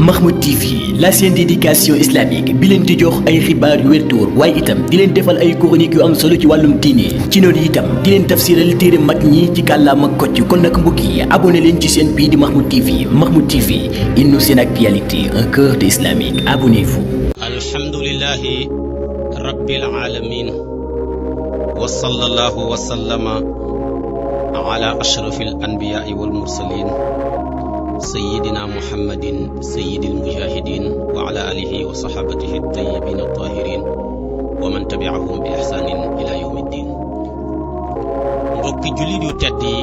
Mahmoud TV, la chaîne d'éducation islamique bi leen di jox ay xibaar yu wér te wóor waaye itam di leen defal ay chroniques yu am solo ci wàllum diine ci noonu itam di leen tafsiral téere mag ñi ci kàllaama kocc kon nag mbokk yi abonné leen ci chaîne bii di Mahmoud TV. Mahmoud TV, une nouvelle actualité, un cœur d'islamique. Abonnez-vous. Alhamdulillahi rabbil alamin wa sallallahu wa sallama ala ashrafil anbiya'i wal mursalin sayyidina muhammadin sayyidil mujahidin wa ala alihi wa sahabatihi at-tayyibin at-tahirin wa man tabi'ahum bi ihsanin ila yawmiddin. mbokki jullit yu tedd yi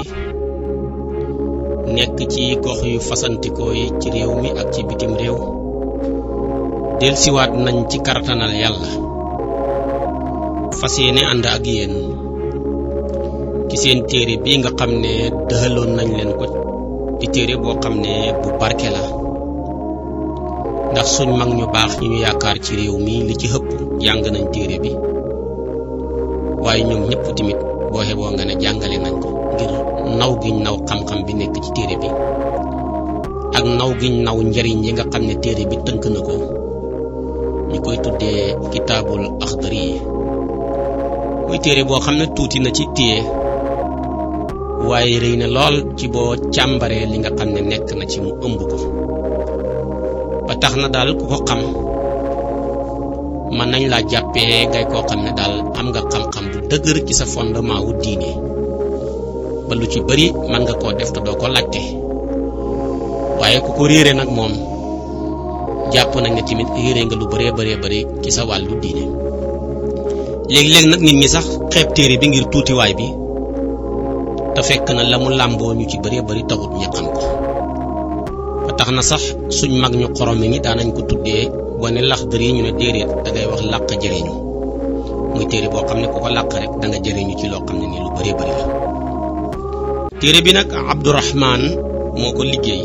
nekk ci gox yu fasantikoo yi ci réew mi ak ci bitim réew delsiwaat nañ ci kartanal yàlla fas yéene ànd ak yéen ci seen téere bi nga xam ne dëxaloon nañ leen ko di téere boo xam ne bu barke la ndax suñ mag ñu baax ñu yaakaar ci réew mi li ci ëpp jàng nañ téere bi waaye ñoom ñëpp tamit boo xeboo nga ne jàngale nañ ko ngir naw giñ naw xam-xam bi nekk ci téere bi ak naw giñ naw njariñ yi nga xam ne téere bi tënk na ko ñu koy tuddee kitaabul Axdari yi muy téere boo xam ne tuuti na ci téye waaye rëy na lool ci boo càmbaree li nga xam ne nekk na ci mu ëmb ko ba tax na daal ku ko xam mën nañ laa jàppee ngay koo xam ne daal am nga xam-xam bu dëgër ci sa fondement wu diine ba lu ci bari mën nga koo def te doo ko laajte waaye ku ko réere nag moom jàpp nañ ne tamit réere nga lu bari ci sa wàllu diine léegi-léegi nag nit ñi sax xeeb téere bi ngir tuutiwaay bi te fekk na la mu làmboo ñu ci bari taxut ñu xam ko ba tax na sax suñ mag ñu xorome ñi daanañ ko tuddee wane Laxdari ñu ne déedéet da ngay wax làq jëriñu muy téere boo xam ne ku ko làq rek da nga jëriñu ci loo xam ne ni lu bari la téere bi nag Abdurahman moo ko liggéey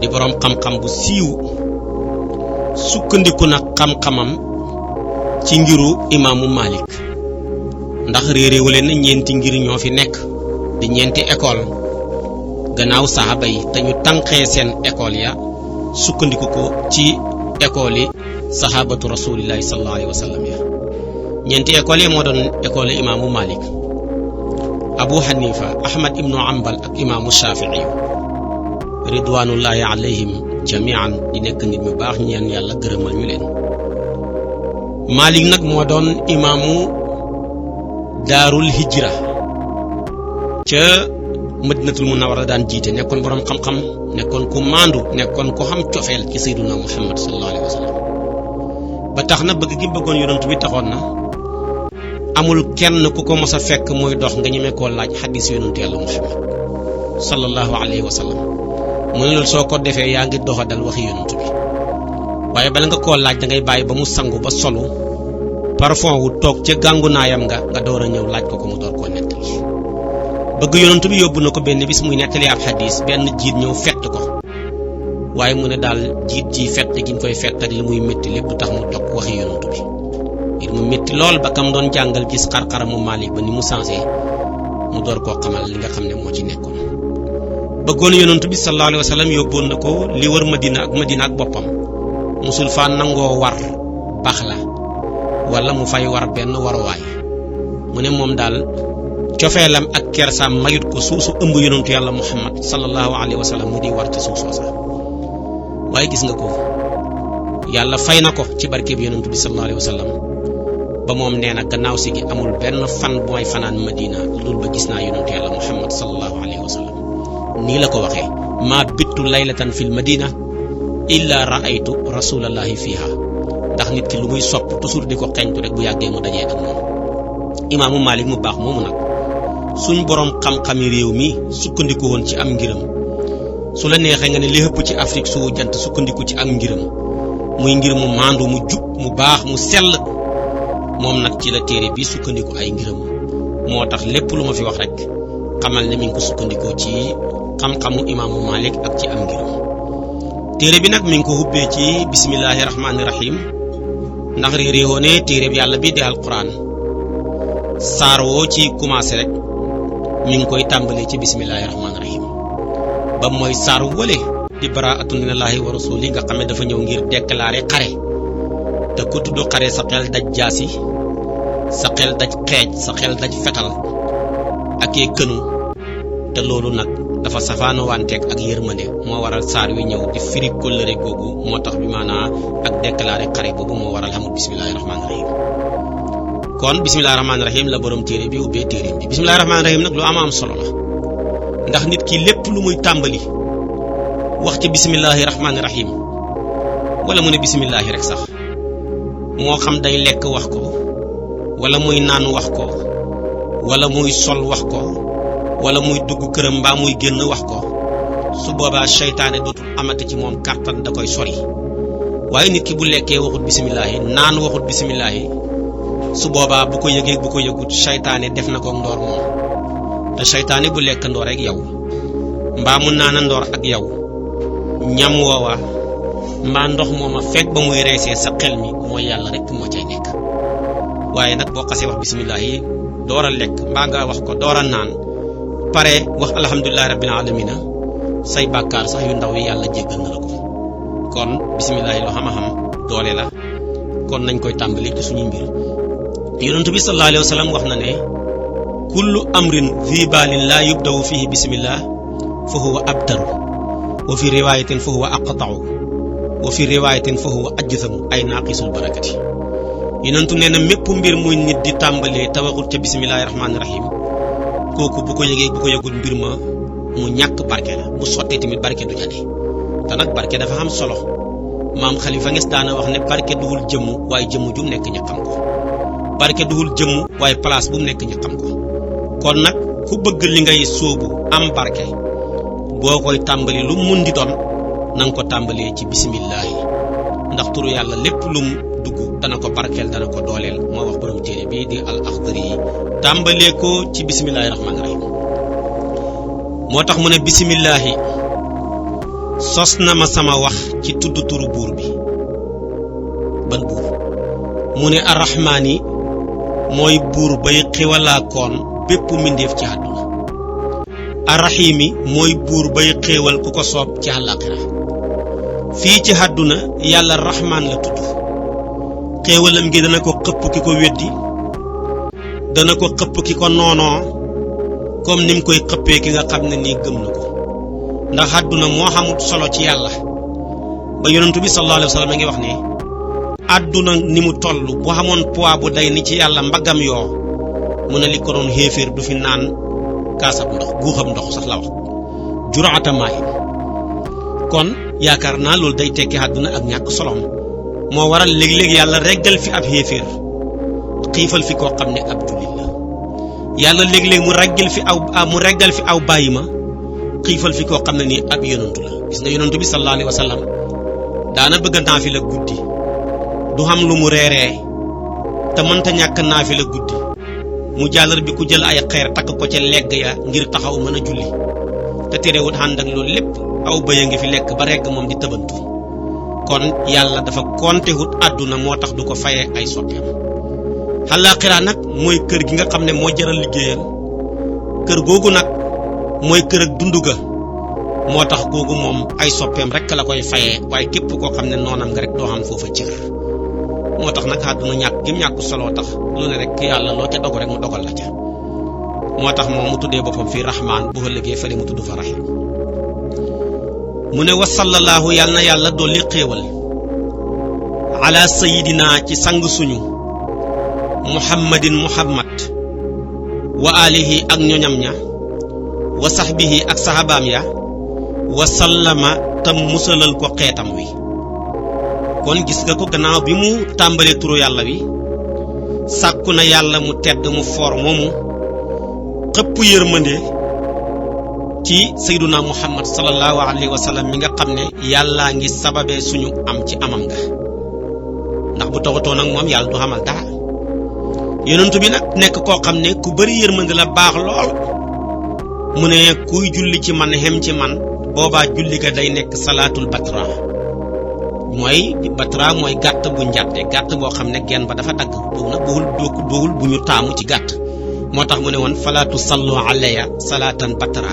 di boroom xam-xam bu siiw sukkandiku nag xam-xamam ci ngiru imaamu Malik ndax réeréewu leen na ñeenti ngir ñoo fi nekk di ñeenti école gannaaw saxaaba yi te ñu tànqee seen école ya sukkandiku ko ci école yi saxaabatu rasulillahi sallallahu alayhi wa sallam ya ñeenti école yi moo doon école imaamu Malik Abu Hanifa Ahmad ibnu Ambal ak imaamu Shafi'i ridwanullahi alayhim jami'an di nekk nit ñu baax ñeen yàlla gërëmal ñu leen Malik nag moo doon imaamu daarul hijra ca madinatul munawwara daan jiite nekkoon boroom xam-xam nekkoon ku maandu nekkoon ku xam cofeel ci sayyiduna Muhammad sallallahu alayhi wa sallam ba tax na bëgg gi bëggoon yonent bi taxoon na amul kenn ku ko mos a fekk muy dox nga ñeme koo laaj xadiis yonent yàlla Muhammad sallallahu alayhi wa sallam mu ne loolu soo ko defee yaa ngi doxa dal waxi yonent bi waaye bala nga koo laaj da ngay bàyyi ba mu sangu ba solu parfum wu toog ca gàngu naayam nga door a ñëw laaj ko mu door koo nettali bëgg yonent bi yóbbu na ko benn bis muy nettali ab xadiis benn jiit ñëw fett ko waaye mu ne daal jiit ji fett gi ñu koy fett ak li muy métti lépp du tax mu toog waxi yonent bi ngir mu métti lool ba kam doon jàngal gis xar-xaramu Maalik ba ni mu changé mu door koo xamal li nga xam ne moo ci nekkoon bëggoon yonent bi sallallahu alayhi wa sallam yóbboon na ko li wër Madina ak boppam musul faa nangoo war baax la wala mu fay war benn waruwaay mu ne moom daal cofeelam ak kersaam mayut ko suusu ëmb yonentu yàlla Muhammad sallallahu alayhi wa sallam mu di war ci suuf soosa waaye gis nga ko yàlla fay na ko ci barke bi yonentu bi sallallahu alayhi wa sallam ba moom nee na gannaaw si gi amul benn fan bu may fanaan Madina loolu ba gis naa yonentu yàlla Muhammad sallallahu alayhi wa sallam nii la ko waxee maa bittu laylatan fil madina illa ra'aytu rasulallahi fiha ndax nit ki lu muy sopp toujours di ko xeñtu rek bu yàggee mu dajee ak moom imaamu Malik mu baax moomu nag suñ boroom xam-xami réew mi sukkandiku woon ci am ngiram su la neexee nga ne li ëpp ci Afrique soo jant sukkandiku ci am ngiram muy ngir mu maandu mu jub mu baax mu sell moom nag ci la téere bi sukkandiku ay ngiram moo tax lépp lu ma fi wax rek xamal ne mi ngi ko sukkandikoo ci xam-xamu imaamu Malik ak ci am ngiram téere bi nag mi ngi ko hubbee ci bismillahi rahmaani rahim ndax réeréewoo ne téere bi yàlla bi di alquran saar woo ci commencé rek mi ngi koy tàmbalee ci bismillahi rahmaani rahim ba mooy saar wële di baraatun minallahi wa rasuli nga xam ne dafa ñëw ngir déclarer xare te ku tudd xare sa xel daj jaasi sa xel daj xeej sa xel daj fetal ak kënu te loolu nag dafa safaano wanteeg ak yërmande moo waral saar wi ñëw di firi kóllëre googu moo tax bi maanaa ak déclarer xare boobu moo waral xamul bismillahi rahmaani rahim kon bismillahi rahmaani rahim la borom téere bi ubbee téere bi bismillahi rahmaani rahim nag lu am solo la ndax nit ki lépp lu muy tàmbali wax ci bismillahi rahmaani rahim wala mu ne bismillahi rek sax moo xam day lekk wax ko wala muy naan wax ko wala muy sol wax ko wala muy dugg këram mbaa muy génn wax ko su boobaa seytaane dootul amati ci moom kàttan da koy sori waaye nit ki bu lekkee waxut bismillahi naan waxut bismillahi su boobaa bu ko yëgee bu ko yëgut seytaane def na ko ndoor moom te seytaane bu lekk ndoor ak yow mbaa mu naan ndoor ak yow ñam woowa mbaa ndox mooma fekk ba muy reesee sa xel mi mooy yàlla rek moo cay nekk waaye nag boo xasee wax bismillahi door a lekk mbaa nga wax ko door a naan pare wax alhamdulillahi rabbil alamina say bàkkaar sax yu ndaw yi yàlla jéggal na la ko kon bismillahi loo xam doole la kon nañ koy tàmbali ci suñu mbir yonent bi sallallahu alayhi wa sallam wax na ne kullu amrin fi balin la yubdawu fihi bismillah fa huwa abtaru wa fi riwayatin fa huwa aqta'u wa fi riwayatin fa huwa ajzamu ay naqisul barakati yonentu nee na mépp mbir muy nit di tàmbalee te waxul ca bismillahi rahmaani rahim kooku bu ko yëgee bu ko yëgul mbir ma mu ñàkk barke la bu sottee tamit barke du jade te nag barke dafa am solo maam Xalifa Nges daana wax ne barke duhul jëmm waaye jëmm ju nekk ñu xam ko barke duhul jëmm waaye place bu nekk ñu xam ko kon nag ku bëgg li ngay sóobu am barke boo koy tàmbali lu mun di doon na nga ko tàmbalee ci bisimillahi ndax turu yàlla lépp lum dugg dana ko barkeel dana ko dooleel moo wax borom téere bii di al Axdari yi tàmbalee ko ci bisimillahi rahmaani rahim moo tax mu ne bisimillahi sos na ma sama wax ci tudd turu buur bi ban buur mu ne arrahmaani mooy buur bay xiwalaa koon bépp mbindeef ci àdduna arrahimi mooy buur bay xéewal ku ko soob ci àllaaxira fii ci àdduna yàlla rahmaan la tudd xéewalam gi dana ko xëpp ki ko weddi dana ko xëpp ki ko noonoo comme ni mu koy xëppee ki nga xam ne nii gëm na ko ndax àdduna moo xamut solo ci yàlla ba yonentu bi sallallahu alayhi wa sallam a ngi wax ne àdduna ni mu toll bu xamoon poids bu day ni ci yàlla mbaggam yoo mu ne li ko doon xéeféer du fi naan kaasab ndox guuxam ndox sax la wax juraata maay kon yaakaar naa loolu day tekki àdduna ak ñàkk solom moo waral léeg-léeg yàlla reggal fi ab xéeféer xiifal fi koo xam ne ab jullit la yàlla léeg-léeg mu reggal fi aw bàyyi ma xiifal fi koo xam ne nii ab yonantu la gis nga yonantu bi sallallahu alayhi wa sallam daana bëgg naafila guddi du xam lu mu reeree te mënta ñàkk naafila guddi mu jàllar bi ku jël ay xeer takk ko ca legg ya ngir taxaw mën a julli te terewut ànd ak loolu lépp aw bëy a ngi fi lekk ba regg moom di tëbantu kon yàlla dafa kontewut àdduna moo tax du ko fayee ay soppeem àllaaxira nag mooy kër gi nga xam ne moo jaral liggéeyal kër googu nag mooy kër ak dund ga moo tax googu moom ay soppeem rek la koy fayee waaye képp koo xam ne noonam nga rek doo xam foofa cër moo tax nag àdduna ñàkk solo tax lu ne rek yàlla loo ca dogu rek mu dogal la ca moo tax moom mu tuddee boppam fii rahmaan bu ëllëgee fële mu tudd fa rahim mu ne wa sallallahu yàlla na yàlla dolli xéewal ala sayidina ci sang suñu muhammadin muhammad wa alihi ak ñoñam ña wa sahbihi ak sahabaam ya wa sallama tam musalal ko xeetam wi kon gis nga ko gannaaw bi mu tàmbalee turu yàlla wi sàkku na yàlla mu tedd mu foor moomu xëpp yërmande ci sayyiduna muhammad sallallahu alayhi wa sallam mi nga xam ne yàllaa ngi sababee suñu am ci amam nga ndax bu taxutoo nag moom yàlla du xamal dara yonent bi nag nekk koo xam ne ku bari yërmande la baax lool mu ne kuy julli ci man xem ci man boobaa julli ga day nekk salaatul batra mooy gàtt bu njàtte gàtt boo xam ne genn ba dafa dagg boobu nag boowul bu ñu taamu ci gàtt moo tax mu ne woon falaatu sallu alayya salaatan batra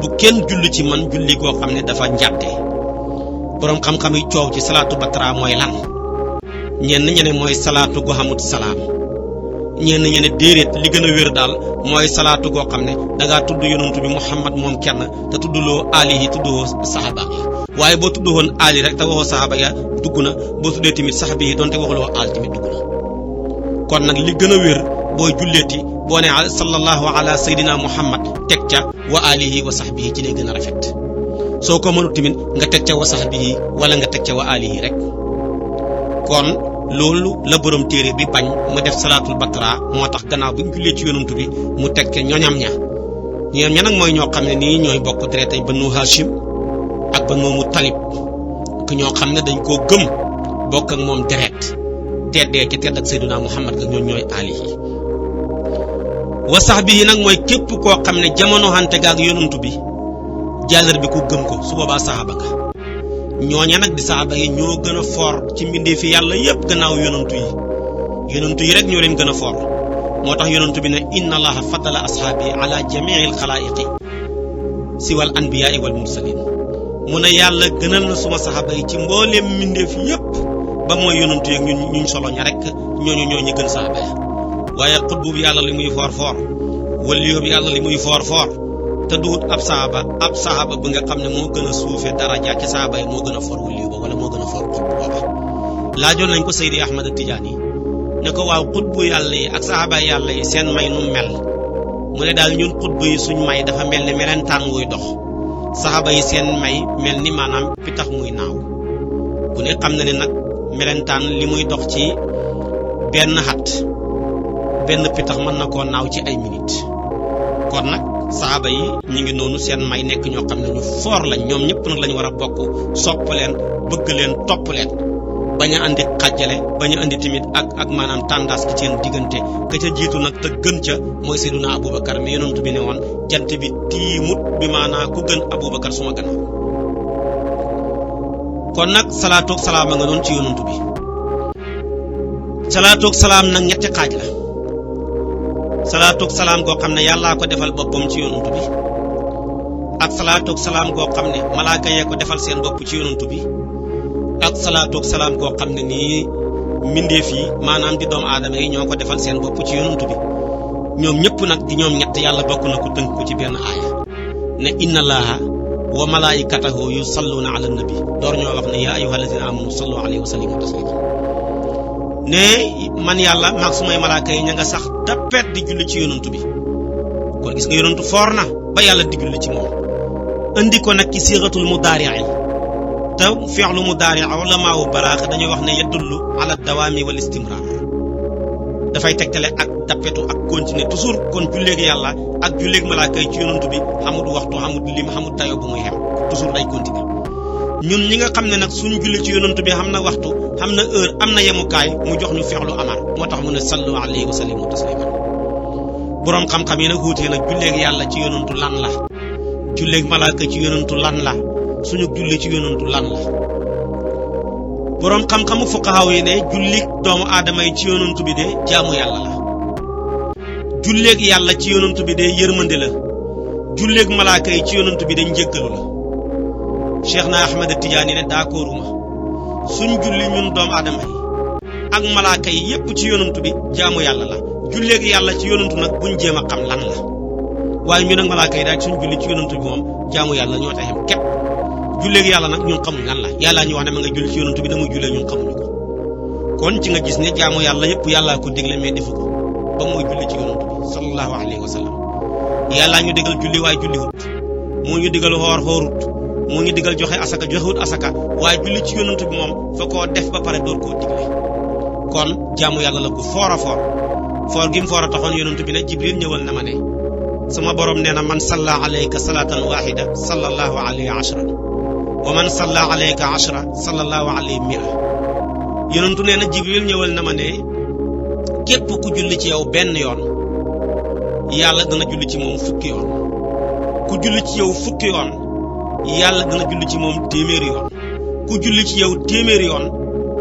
bu bu kenn julli ci man julli goo xam ne dafa njàtte boroom xam-xam yi coow ci salaatu batra mooy lan ñenn ñene mooy salaatu gu xamut salaam ñenn ñene déedéet li gën a wér daal mooy salaatu goo xam ne dangaa tudd yonantu bi Muhammad moom kenn te tudduloo ali yi tuddoo saxaaba yi waaye boo tudd woon ali rek te waxoo saxaaba ya dugg na boo tuddee tamit saxaaba yi donte waxuloo al tamit dugg na kon nag li gën a wér booy julleeti boo ne sallallahu ala sayyidina Muhammad teg ca wa alihi wa sahbihi ci lay gën a rafet soo ko mënut tamit nga teg ca wa sahbihi wala nga teg ca wa alihi rek kon loolu la borom téere bi bañ mu def salaatul batra moo tax gannaaw bi ñu jullee ci yonantu bi mu teg ca ñoñam ña nag mooy ñoo xam ne nii ñooy bokk deretay Banu Hashim ak Banu Muttalib ku ñoo xam ne dañ koo gëm bokk ak moom deret teddee ci tedd ak Seydina Muhammad ga ñooy alihi wa sahbihi nag mooy képp koo xam ne jamono xante gaak yonantu bi jàllar bi ku gëm ko su boobaa saxaaba nga ñooña nag di saxaaba yi ñoo gën a foor ci mbindee fi yàlla yépp gannaaw yonantu yi rek ñoo leen gën a foor moo tax yonantu bi ne inna allaha faddala ashaabi ala jamiil xalaayiqi siwal anbiyaai wal mursalin mu ne yàlla gënal na suma saxaaba yi ci mbooleem mbindee fi yépp ba mooy yonantu yi ñuñ solo ña rek ñooñu ñoo ñi gën saxaaba ya waaye xutbu bi yàlla li muy foor foor waliyu bi yàlla li muy foor foor te duut ab saxaaba bu nga xam ne moo gën a suufe daraja ci saxaaba yi moo gën a for waliyu ba wala moo gën a for xutbu booba laajoon nañ ko Seydi Ahmad Tijaani ne ko waaw xutbu yàlla yi ak saxaaba yàlla yi seen may nu mel mu ne daal ñun xutbu yi suñ may dafa mel ni melentaan wuy dox saxaaba yi seen may mel ni maanaam pitax muy naaw ku ne xam na ne nag melentaan li muy dox ci benn xat benn pitax mën na koo naaw ci ay minutes kon nag saxaaba yi ñu ngi noonu seen may nekk ñoo xam ne ñu foor lañ ñoom ñëpp nag lañu war a bokk sopp leen bëgg leen topp leen bañ a andi xàjjale bañ a andi tamit ak maanaam tàndaas ki seen diggante ka ca jiitu nag te gën ca mooy Seydina Aboubacar mi yonent bi ne woon jant bi tiimut bi maanaa ku gën Aboubacar suma gannaaw kon nag salaatoog salaam a nga noonu ci yonent bi salaatoog salaam nag ñetti xaaj la salaatoog salaam goo xam ne yàllaa ko defal boppam ci yonantu bi ak salaatoog salaam goo xam ne malaaka yee ko defal seen bopp ci yonantu bi ak salaatoog salaam goo xam ne nii mbindeef yi maanaam di doomu aadama yi ñoo ko defal seen bopp ci yonantu bi ñoom ñëpp nag di ñoom ñett yàlla bokk na ko tënk ko ci benn aaya ne inna allaha wa malaikatahu yusalluna ala nabi door ñoo wax ne yaa ayyuha allazina amanu sallu alayhi wa sallimu taslima ne man yàlla maag sumay malaaka yi ña nga sax dappet di julli ci yonantu bi kon gis nga yonantu foor na ba yàlla di julli ci moom indi ko nag ci siratul mudaari'i te fi'lu mudaari' ulamaawu balaaxa dañuy wax ne yadullu ala dawaami wal istimrar dafay tegtale ak dappetu ak continuer toujours kon julleeg yàlla ak julleeg malaaka yi ci yonantu bi xamut waxtu xamut lim xamut dayo bu muy xem toujours day continuer ñun ñi nga xam ne nag suñu julli ci yonantu bi xam na waxtu xam na heure am na yemukaay mu jox ñu fi'lu amar moo tax mu ne sallu alayhi wa sallimu tasliman boroom xam-xam yi nag wuutee nag julleeg yàlla ci yonantu lan la julleeg malaaka ci yonantu lan la suñu julli ci yonantu lan la boroom xam-xamu fuqahaa yi ne jullig doomu aadama yi ci yonantu bi de jaamu yàlla la julleeg yàlla ci yonantu bi de yërmande la julleeg malaaka yi ci yonantu bi de njëggalu la Cheikh na Ahmad Tijaani ne d'accorduma suñ julli ñun doomu aadama yi ak malaaka yi yépp ci yonantu bi jaamu yàlla la julleeg yàlla ci yonantu nag buñ jéem a xam lan la waaye ñun ak malaaka yi daal suñ julli ci yonantu bi moom jaamu yàlla ñoo taxem képp julleeg yàlla nag ñun xamuñ lan la yàllaa ñu wax ne ma nga julli ci yonantu bi dama jullee ñun xamuñu ko kon ci nga gis ne jaamu yàlla yépp yàllaa ko digle mais defu ko ba mooy julli ci yonantu bi sallallahu alayhi wa sallam yàllaa ñu digal julli waaye julliwut moo ñu digal xoor xoorut moo ñu digal joxe asaka joxewut asaka waaye julli ci yonantu bi moom fa koo def ba pare door koo digle kon jaamu yàlla la ko foor a foor gi mu foor a taxoon yonantu bi ne Jibril ñëwal na ma ne sama borom nee na man salla alayka salatan wahida sallallahu alayhi ashran wa man salla alayka ashra sallallahu alayhi mi'a yonantu nee na Jibril ñëwal na ma ne képp ku julli ci yow benn yoon yàlla dana julli ci moom fukki yoon ku julli ci yow fukki yoon yàlla dana julli ci moom téeméeri yoon ku julli ci yow téeméeri yoon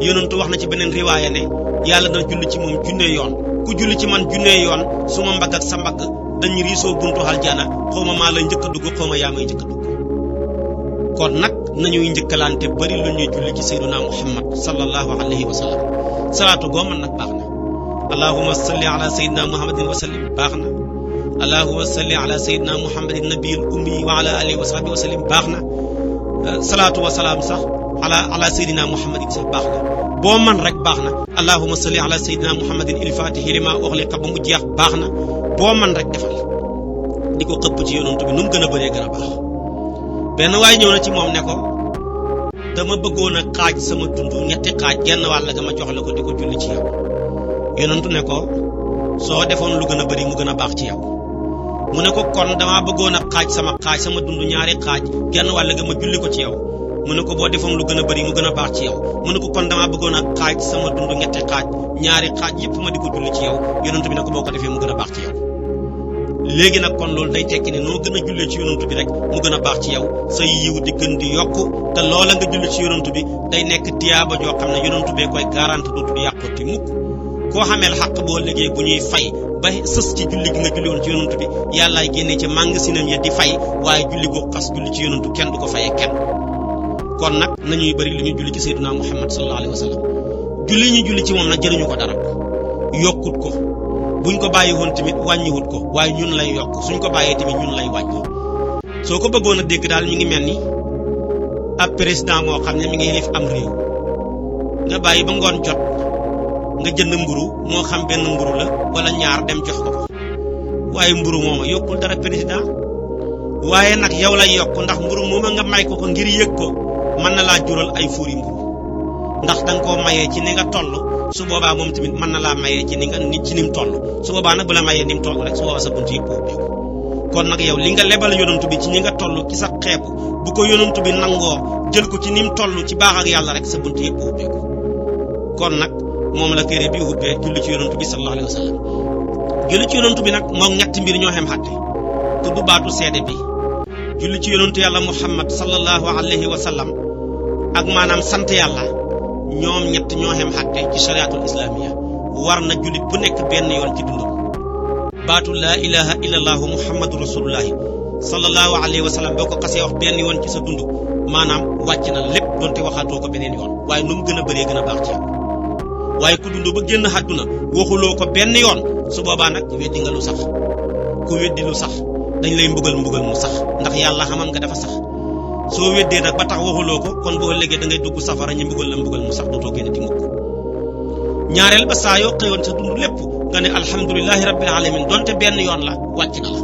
yonentu wax na ci beneen riwaaya ne yàlla dana julli ci moom junne yoon ku julli ci man junne yoon su ma mbagg ak sa mbagg dañu riisoo buntu aljana xawma maa la njëkk a dugg xawma yaa may njëkk a dugg kon nag nañuy njëkkalante bari lu ñuy julli ci sayyiduna muhammad sallallahu alayhi wa sallam salaatu goo man nag baax na allahumma salli ala sayyidina muhammadin wa sallim baax na allahumma salli ala sayyidina muhammadin nabiyil ummi wa ala alihi wa sahbihi wa sallim baax na salaatu wa salaam sax ala sayyidina muhammadin sax baax na boo man rek baax na allahumma salli ala sayyidina muhammadin il fatihi lima ughliqa ba mu jeex baax na boo man rek defal di ko xëpp ci yonent bi nu mu gën a bëree gën a baax benn waaye ñëw na ci moom ne ko dama bëggoon a xaaj sama dund ñetti xaaj genn wàll ga ma jox la ko di ko julli ci yow yonentu ne ko soo defoon lu gën a bëri mu gën a baax ci yow mu ne ko kon damaa bëggoon a xaaj sama dund ñaari xaaj genn wàll ga ma julli ko ci yow mu ne ko boo defoon lu gën a bëri mu gën a baax ci yow mu ne ko kon damaa bëggoon a xaaj sama dund ñetti xaaj ñaari xaaj yépp ma di ko julli ci yow yonentu bi ne ko boo ko defee mu gën a baax ci yow léegi nag kon loolu day tekki ne noo gën a jullee ci yonantu bi rek mu gën a baax ci yow sa yiw di gën di yokku te loola nga julli ci yonantu bi day nekk tiyaaba joo xam ne yonantu bee koy garante dootul yàqoti mukk koo xameel xaq boo liggéey bu ñuy fay ba sës ci julli gi nga julli woon ci yonantu bi yàllaay génnee ci magasinam ya di fay waaye julli goo xas julli ci yonantu kenn du ko fayee kenn kon nag nañuy bëri lu ñu julli ci sayyidina muhammad sallallahu alayhi wa sallam julli ñu julli ci moom nag jëriñu ko dara yokkut ko buñ ko bàyyi woon tamit wàññiwut ko waaye ñun lay yokk suñ ko bàyyee tamit ñun lay wàññi soo ko bëggoon a dégg daal mi ngi mel ni ab président moo xam ne mi ngi yilif am réew nga bàyyi ba ngoon jot nga jënd mburu moo xam benn mburu la wala ñaar dem jox ko waaye mburu mooma yokkul dara président waaye nag yow lay yokk ndax mburu mooma nga may ko ngir yëg ko mën na laa jural ay fuuri mburu ndax danga koo mayee ci ni nga toll su boobaa moom tamit mën na laa mayee ci ni mu toll su boobaa nag bu la mayee ni mu toll rek su boobaa sa bunt yëpp ubbeeku kon nag yow li nga lebal yonantu bi ci ñi nga toll ci sa xeebu bu ko yonantu bi nangoo jël ko ci ni mu toll ci baax ak yàlla rek sa bunt yëpp ubbeeku kon nag moom la téere bi ubbee julli ci yonantu bi sallallahu alayhi wa sallam julli ci yonantu bi nag moom ñetti mbir ñoo xem xatte tudd baatu seede bi julli ci yonantu yàlla muhammad sallallahu alayhi wa sallam ak maanaam sant yàlla ñoom ñett ñoo xem xatte ci shariatul islamiya war na jullit bu nekk benn yoon ci dundam baatu laa ilaha illallahu muhammadu rasulullahi sallallahu alayhi wa sallam boo ko xasee wax benn yoon ci sa dund maanaam wàcc na lépp doonte waxaatoo ko beneen yoon waaye nu mu gën a bëree gën a baax ci yow waaye ku dund ba génn àdduna waxuloo ko benn yoon su boobaa nag weddi nga lu sax ku weddi lu sax dañ lay mbugal mu sax ndax yàlla xamam nga dafa sax soo weddee nag ba tax waxuloo ko kon boo ëllëgee da ngay dugg safara ñi mbugal mu sax dootoo génn di mukk ñaareel ba saa yoo xëyoon sa dund lépp nga ne alhamdulillahi rabbil alamin donte benn yoon la wàcc na la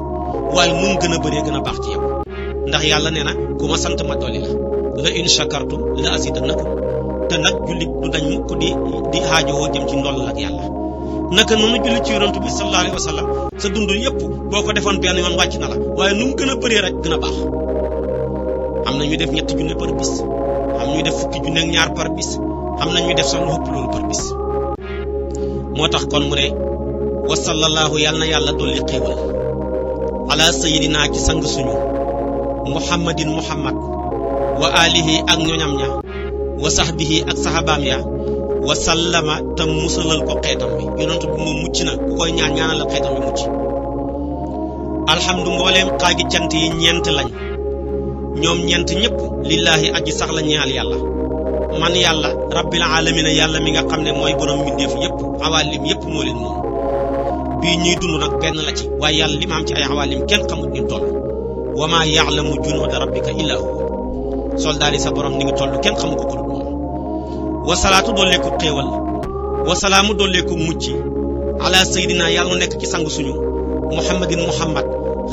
waaye nu mu gën a bëree gën a baax ci yow ndax yàlla nee na ku ma sant ma dolli la in shakartum la azidannakum te nag jullit du dañ mukk di xaajowoo jëm ci ndoll ak yàlla naka noonu julli ci yonent bi sallallahu alayhi wa sallam sa dund yépp boo ko defoon benn yoon wàcc na la waaye nu mu gën a bëree rek gën a baax am na ñuy def ñetti junne par bis am ñuy def fukki junne ak ñaar par bis am na ñuy def sax lu ëpp loolu par bis moo tax kon mu ne wa sallallahu yàlla na yàlla dolli xéewal ala sayidina ci sang suñu muhammadin muhammad wa alihi ak ñoñam ña wa sahbihi ak sahabaam ya wa sallama te musalal ko xeetam bi yonent bi moom mucc na ku koy ñaanal xeetam bi mucc alhamdu mbooleem xaagi cant yi ñeent lañ ñoom ñeent ñëpp lillaahi aji sax la ñaal yàlla man yàlla rabbil alamina yàlla mi nga xam ne mooy borom mbindeef yëpp awalim yëpp moo leen moom bii ñuy dund nag benn la ci waaye yàlla li ma am ci ay awalim kenn xamut ni toll wa maa ya'lamu junuuda rabbika illaa huwa soldaar yi sa borom ni ngi toll kenn xamu ko dul moom wasalaatu dooleeku xéewal wasalaamu dooleeku mucc ala sayidina yàlla nekk ci sang suñu muhammadin muhammad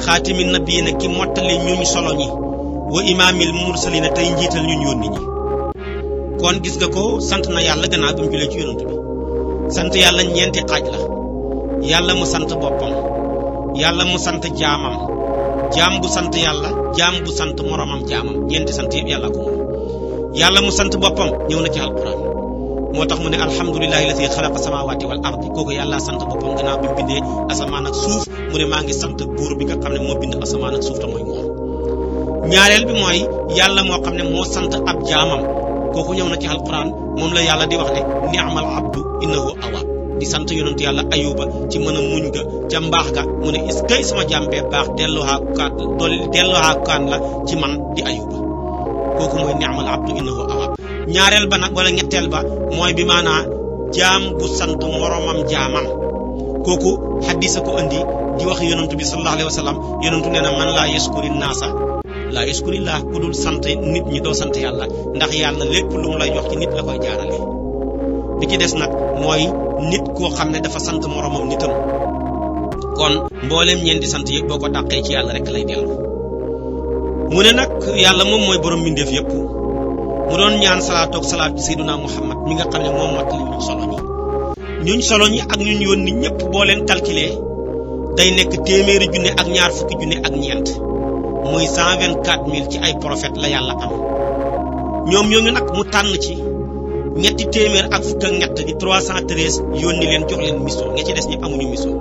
xaatimi nabiyina ki mottali ñuñ solo ñi wa imaamil mursalina tey njiital ñun yónni ñi kon gis nga ko sant na yàlla gannaaw bi mu julee ci yonent bi sant yàlla ñeenti xaaj la yàlla mu sant boppam yàlla mu sant jaamam jaam bu sant yàlla jaam bu sant moromam jaamam ñeenti sant yëpp yàlla ko moom yàlla mu sant boppam ñëw na ci alquran moo tax mu ne alhamdulillahi allati xalaqa samawati wal ardi kooku yàlla sant boppam gannaaw bi mu bindee asamaan ak suuf mu ne maa ngi sant buur bi nga xam ne moo bind asamaan ak suuf te mooy moom ñaareel bi mooy yàlla moo xam ne moo sant ab jaamam kooku ñëw na ci alquran moom la yàlla di wax ne ni'mal abdu innahu awwaab di sant yonentu yàlla ayuba ci mën a muñ ga ca mbaax ga mu ne is kay sama jàmbee baax delluwaakaan la ci man di ayuba kooku mooy ni'mal abdu innahu awwab ñaareel ba nag wala ñetteel ba mooy bi maanaa jaam bu sant moromam jaamam kooku xadisa ko andi di wax yonentu bi sallallahu alayhi wa sallam yonentu nee na man laa yaskuri naasa laa yaskurillah ku dul sant nit ñi doo sant yàlla ndax yàlla lépp lu mu lay jox ci nit la koy jaarale bi ci des nag mooy nit koo xam ne dafa sant moromam nitam kon mbooleem ñeen di sant yëpp boo ko dàqee ci yàlla rek lay dellu mu ne nag yàlla moom mooy borom mbindeef yëpp mu doon ñaan salaatu ak salaat ci sayyiduna muhammad mi nga xam ne moom mottali ñuñ solo ñi ak ñuñ yónni ñëpp boo leen calculer day nekk téeméeri junne ak ñaar fukki junne ak ñeent muy 124 000 ci ay prophètes la yàlla am ñoom ñooñu nag mu tànn ci ñetti téeméer ak fukk ak ñett di 313 yónni leen jox leen mission nga ci des ñëpp amuñu mission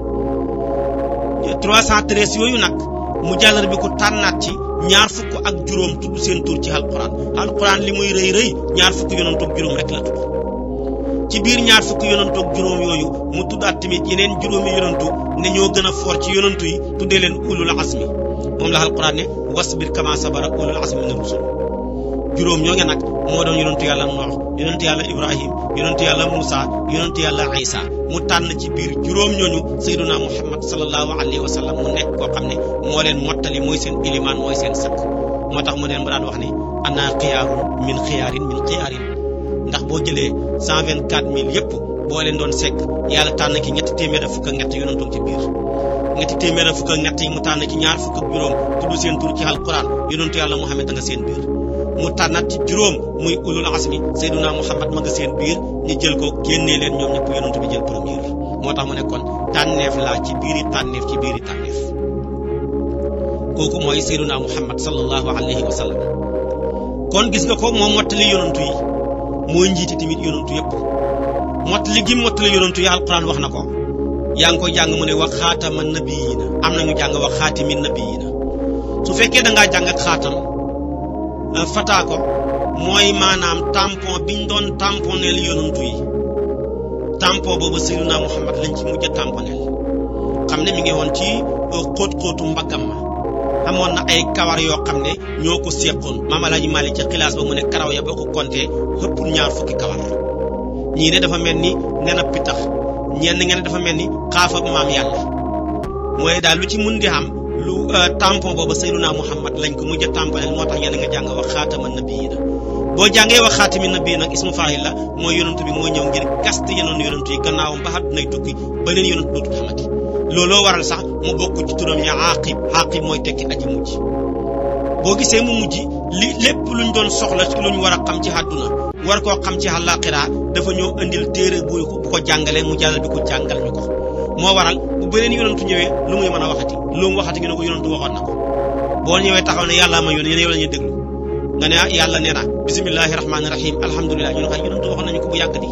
313 yooyu nag mu jàllar bi ko tànnaat ci ñaar fukk ak juróom tudd seen tur ci alquran li muy rëy rëy ñaar fukk yonantoog juróom rek la tudd ci biir ñaar fukk yonantoog juróom yooyu mu tuddaat tamit yeneen juróomi yonantu ne ñoo gën a foor ci yonantu yi tuddee leen ulul azmi moom la alquran ne wasbir kama sabara ulul azmi min rusul juróom ñoo nge nag moo doon yonentu yàlla Noox yonentu yàlla Ibrahim yonentu yàlla Muusa yonentu yàlla Isa mu tànn ci biir juróom ñooñu sayyiduna Muhammad sallallahu alayhi wa sallam mu nekk koo xam ne moo leen mottali mooy seen ilimaan mooy seen sakk moo tax mu daan wax ne ana xiyaarun min xiyaarin ndax boo jëlee 124 000 yëpp boo leen doon sekk yàlla tànn ki ñetti téeméer ak fukk ak ñett yonentoog ci biir ñetti téeméer ak fukk ak ñett yi mu tànn ci ñaar fukk ak juróom tudd seen tur ci alquran yonentu yàlla Muhammad nga seen biir mu tànnaat ci juróom muy ulul azmi sayyiduna Muhammad ma nga seen biir ñu jël ko génnee leen ñoom ñëpp yonentu bi jël premier moo tax mu ne kon tànneef laa ci biiri tànneef kooku mooy sayyiduna Muhammad sallallahu alayhi wa sallam kon gis nga ko moom mottali yonentu yi mooy njiiti tamit yonentu yëpp mottali yonentu yi alquran wax na ko yaa ngi koy jàng mu ne wa xaatama nabiyina am nañu jàng wa xaatimi nabiyina su fekkee da ngaa jàng ak xaatam fataa ko mooy maanaam tampon biñ doon tamponeel yonantu yi tampon boobu sayyiduna Muhammad lañ ci mujj a tamponeel xam ne mi ngi woon ci xóot-xóotu mbaggam ma amoon na ay kawar yoo xam ne ñoo ko séqoon Maam Alaaji Maalik ca xilaas ba mu ne karaw ya boo ko compter ëppul ñaar fukki kawar ñii ne dafa mel ni nen ab pitax ñenn ngeen dafa mel ni xaafa maam yàlla mooy daal lu ci mun di xam lu tampon boobu sayyiduna Muhammad lañ ko mujj a tamponeel moo tax yéen nga jàng wax xaatama nabiyina boo jàngee wax xaatami nabiyi nag ismu faa'il la mooy yonantu bi moo ñëw ngir gaste yenoon yonantu yi gannaawam ba àddunay tukki beneen yonantu dootul xamati looloo waral sax mu bokk ci turam ya Aaqib mooy tekki aji mujj boo gisee mu mujj li lépp luñ doon soxla ci luñ war a xam ci àdduna war koo xam ci àllaaxira dafa ñëw indil téere bu ko jàngalee mu jàllal bi ko jàngal ñu ko moo waral bu beneen yonantu ñëwee lu muy mën a waxati lu mu waxati ñu ne ko yonantu waxoon na ko boo ñëwee taxaw ne yàlla ma yónnee yow la ñuy déglu nga ne yàlla nee na bismillahi rahmaani rahim alhamdulilah ñu ne ko yonantu waxoon nañu ko bu yàgg di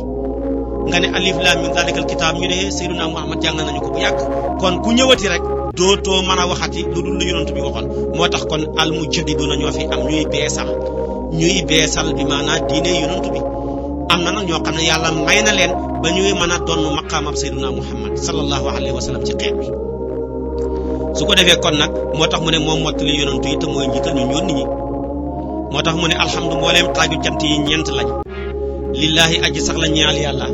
nga ne alif lam mim zalikal kitaab ñu ne sayyiduna Muhammad jàngal nañu ko bu yàgg kon ku ñëwati rek dootoo mën a waxati lu dul lu yonantu bi waxoon moo tax kon al mujaddiduna ñoo fi am ñuy beesal bi maanaa diine yonantu bi am na nag ñoo xam ne yàlla may na leen ba ñuy mën a donn maqaamab sayyiduna Muhammad sallallahu alayhi wa sallam ci xeet bi su ko defee kon nag moo tax mu ne moom mottali yonantu yi te mooy njiital ñu yónni ñi moo tax mu ne alhamdu mbooleem xaaju jant yi ñeent lañ lillahi aji sax la ñaal yàlla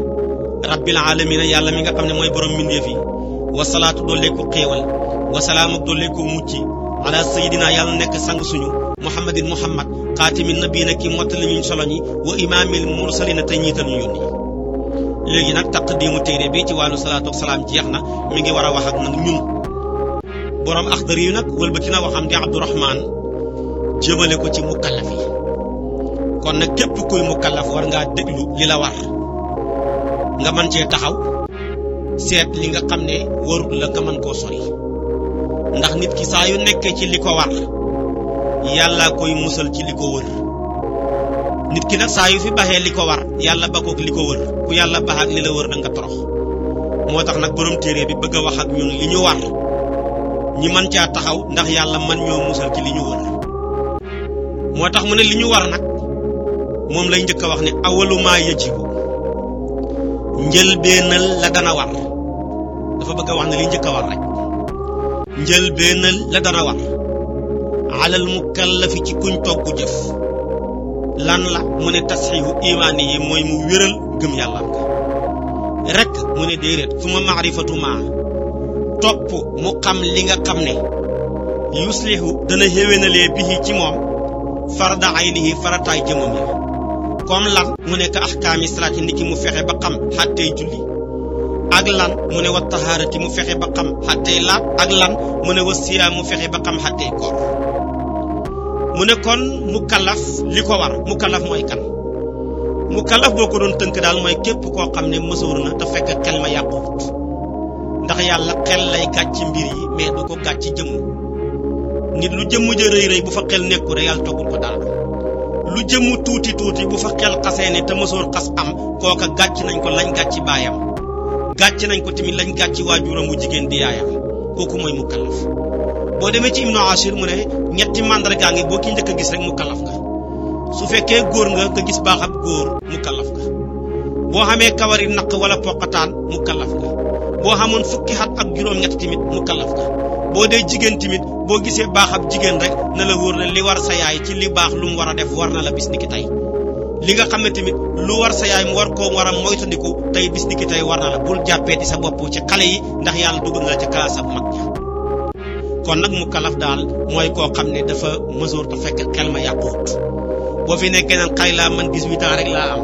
rabbil alamina yàlla mi nga xam ne mooy borom mbindeef yi wasalaatu dooleeku xéewal wasalaam ak dooleeku mucc ala sayidina yàlla nekk sang suñu muhammadin muhammad xaatimin nabiina ki mottali ñu solo ñi wa imaamil mursalina te ñiital ñu yónni léegi nag taqdimu téere bi ci wàllu salaatu ak salaam jeex na mi ngi war a wax ak nag ñun borom axdari yu nag wëlbati na waxam di Abdurahman jëmale ko ci mukallaf yi kon nag képp kuy mukallaf war ngaa déglu li la war nga mën cee taxaw seet li nga xam ne warul la nga mën koo sori ndax nit ki saa yu nekkee ci li ko war yàlla koy musal ci li ko wër nit ki nag saa yu fi baxee li ko war yàlla bakook li ko wër ku yàlla bax ak li la wër da nga torox moo tax nag borom téere bi bëgg a wax ak ñun li ñu war ñi mën caa taxaw ndax yàlla mën ñoo musal ci li ñu wër moo tax mu ne li ñu war nag moom lay njëkk a wax ne awalu maa yajibu njëlbeenal la dana war dafa bëgg a wax ne li njëkk a war rek njëlbeenal la dana war alal mukallafi ci kuñ togg jëf lan la mu ne tasxiihu imaani yi mooy mu wéral gëm yàlla nga rek mu ne déedéet fu ma maarifatu ma topp mu xam li nga xam ne yuslihu dana xéwénalee bihi ci moom farda aynihi farataay jëmam ya comme lan mu ne ka ahkaami salaati niki mu fexe ba xam xàttee julli ak lan mu ne wa tahaarati mu fexe ba xam xàttee laab ak lan mu ne wa siyaam mu fexe ba xam xàttee koor mu ne kon mukallaf li ko war mukallaf mooy kan mukallaf boo ko doon tënk daal mooy képp koo xam ne mësoor na te fekk xel ma yàquwut ndax yàlla xel lay gàcc mbir yi mais du ko gàcc jëmm nit lu jëmm ja rëy rëy bu fa xel nekku rek yàlla toggul ko dara lu jëmm tuuti tuuti bu fa xel xasee ne te mësoor xas am kooka gàcc nañ ko lañ gàcc baayam gàcc nañ ko tamit lañ gàcc waajuram bu jigéen di yaayam kooku mooy mukallaf boo demee ci Ibnu Ashir mu ne ñetti mandargaa ngi boo ki njëkk a gis rek mukallaf nga su fekkee góor nga gis baax ab góor mukallaf nga boo xamee kawari naq wala poqataan mukallaf nga boo xamoon fukki at ak juróom-ñett tamit mukallaf nga boo dee jigéen tamit boo gisee baax ab jigéen rek na la wóor ne li war sa yaay ci li baax lu mu war a def war na la bis niki tey li nga xam ne tamit lu war sa yaay mu war a moytandiku tey bis niki tey war na la bul jàppeeti sa bopp ci xale yi ndax yàlla dugg na la ca kaasab mag ña kon nag mukallaf daal mooy koo xam ne dafa mësoor te fekk xel ma yàquwut boo fi nekkee naan xay laa man 18 ans rek laa am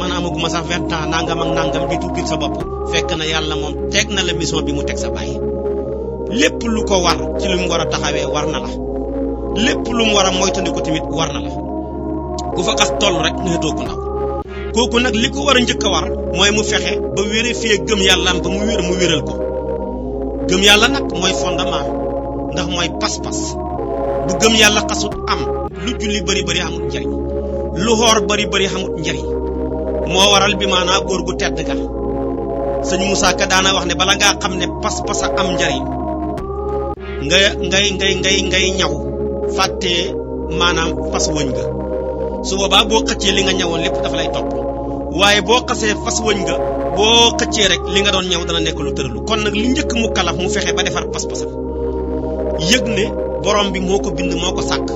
man amaguma sax 20 ans nangam ak nangam di tuutil sa bopp fekk na yàlla moom teg na la mission bi mu teg sa bàyyi lépp lu ko war ci lu mu war a taxawee war na la lépp lu mu war a moytandiku tamit war na la ku fa xas toll rek neetoo ko ndaw kooku nag li ko war a njëkk a war mooy mu fexe ba vérifier gëm yàlla am ba mu wéral ko gëm yàlla nag mooy fondement ndax mooy pas-pas bu gëm yàlla xasut am lu julli bari amut njariñ lu xoor bari amut njariñ moo waral bi maanaa góor gu tedd ga sëñ Moussa Ka daana wax ne bala ngaa xam ne pas-pas a am njariñ ngay ñaw fàttee maanaam fas wëñ nga su boobaa boo xëccee li nga ñawoon lépp dafa lay topp waaye boo xasee fas wëñ nga boo xëccee rek li nga doon ñaw dana nekk lu tëralu kon nag li njëkk mu kalaf mu fexe ba defar pas-pasam yëg ne borom bi moo ko bind moo ko sàkk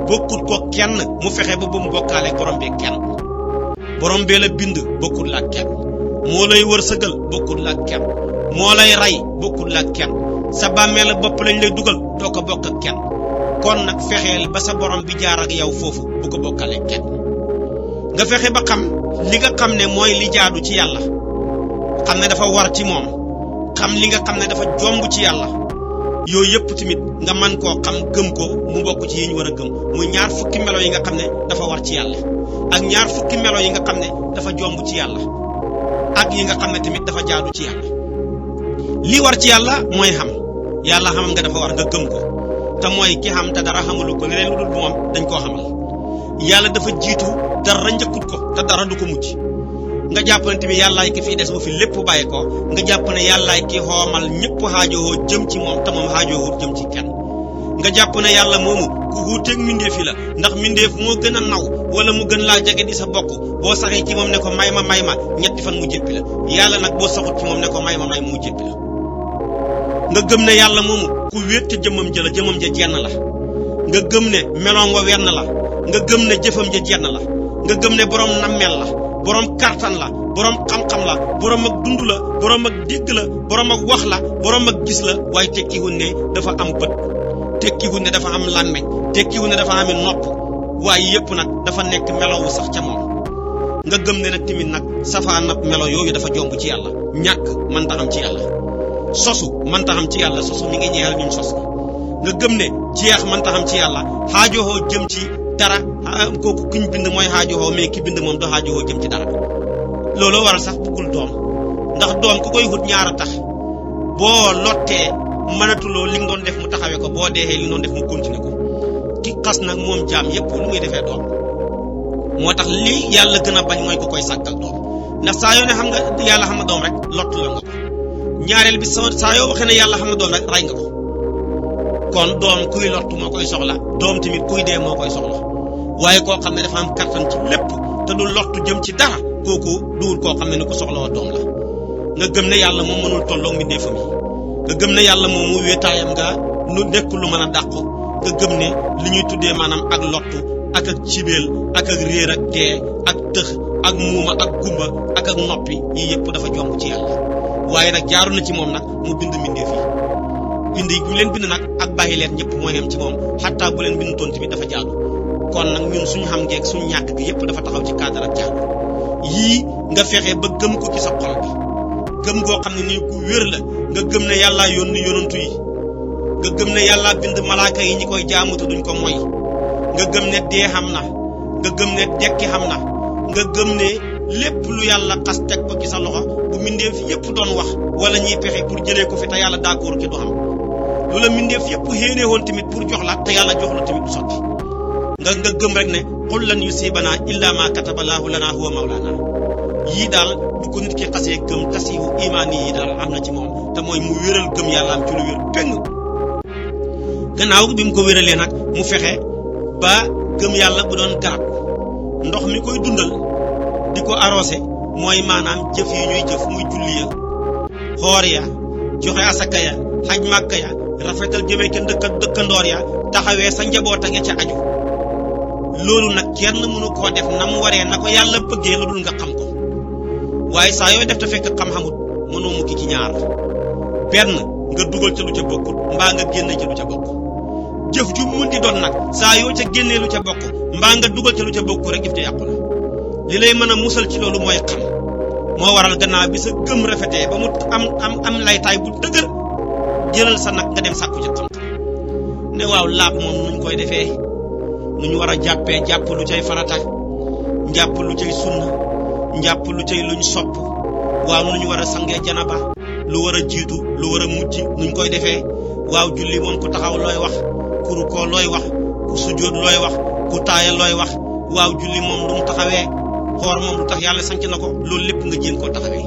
bokkut ko kenn mu fexe ba bu mu bokkaale borom bi kenn borom bee la bind bokkut la kenn moo lay wërsëgal bokkut la kenn moo lay rey bokkut la kenn sa bàmmeel bopp lañ lay dugal doo ko bokk ak kenn kon nag fexeel ba sa borom bi jaar ak yow foofu bu ko bokkale kenn nga fexe ba xam li nga xam ne mooy li jaadu ci yàlla xam ne dafa war ci moom xam li nga xam ne dafa jomb ci yàlla yooyu yëpp tamit nga man koo xam gëm ko mu bokk ci yi ñu war a gëm muy ñaar fukki melo yi nga xam ne dafa war ci yàlla ak ñaar fukki melo yi nga xam ne dafa jomb ci yàlla ak yi nga xam ne tamit dafa jaadu ci yàlla li war ci yàlla mooy xam yàlla xamam nga dafa war nga gëm ko te mooy ki xam te dara xamalu ko leneen lu dul moom dañ koo xamal yàlla dafa jiitu dara njëkkut ko te dara du ko mujj nga jàpp ne tamit yàllaay ki fii des bu fi lépp bàyyi ko nga jàpp ne yàllaay ki xoomal ñëpp xaajowoo jëm ci moom te moom xaajowoo jëm ci kenn nga jàpp ne yàlla moomu ku wuuteeg mbindeef yi la ndax mbindeef moo gën a naw wala mu gën laa jege di sa bokk boo saxee ci moom ne ko may ma ñetti fan mu jéppi la yàlla nag boo saxut ci moom ne ko may ma mu jéppi la nga gëm ne yàlla moomu ku wéet ca jëmmam ja jenn la nga gëm ne meloom wa wenn la nga gëm ne jëfam ja jenn la nga gëm ne borom nammeel la borom kartan la borom xam-xam la borom ak dund la borom ak dégg la borom ak wax la borom ak gis la waaye tekkiwul ne dafa am bët tekkiwul ne dafa am làmmeñ tekkiwul ne dafa am nopp waaye yépp nag dafa nekk melowu sax ca moom nga gëm ne nag tamit nag safaan ab melo yooyu dafa jomb ci yàlla ñàkk mën ta am ci yàlla sosu mën ta am ci yàlla sosu mi ngi ñeexal ñun sos nga gëm ne jeex mën ta am ci yàlla xaajoxoo jëm ci dara kooku kuñ bind mooy xaajoxoo mais ki bind moom do xaajoxoo jëm ci dara loolu waral sax bëggul doom ndax doom ku koy wut ñaara tax boo lottee mënatuloo li nga doon def mu taxawee ko boo deexee li nga doon def mu continuer ko ki xas nag moom jaam yépp lu muy defee doom moo tax li yàlla gën a bañ mooy ku koy sàkkal doom ndax saa yoo ne xam nga yàlla xam na doom rek lott la nga ko ñaareel bi saa yoo waxee ne yàlla xam na doom rek ray nga ko kon doom kuy lott moo koy soxla doom tamit kuy dee moo koy soxla waaye koo xam ne dafa am kattan ci lépp te du lottu jëm ci dara kooku duwul koo xam ne ni ko soxlawoo doom la nga gëm ne yàlla moom mënul tolloo mbindeefam yi nga gëm ne yàlla moom mu wéetaayam nga nu nekk lu mën a dàqu nga gëm ne li ñuy tuddee maanaam ak lottu ak cibeel ak réer ak dee ak tëx ak muuma ak gumba ak noppi yii yëpp dafa jomb ci yàlla waaye nag jaaru na ci moom nag mu bind mbindeef yi bind yi bu leen bind nag ak bàyyi leen ñëpp mooy yem ci moom xattaa bu leen bind toon tamit dafa jaadu kon nag ñun suñu xam ngeeg suñu ñàkk gi yëpp dafa taxaw ci cadre ak jaadu yii nga fexe ba gëm ko ci sa xol bi gëm goo xam ne nii ku wér la nga gëm ne yàllaa yónni yonantu yi nga gëm ne yàllaa bind malaaka yi ñi koy jaamu te duñ ko moy nga gëm ne dee xam na nga gëm ne dekki xam na nga gëm ne lépp lu yàlla xas teg ko ci sa loxo bu mbindeef yëpp doon wax wala ñuy pexe pour jëlee ko fi te yàlla d'accord ci du xam lu la mbindeef yëpp xéenee woon tamit pour jox la te yàlla jox la tamit du sotti nga gëm rek ne qul lan yusibanaa illa ma katabalaahu lanaa huwa mawlaana yii daal bu ko nit ki xasee gëm tasihu imaan yi daal am na ci moom te mooy mu wéral gëm yàlla am ci lu wér péng gannaaw bi mu ko wéralee nag mu fexe ba gëm yàlla bu doon garab ndox mi koy dundal di ko arrosé mooy maanaam jëf yi ñuy jëf muy julli ya xoor ya joxe asaka ya xaj màkka ya rafetal jëmee ca dëkkandoor ya taxawee sa njaboot a nga ca aju loolu nag kenn mënu koo def na mu waree na ko yàlla bëggee lu dul nga xam ko waaye saa yooy def te fekk xam-xamut mënoo mukki ci ñaar benn nga dugal ca lu ca bokkut mbaa nga génne ca lu ca bokk jëf ju mun di doon nag saa yoo ca génnee lu ca bokk mbaa nga dugal ca lu ca bokk rek jëf te yàqu na li lay mën a musal ci loolu mooy xam moo waral gannaaw bi sa gëm rafetee ba mu am laytaay bu dëgër jëlal sa nag nga dem sàkku ci xam ne waaw laab moom nuñ koy defee nu ñu war a jàppee jàpp lu cay farata njàpp lu cay sunna njàpp lu cay luñ sopp waaw nu ñu war a sangee janaba lu war a jiitu lu war a mujj nuñ koy defee waaw julli moom ku taxaw looy wax ku rukoo looy wax ku sujjóot looy wax ku taaya looy wax waaw julli moom lu mu taxawee xoor moom lu tax yàlla sanc na ko loolu lépp nga jéem koo taxawee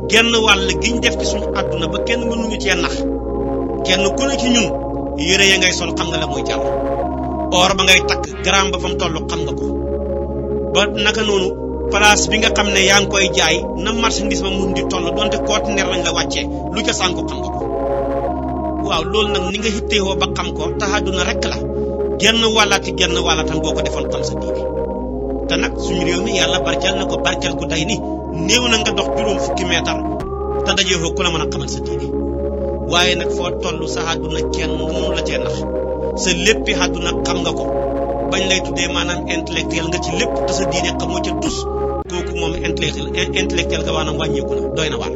genn wàll giñ def ci suñu àdduna ba kenn mënuñu cee nax kenn ku ne ci ñun yére ya ngay sol xam nga la muy jàll or ba ngay takk gramme ba fa mu toll xam nga ko ba naka noonu place bi nga xam ne yaa ngi koy jaay na marchandise ba mun di toll donte conteneur lañ la wàccee lu ca sànku xam nga ko waaw loolu nag ni nga xitteewoo ba xam ko taxaduna rek la genn wàllatam boo ko defoon xam sa diine te nag suñu réew mi yàlla barkeel na ko barkeel gu day ni néew na nga dox juróom fukki meetar te dajeefoo ku la mën a xamal sa diine waaye nag foo toll sa àdduna kenn mënu la cee nax sa léppi àdduna xam nga ko bañ lay tuddee maanaam intellectuel nga ci lépp te sa diine xamoo ca tus kooku moom intellectuel nga waanaam wàññeeku na doy na waar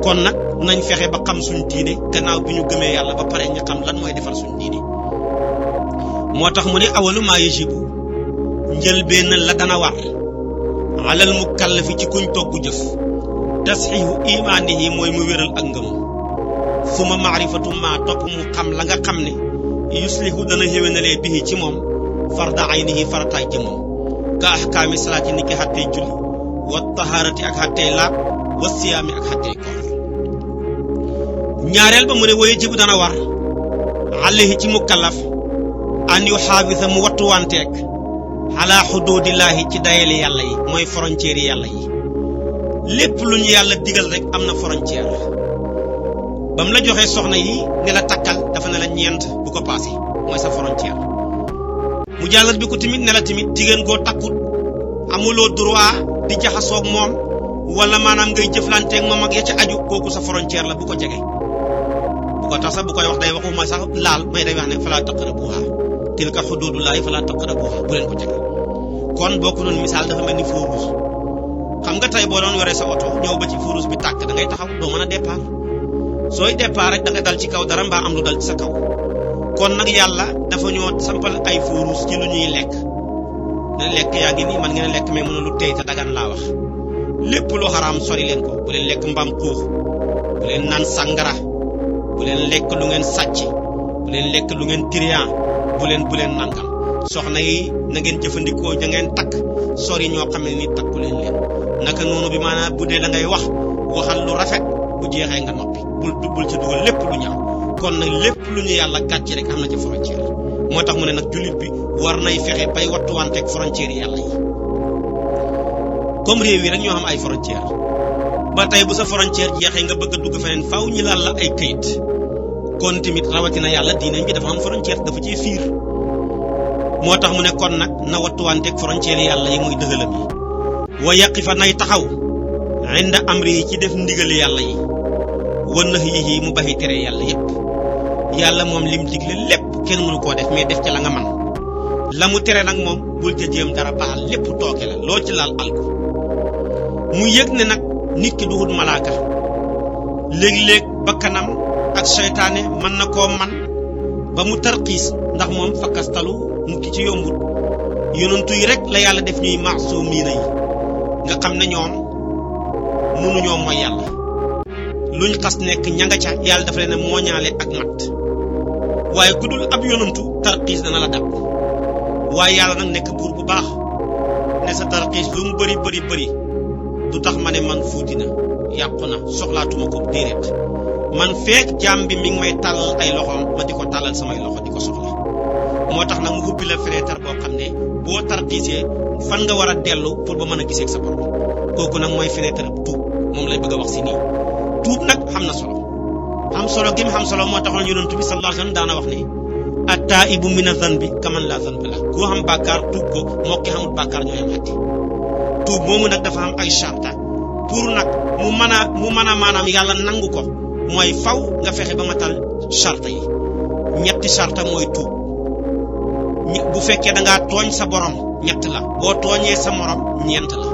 kon nag nañ fexe ba xam suñ diine gannaaw bi ñu gëmee yàlla ba pare ñu xam lan mooy defar suñ diine moo tax mu ne awalu maa yajibu njëlbeen la dana war alal mukallafi ci kuñ togg jëf tasxiihu imaanihi mooy mu wéral ak ngëm suma maarifatu ma topp mu xam la nga xam ne yuslihu dana xéwénalee bihi ci moom farda aynihi farataay jëmmam ka ahkaami salaati ni ki xattee julli wa tahaarati ak xattee laab wa siyaami ak xattee koor ñaareel ba mu ne waye jibu dana war alayhi ci mukallaf an yu xaafisa mu wattuwanteeg ala xuduudillaahi ci dayeli yàlla yi mooy frontière yi yàlla yi lépp lu ñu yàlla digal rek am na frontière ba mu la joxee soxna yi ne la takkal dafa ne la ñeent bu ko passé mooy sa frontière mu jàllat bi ko tamit ne la tamit jigéen goo takkut amuloo droit di jaxasoog moom wala maanaam ngay jëflanteeg moom ak ya ca aju kooku sa frontière la bu ko jege bu ko tax sax bu koy wax day waxuma sax laal may day wax ne falaa taqrabuha tilka xuduudullaahi falaa taqrabuha bu leen ko jege kon boo ko doon misaal dafa mel ni feu rouge xam nga tey boo doon yoree sa oto ñëw ba ci feu rouge bi tàkk da ngay taxaw doo mën a départ sooy départ rek da nga dal ci kaw dara mbaa am lu dal ci sa kaw kon nag yàlla dafa ñoo sampal ay feu rouge ci lu ñuy lekk ne lekk yaa ngi nii man ngeen lekk mais mënu lu tey te dagan laa wax lépp lu xaraam sori leen ko bu leen lekk mbaam xuux bu leen naan sangara bu leen lekk lu ngeen sàcc bu leen lekk lu ngeen tiriyan bu leen nangam soxna yi na ngeen jëfandikoo ja ngeen takk sori ñoo xam ne ni takku leen naka noonu bi maanaam bu dee da ngay waxal lu rafet bu jeexee nga noppi bul ci dugal lépp lu ñaaw kon nag lépp lu ñu yàlla gàcc rek am na ci frontière moo tax mu ne nag jullit bi war nay fexe bay wattuwanteeg frontière yi yàlla yi comme réew yi rek ñoo xam ay frontière ba tey bu sa frontière jeexee nga bëgg a dugg feneen faaw ñu laal la ay këyit kon tamit rawatina yàlla diine bi dafa am frontière dafa ci fiir moo tax mu ne kon nag na wattuwanteeg frontière yàlla yi muy dëgalam yi wa yaqifa nay taxaw inda amri yi ci def ndigali yàlla yi wa nahyihi mu baxi tere yàlla yépp yàlla moom lim digle lépp kenn mënu koo def mais def ci la nga man la mu tere nag moom bul ca jéem dara baal lépp tooke la loo ci laal alko mu yëg ne nag nit ki du wut malaaka léeg-léeg bakkanam ak seytaane mën na koo man ba mu tarxiis ndax moom fakkastalu mu ki ci yombut yonentu yi rek la yàlla def ñuy maasumiina yi nga xam ne ñoom mënuñoo mooy yàlla luñ xas nekk ña nga ca yàlla dafa leen mooñaale ak mat waaye ku dul ab yonentu tarxiis dana la dab waaye yàlla nag nekk buur bu baax ne sa tarxiis lu mu bëri bëri bëri du tax ma ne man fuuti na yàqu na soxlaatuma ko déedéet man feek jaam bi mi ngi may tàllal ay loxoom ma di ko tàllal samay loxo di ko soxla moo tax nag mu ubbi la fenêtre boo xam ne boo tarxiisee fan nga war a dellu pour ba mën a gisee ak sa borom kooku nag mooy fenêtre tuub moom lay bëgg a wax si nii tuub nag xam na solo gi mu xam solo moo taxoon yonent bi sallallahu alayhi wasallam daana wax ne at-taa'ibu mina zanbi kaman laa zanba la ku xam bàkkaar tuub ko moo ki xamul bàkkaar ñoo yem atti tuub moomu nag dafa am ay charta pour nag mu mën a maanaam yàlla nangu ko mooy faw nga fexe ba matal charta yi ñetti charta mooy tuub bu fekkee da ngaa tooñ sa borom ñett la boo tooñee sa morom ñeent la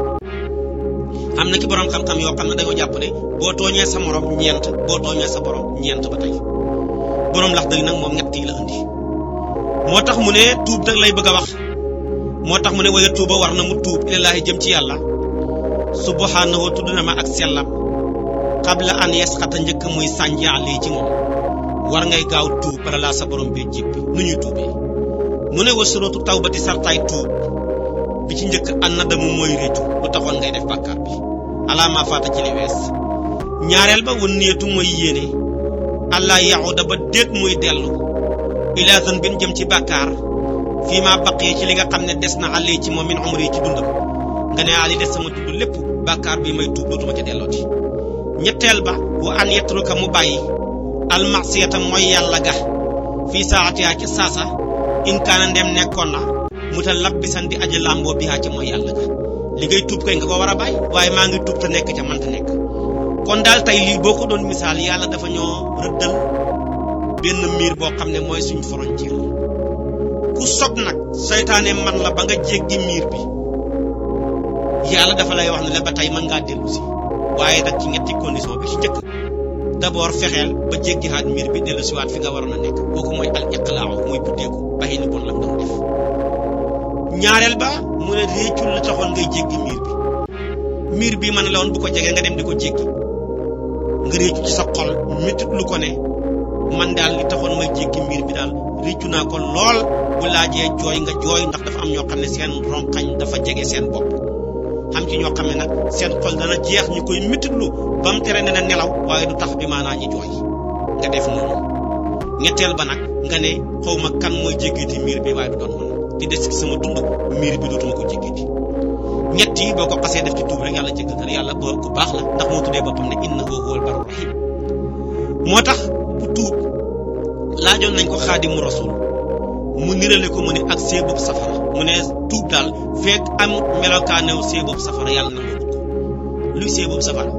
am na ki borom xam-xam yoo xam ne dañoo jàpp ne boo tooñee sa morom ñeent boo tooñee sa borom ñeent ba tey borom lax dëgg nag moom ñett yi la indi moo tax mu ne tuub nag lay bëgg a wax moo tax mu ne waya tuuba war na mu tuub ilallaahi jëm ci yàlla subhanahu tudd na ma ak sellam qabla an yasxata njëkk muy sànjaale ci moom war ngay gaaw tuub bala laa sa borom bee jéppi nu ñuy tuubee mu ne wa suratu tawbati sartaay tuub bi ci njëkk an nadamu mooy réccu lu taxoon ngay def bàkkaar bi alaamaa faata ci li wees ñaareel ba wan niyatu mooy yéene allah yaxuda ba déet muy dellu ilaa zanbin jëm ci bàkkaar fii maa baqee ci li nga xam ne des na àllee ci moom min umri ci dundam nga ne ali des sama dund lépp bàkkaar bi may tuub dootuma ca dellooti ñetteel ba wa an yetruka mu bàyyi almasiyata mooy yàlla ga fii saatiyaa ci saasa in kaana ndem nekkoon na mu ta labbisan di aji làmboo bi haa ci mooy yàlla ga li ngay tuub kay nga ko war a bàyyi waaye maa ngi tuub te nekk ca mënta nekk kon daal tey lii boo ko doon misaal yàlla dafa ñoo rëddal benn miir boo xam ne mooy suñ frontière ku sob nag seytaane man la ba nga jéggi miir bi yàlla dafa lay wax ne la ba tey mën ngaa dellu si waaye nag ci ñetti condition bi ci njëkk d'abord fexeel ba jéggi xaat miir bi dellu siwaat fi nga waroon a nekk kooku mooy al iqlaaw muy buddeeku baxi ni bon la doon def ñaareel ba mu ne réccul la taxoon ngay jéggi miir bi ma ne la woon bu ko jegee nga dem di ko jéggi nga réccu ci sa xol métit lu ko ne man daal li taxoon may jéggi miir bi daal réccu naa ko lool bu laajee jooy nga jooy ndax dafa am ñoo xam ne seen ronkañ dafa jege seen bopp xam ci ñoo xam ne nag seen xol dana jeex ñu koy métitlu ba mu tere ne na nelaw waaye du tax bi maanaa ñi jooy nga def noonu ñetteel ba nag nga ne xaw ma kan mooy jéggiti miir bi waaye du doon man di des ci sama dund miir bi dootuma ko jéggiti ñett yi boo ko xasee def ci tuub rek yàlla jéggal na yàlla boo ku baax la ndax moo tuddee boppam ne innahu huwal barru rahim moo tax bu tuub laajoon nañ ko xaadimu rasul mu nirale ko mu ne ak seebub safara mu ne tuub daal fekk am melokaanew seebub safara yàlla nangu ko luy seebub safara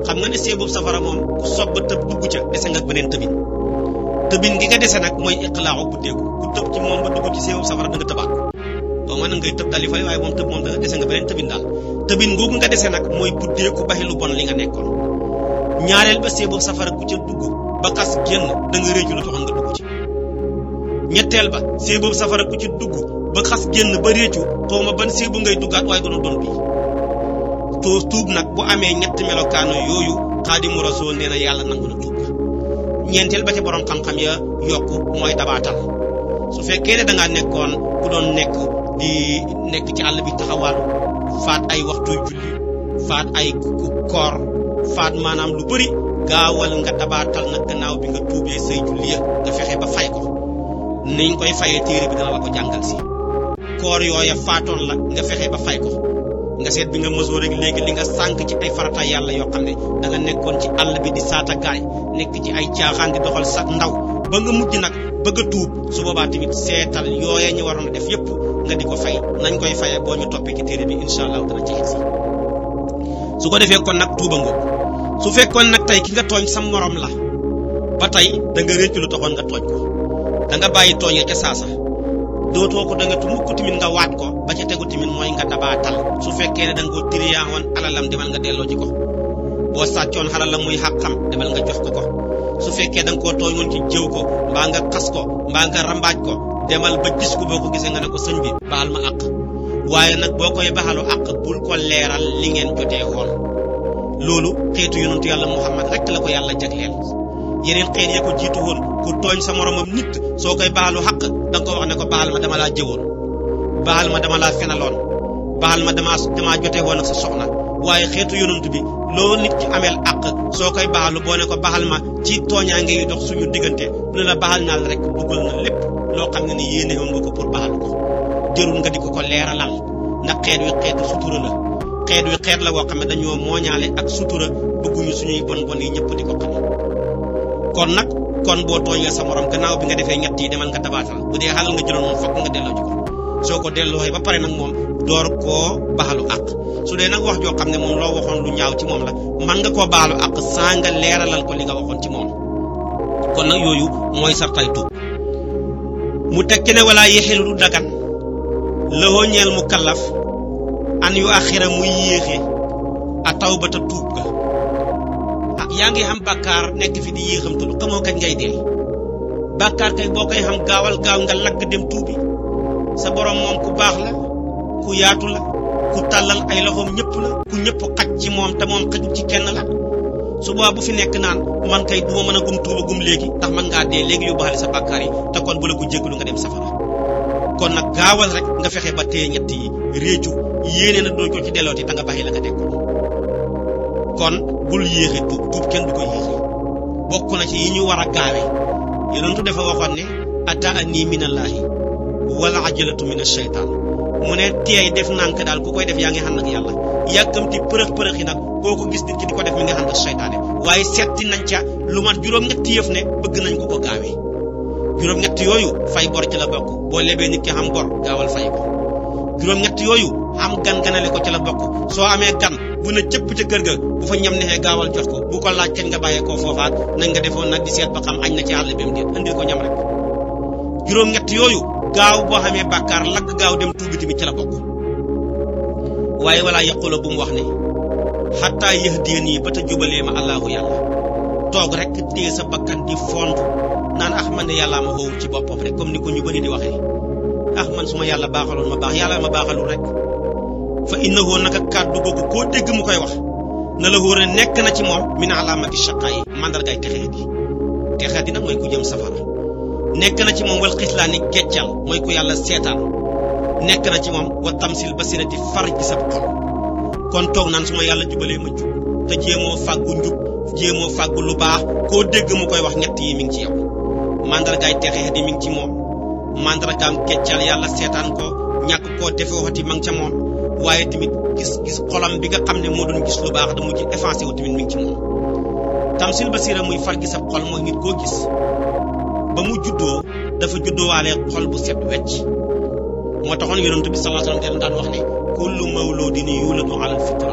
xam nga ne seebub safara moom ku sob ba tëb dugg ca dese nga beneen tëbin gi nga dese nag mooy iqlaaxu buddeeku ku tëb ci moom ba dugg ci seebub safara da nga tëbaat doo mën ngay tëb dali fay waaye moom tëb moom da nga dese nga beneen tëbin daal tëbin googu nga dese nag mooy buddeeku baxi lu bon li nga nekkoon ñaareel ba seebub safara ku ca dugg ba xas génn da nga réccu lu taxoon nga dugg ci ñetteel ba seeboobu safara ku ci dugg ba xas génn ba réccu xaw ma ban seebu ngay duggaat waaye doona doon bii tuub nag bu amee ñetti melokaano yooyu xaadimu rasul nee na yàlla nangu na tuub ñeenteel ba ca borom xam-xam ya yokku mooy dabaatal su fekkee ne dangaa nekkoon ku doon nekk ci àll bi taxawaalu faat ay waxtuy julli faat ay koor faat maanaam lu bëri gaawal nga dabaatal nag gannaaw bi nga tuubee say julli ya nga fexe ba fay ko niñ koy fayee téere bi dana la ko jàngal si koor yooya faatoon la nga fexe ba fay ko nga seet bi nga mësoo rek léegi li nga sànk ci ay farata yàlla yoo xam ne da nga nekkoon ci àll bi di saata gaay nekk ci ay caaxaan di doxal sax ndaw ba nga mujj nag bëgg a tuub su boobaa tamit seetal yooyee ñu waroon a def yépp nga di ko fay nañ koy fayee boo ñu toppee ci téere bi incha allah dana ci egsi su ko defee kon nag tuuba ngoog su fekkoon nag tey ki nga tooñ sa morom la ba tey da nga réccu lu taxoon nga tooñ ko da nga bàyyi tooñ ca saasa dootoo ko da nga mukk tamit nga waat ko ba ca tegu tamit mooy nga dabaatal su fekkee ne da nga ko tiriyaa woon alalam demal nga delloo ci ko boo sàccoon xalalam muy xàqam demal nga jox ko ko su fekkee da nga koo tooñ woon ci jëw ko mbaa nga xas ko mbaa nga rambaaj ko demal ba gis ko boo ko gisee nga ne ko sëñ bi baal ma àq waaye nag boo koy baxalu àq bul ko leeral li ngeen jotee woon loolu xeetu yonentu yàlla Muhammad rek la ko yàlla jagleel yeneen xeet ya ko jiitu woon ku tooñ sa moromam nit soo koy baalu xaq da nga ko wax ne ko baal ma dama laa jëwoon baal ma dama laa fenaloon baal ma damaa jotee woon ak sa soxna waaye xeetu yonent bi loo nit ki ameel àq soo koy baalu boo ne ko baal ma ci tooñaange yi dox suñu diggante bu ne la baal naa la rek dugal na lépp loo xam ne ni yéene woon nga ko pour baalu ko jërul nga di ko leeralal ndax xeet wi xeetu sutura la xeet wi xeet la woo xam ne dañoo mooñaale ak sutura bëgguñu suñuy bon bon yi ñëpp di ko xam kon boo tooñee sa morom gannaaw bi nga defee ñett yi demal nga dabaatal bu dee xalal nga jëloon moom fokk nga delloo ji ko soo ko delloo ba pare nag moom door koo baalu àq su dee nag wax joo xam ne moom loo waxoon lu ñaaw ci moom la man nga koo baalu àq saa nga leeralal ko li nga waxoon ci moom kon nag yooyu mooy sartay tuub mu teg ci ne wala yexilu du dagan lëhoo ñeel mu kallaf an yu axira muy yéexe a tawbata tuub ga yaa ngi xam bàkkaar nekk fi di yéexam tudd xamoo kañ ngay dee bàkkaar kay boo koy xam gaawal gaaw nga lagg dem tuubi sa borom moom ku baax la ku yaatu la ku tàllal ay loxoom ñëpp la ku ñëpp xaj ci moom te moom xajul ci kenn la suba bu fi nekk naan man kay duma mën a gum tuuba gum léegi ndax man ngaa dee léegi yóbbaale sa bàkkaar yi te kon bu la ko jéggalu nga dem safara kon nag gaawal rek nga fexe ba téye ñett yi réccu yéene na doo ko ci dellooti te nga bàyyi la nga dekkoon kon bul yéexe tuub kenn du ko yéexe bokk na ci yi ñu war a gaawe yonentu dafa waxoon ne ataani minallahi wala ajalatu min ash-shaytan mu ne teey def nànk daal ku koy def yaa ngi ànd ak yàlla yàkkamti përëx yi nag koo ko gis nit ki di ko def mi nga ànd ak seytaane waaye setti nañ ca lu mat juróom-ñetti yëf ne bëgg nañ ko gaawee juróom-ñett yooyu fay bor ci la bokk boo lebee nit ki xam bor gaawal fay ko juróom-ñett yooyu am gan-ganale ko ci la bokk soo amee gan bu na cëpp ca kër ga bu fa ñam nexee gaawal jox ko bu ko laaj kañ nga bàyyee koo foofaat nañ nga defoon nag di seet ba xam añ na ci àll bi mu déet andil ko ñam rek juróom-ñett yooyu gaaw boo xamee bàkkaar lagg gaaw dem tuubi tamit ci la bokk waaye walaa yaqula bu mu wax ne xattaa yahdiyanii ba ta jubalee ma allahu yàlla toog rek téye sa bakkan di fontu naan man ne yàllaa ma xoowu ci boppam rek comme ni ko ñu bëri di waxee man suma yàlla baaxaloon ma baax yàlla ma baaxalul rek fa innahu naka kàddu googu koo dégg mu koy wax na la wóor ne nekk na ci moom min alaamati shaqaa yi mandargaay texee di nag mooy ku jëm safara nekk na ci moom wal xislaani geccal mooy ku yàlla seetaan nekk na ci moom wa tamsil basirati far ci sa xol kon toog naan suma yàlla jubalee ma jub te jéemoo fàggu njub jéemoo fàggu lu baax koo dégg mu koy wax ñett yi mi ngi ci yow mandargaay texee di mi ngi ci moom mandargaam geccal yàlla seetaan ko ñàkk koo defe waxati ma ngi ca moom waaye tamit gis xolam bi nga xam ne moo doon gis lu baax da mujj effacé wu tamit mi ngi ci moom tamsil basira muy far gi sa xol mooy nit koo gis ba mu juddoo dafa juddoowaale xol bu set wecc moo taxoon yonent bi sallallahu alayhi wasallam daan wax ne kullu mawludin yuladu ala fitra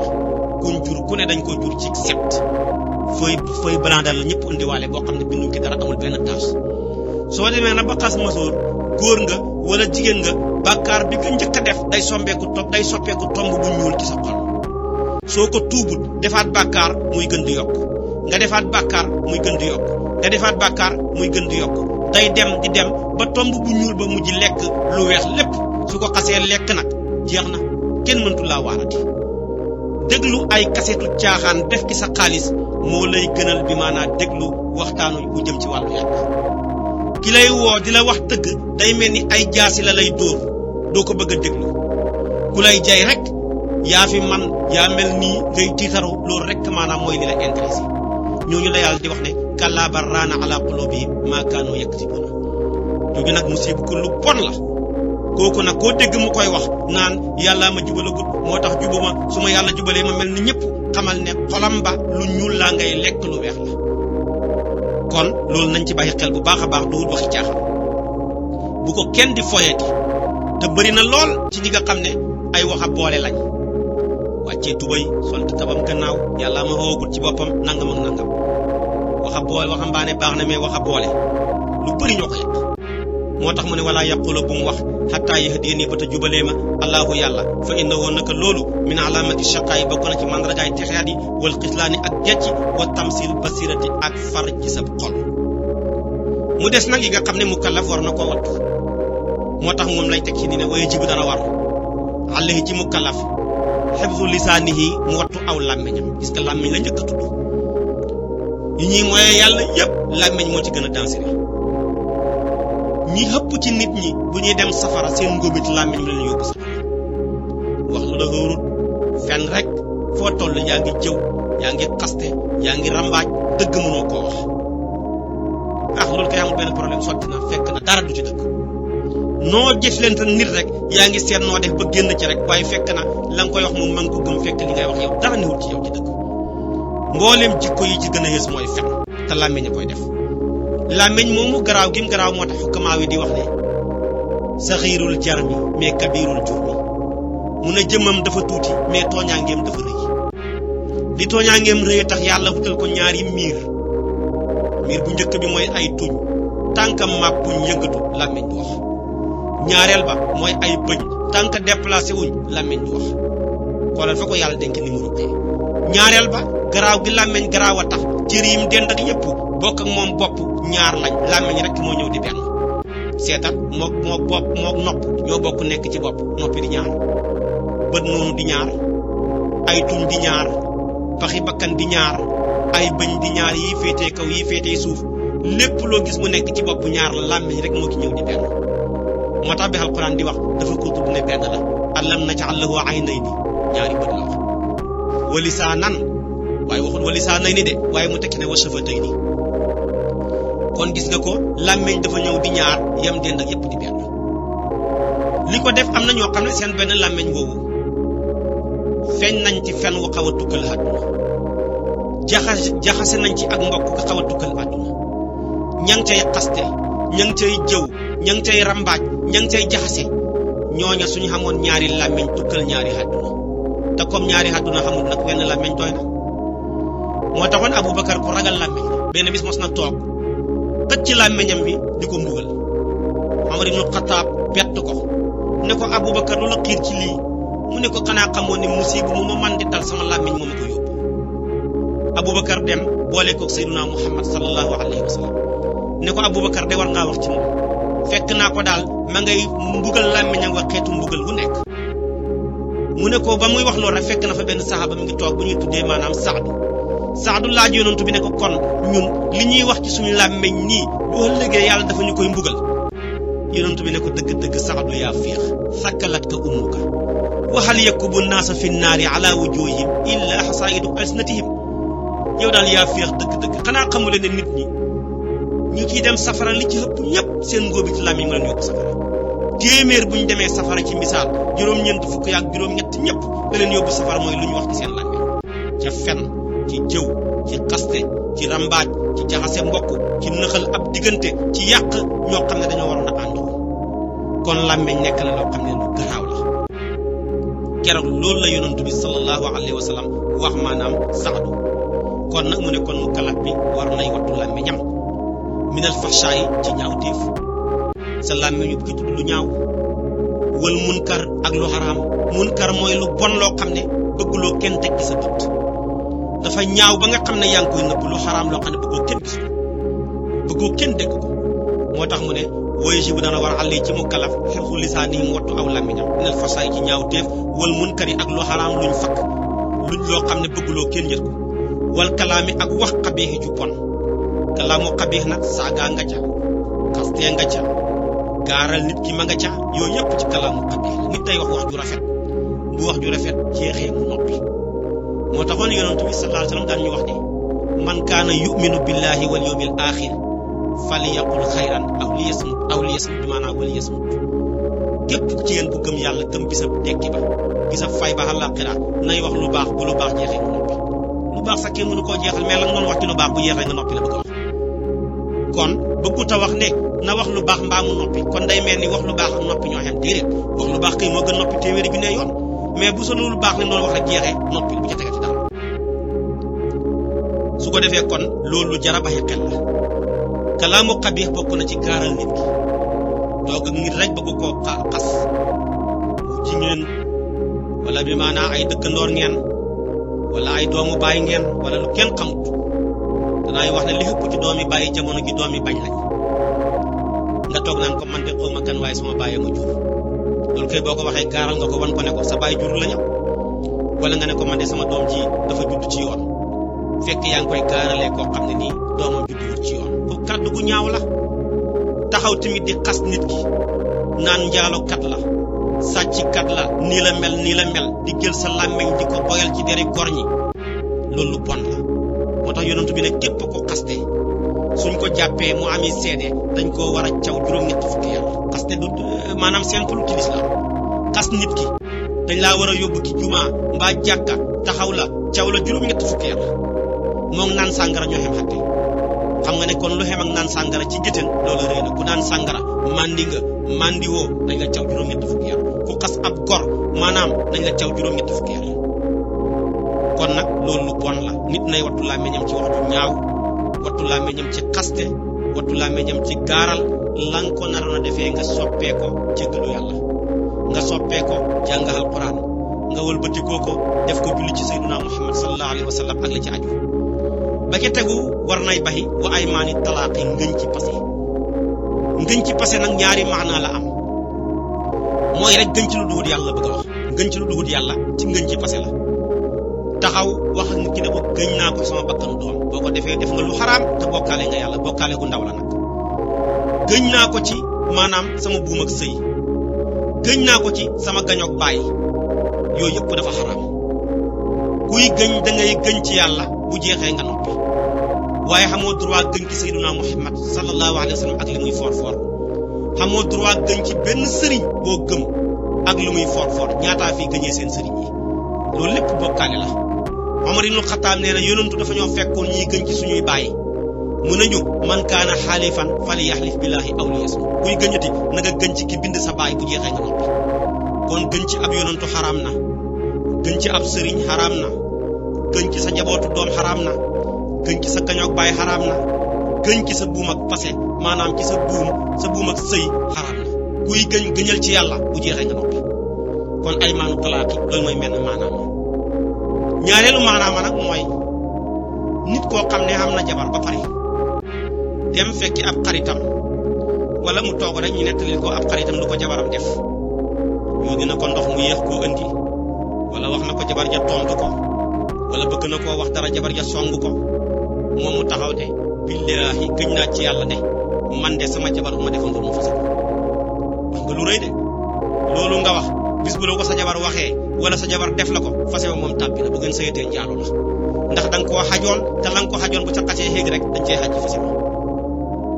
kuñ jur ku ne dañ ko jur ci set fooy balandal la ñëpp indiwaale boo xam ne binduñ ki dara amul benn taas soo demee na ba xas masoor góor nga wala jigéen nga bàkkaar bi nga njëkk a def day soppeeku tomb bu ñuul ci sa xol soo ko tuubut defaat bàkkaar muy gën di yokk nga defaat bàkkaar muy gën di yokk nga defaat bàkkaar muy gën di yokk day dem di dem ba tomb bu ñuul ba mujj lekk lu weex lépp su ko xasee lekk nag jeex na kenn mëntu laa waarati déglu ay kaseetu caaxaan def ki sa xaalis moo lay gënal bi maanaa déglu waxtaanu bu jëm ci wàllu yàlla ki lay woo di la wax dëgg day mel ni ay jaasi la lay dóor doo ko bëgg a déglu ku lay jay rek yaa fi man yaa mel nii ngay tiitaru loolu rek maanaam mooy li la intéressé ñooñu la yàlla di wax ne kallaa bal raana ala qulubihim maa kaanu yaktubuna ñooñu nag musiba ko lu bon la kooku nag koo dégg mu koy wax naan yàllaa ma jubalagut moo tax jubuma su ma yàlla jubalee ma mel ni ñëpp xamal ne xolam ba lu ñuul laa ngay lekk lu weex la. kon loolu nañ ci bàyyi xel bu baax a baax duwul waxi caaxaan bu ko kenn di foyeeti te bëri na lool ci ñi nga xam ne ay waxa boole lañ wàccee tubay sol tabam gannaaw yàllaa ma xoogut ci boppam nangam ak nangam waxa boole waxambaane baax na mais waxa boole lu bëri ñoo ko yàq moo tax mu ne wala yaqula bu mu wax xataa yahdiyani ba ta jubalee ma allahu yàlla fa innahu naka loolu min alamati shaqaayi bokk na ci mandargaay texeat yi wal xislaani ak jecci wa tamsil basirati ak far ci sa xol. mu des nag yi nga xam ne mukallaf war na koo wattu moo tax moom lay teg ci ni ne waaye jibu dana war alayhi ci mukallaf xifzu lisaanihi mu wattu aw làmmiñam gis nga làmmiñ la njëkk a tudd yi ñuy mooy yàlla yépp làmmiñ moo ci gën a dansé ñi xëpp ci nit ñi bu ñuy dem safara seen ngóobit làmmiñ la ñu yóbbu safara wax lu la xóorut fenn rek foo toll yaa ngi jëw yaa ngi xaste yaa ngi rambaaj dëgg mënoo koo wax loolu kay amul benn problème sotti na fekk na dara du ci dëgg noo jëflante nit rek yaa ngi seet noo def ba génn ci rek waaye fekk na la nga koy wax moom ma nga ko gëm fekk li ngay wax yow dara newul ci yow ci dëgg mbooleem jikko yi ci gën a yées mooy fen te làmmiñ a koy def làmmiñ moomu garaaw gim garaaw moo tax xukkamaa wi di wax ne saxiirul jarmi mais kabirul jurmi mu ne jëmmam dafa tuuti mais tooñaangeem dafa rëy li tooñaangeem rëy tax yàlla wutal ko ñaari miir bu njëkk bi mooy ay tuñ tànkam màpp buñ yëngatu làmmiñ du wax ñaareel ba mooy ay bëñ tànk déplacé wuñ làmmiñ du wax xoolal fa ko yàlla dénk ni mu ruqee ñaareel ba garaaw gi làmmiñ garaaw a tax cër yim dend ak yépp bokk ak moom bopp ñaar lañ làmmiñ rek moo ñëw di benn seetal mook bopp mook nopp ñoo bokk nekk ci bopp noppi di ñaar bët noonu di ñaar ay tuñ di ñaar paxi bakkan di ñaar ay bëñ di ñaar yi féetee kaw yi féetee suuf lépp loo gis mu nekk ci bopp ñaar la làmmiñ rek moo ci ñëw di benn moo tax bi alquran di wax dafa ko tudd ne benn la alam naj'al lahu aynayni ñaari bët la wax wa lisaanan waaye waxul wa lisaanayni de waaye mu tekki ne wa shafatayni kon gis nga ko làmmiñ dafa ñëw di ñaar yam dend ak yépp di benn li ko def am na ñoo xam ne seen benn làmmiñ boobu feeñ nañ ci fen wu xaw a tukkal àdduna jaxase nañ ci ak mbokk ko xaw a tukkal àdduna ña ngi cay xaste ña ngi cay jëw ña ngi cay rambaaj ña ngi cay jaxase ñooña suñu xamoon ñaari làmmiñ tukkal ñaari àdduna te comme ñaari àdduna xamul nag wenn làmmiñ doy na moo taxoon Aboubacar ku ragal làmmiñ benn bis mos na toog tëj ci làmmiñam bi di ko mbugal Omar ibn Khattab bett ko ne ko Aboubacar lu la xiir ci lii mu ne ko xanaa xamoon ne musiba mu ma man di dal sama làmmiñ moo ma ko yóbbu Aboubacar dem boole koog Seydina Muhammad sallallahu alayhi wa sallam ne ko Aboubacar de war ngaa wax ci moom fekk naa ko daal ma ngay mbugal làmmiñam wa xeetu mbugal wu nekk mu ne ko ba muy wax loolu rek fekk na fa benn saxaaba mi ngi toog bu ñuy tuddee maanaam Saadu laaj yonantu bi ne ko kon ñun li ñuy wax ci suñu làmmiñ nii bu ëllëgee yàlla dafa ñu koy mbugal yonantu bi ne ko dëgg-dëgg Saadu yaa féex sakkalat ka ummuka wa hal yakubu naasa fi naari ala wujuhihim illa hasaidu alsinatihim yow daal yaa féex dëgg-dëgg xanaa xamule ne nit ñi ñu ciy dem safara li ci ëpp ñëpp seen ngóobi ci làmmiñ ma leen yóbbu safara téeméer bu ñu demee safara ci misaal juróom-ñeent fukk yaak juróom-ñett ñëpp la leen yóbbu safara mooy lu ñu wax ci seen làmmiñ ca fen ci jëw ci xaste ci rambaaj ci jaxase mbokk ci nëxal ab diggante ci yàq ñoo xam ne dañoo waroon a àndoo kon làmmiñ nekk na loo xam ne lu garaaw la keroog loolu la yonantu bi sallallahu alayhi wa sallam wax maanaam Saadu kon nag mu ne kon mu kalaf bi war nay wattu làmmiñam minal fahshaay ci ñaawteef sa làmmiñ bu ci tudd lu ñaaw wal munkar ak lu xaraam munkar mooy lu bon loo xam ne bëgguloo kenn teg ci sa bët dafa ñaaw ba nga xam ne yaa ngi koy nëbb lu xaraam loo xam ne bëggoo kenn gis ko bëggoo kenn dégg ko moo tax mu ne woye ji bu dana war àlli ci mu kalaf xefu lisaani mu wattu aw làmmiñam minal fahshaay ci ñaawteef wal munkar yi ak lu xaraam luñ fakk luñ loo xam ne bëgguloo kenn yët ko wal kalaami ak wax xabiixi ju bon kalaamu xabiix nag saagaa nga ca xastee nga ca gaaral nit ki ma nga ca yooyu yëpp ci kalaamu xabiix la nit day wax wax ju rafet bu wax ju rafet jeexee mu noppi moo taxoon yonent bi sallallahu alayhi wa sallam daan ñu wax ne man kaana yuminu billahi wal yawmil axir falyaqul xayran aw liyasmut bi maanaam wal yasmut képp ci yéen bu gëm yàlla gëm bisab dekki ba bisab fay ba àllaaxira nay wax lu baax bu lu baax jeexee nga noppi lu baax sax kenn mënu koo jeexal mais la nga doon wax ci lu baax bu jeexee nga noppi la bëgg a wax kon bëggut a wax ne na wax lu baax mbaa mu noppi kon day mel ni wax lu baax ak noppi ñoo xam déedéet wax lu baax kay moo gën noppi téeméeri junne yoon mais bu sa lu baax ne noonu wax rek jeexee noppi bu ca tegati dara su ko defee kon loolu jara bàyyi xel la kalaamu xabiix bokk na ci gaaral nit ki toog ak nit rek bëgg koo xas ci ngeen wala bi maanaa ay dëkkandoor ngeen wala ay doomu baay ngeen wala lu kenn xamut danaay wax ne li ëpp ci doomi bàyyi jamono gi doomi bañ lañ nga toog naan ko man de xaw ma kan waaye sama bàyyi ma jur loolu kay boo ko waxee gaaral nga ko wan ko ne ko sa bàyyi jur la ñëw wala nga ne ko man de sama doom ji dafa judd ci yoon fekk yaa ngi koy gaaralee koo xam ne nii doomam judduwut ci yoon ko kàddu gu ñaaw la taxaw tamit di xas nit ki naan njaalokat la sàcckat la nii la mel di jël sa làmmeñ di ko boyal ci deri gor ñi loolu lu bon la moo tax yonent bi ne képp ko xaste suñ ko jàppee mu ami seede dañ koo war a caw juróom-ñetti fukki yar xaste du maanaam simple ci lislaam xas nit ki dañ laa war a yóbbu ki jumaa mbaa jàkka taxaw la caw la juróom-ñetti fukki yar moom naan sàngara ñoo xem xatte xam nga ne kon lu xem ak naan sàngara ci géttéen loolu rëy na ku naan sàngara mandi nga mandi woo dañ la caw juróom-ñetti fukki yar ku xas ab gor maanaam dañ la caw juróom-ñetti fukki yar kon nag loolu lu bon la nit nay wattu làmmiñam ci wax ju ñaaw wattu làmmiñam ci xaste wattu làmmiñam ci gaaral lan ko naroon a defee nga soppee ko jéggalu yàlla nga soppee ko jàng alquran nga wëlbatikoo ko def ko julli ci sayyiduna muhammad sallallahu alayhi wa sallam ak la ci aju ba ca tegu war nay baxi wa ay maani talaaqi ngëñ ci passé nag ñaari maanaa la am mooy rek gëñ ci lu duhut yàlla bëgg a wax ngëñ ci lu duhut yàlla ci ngëñ ci passé la taxaw wax ak nit ki ne ko gëñ naa ko sama bakkanu doom boo ko defee def nga lu xaraam te bokkaale nga yàlla bokkaale gu ndaw la nag gëñ naa ko ci maanaam sama buum ak sëy gëñ naa ko ci sama gañoog bàyyi yooyu yëpp dafa xaraam kuy gëñ da ngay gëñ ci yàlla bu jeexee nga noppi waaye xamoo droit gëñ ci sayyiduna muhammad sallallahu alayhi wa sallam ak li muy foor foor xamoo droit gëñ ci benn sëriñ boo gëm ak lu muy foor foor ñaataa fii gëñee seen sëriñ yi loolu lépp bokkaale la Omar ibn Khattab nee na yonentu dafa ñoo fekkoon ñuy gëñ ci suñuy bàyyi mu nañu man kaana xaalifan fali yaxlif billahi aw liyasmut kuy gëñati na nga gëñ ci ki bind sa baay bu jeexee nga noppi kon gëñ ci ab yonentu xaraam na gëñ ci ab sëriñ xaraam na gëñ ci sa njabootu doom xaraam na gëñ ci sa kañoog baay xaraam na gëñ ci sa buum ak passé maanaam ci sa buum ak sëy xaraam na kuy gëñal ci yàlla bu jeexee nga noppi kon ay maanu talaaki loolu mooy menn maanaam ñaareelu maanaama nag mooy nit koo xam ne am na jabar ba pare dem fekki ab xaritam wala mu toog rek ñu nettali ko ab xaritam lu ko jabaram def yoo dina ko ndox mu yéex koo indi wala wax na ko jabar ja tontu ko wala bëgg na koo wax dara jabar ja song ko moom mu taxaw de billaahi gëñ naa ci yàlla de man de sama jabar bu ma defoon mu fase ko wax nga lu rëy de loolu nga wax bis bu la ko sa jabar waxee wala sa jabar def la ko fase ba moom tàbbi na bu ngeen sëyatee njaaloo la ndax da nga koo xajoon te la nga ko xajoon bu ca xasee xéeg rek dañ cee xaj ci fase ba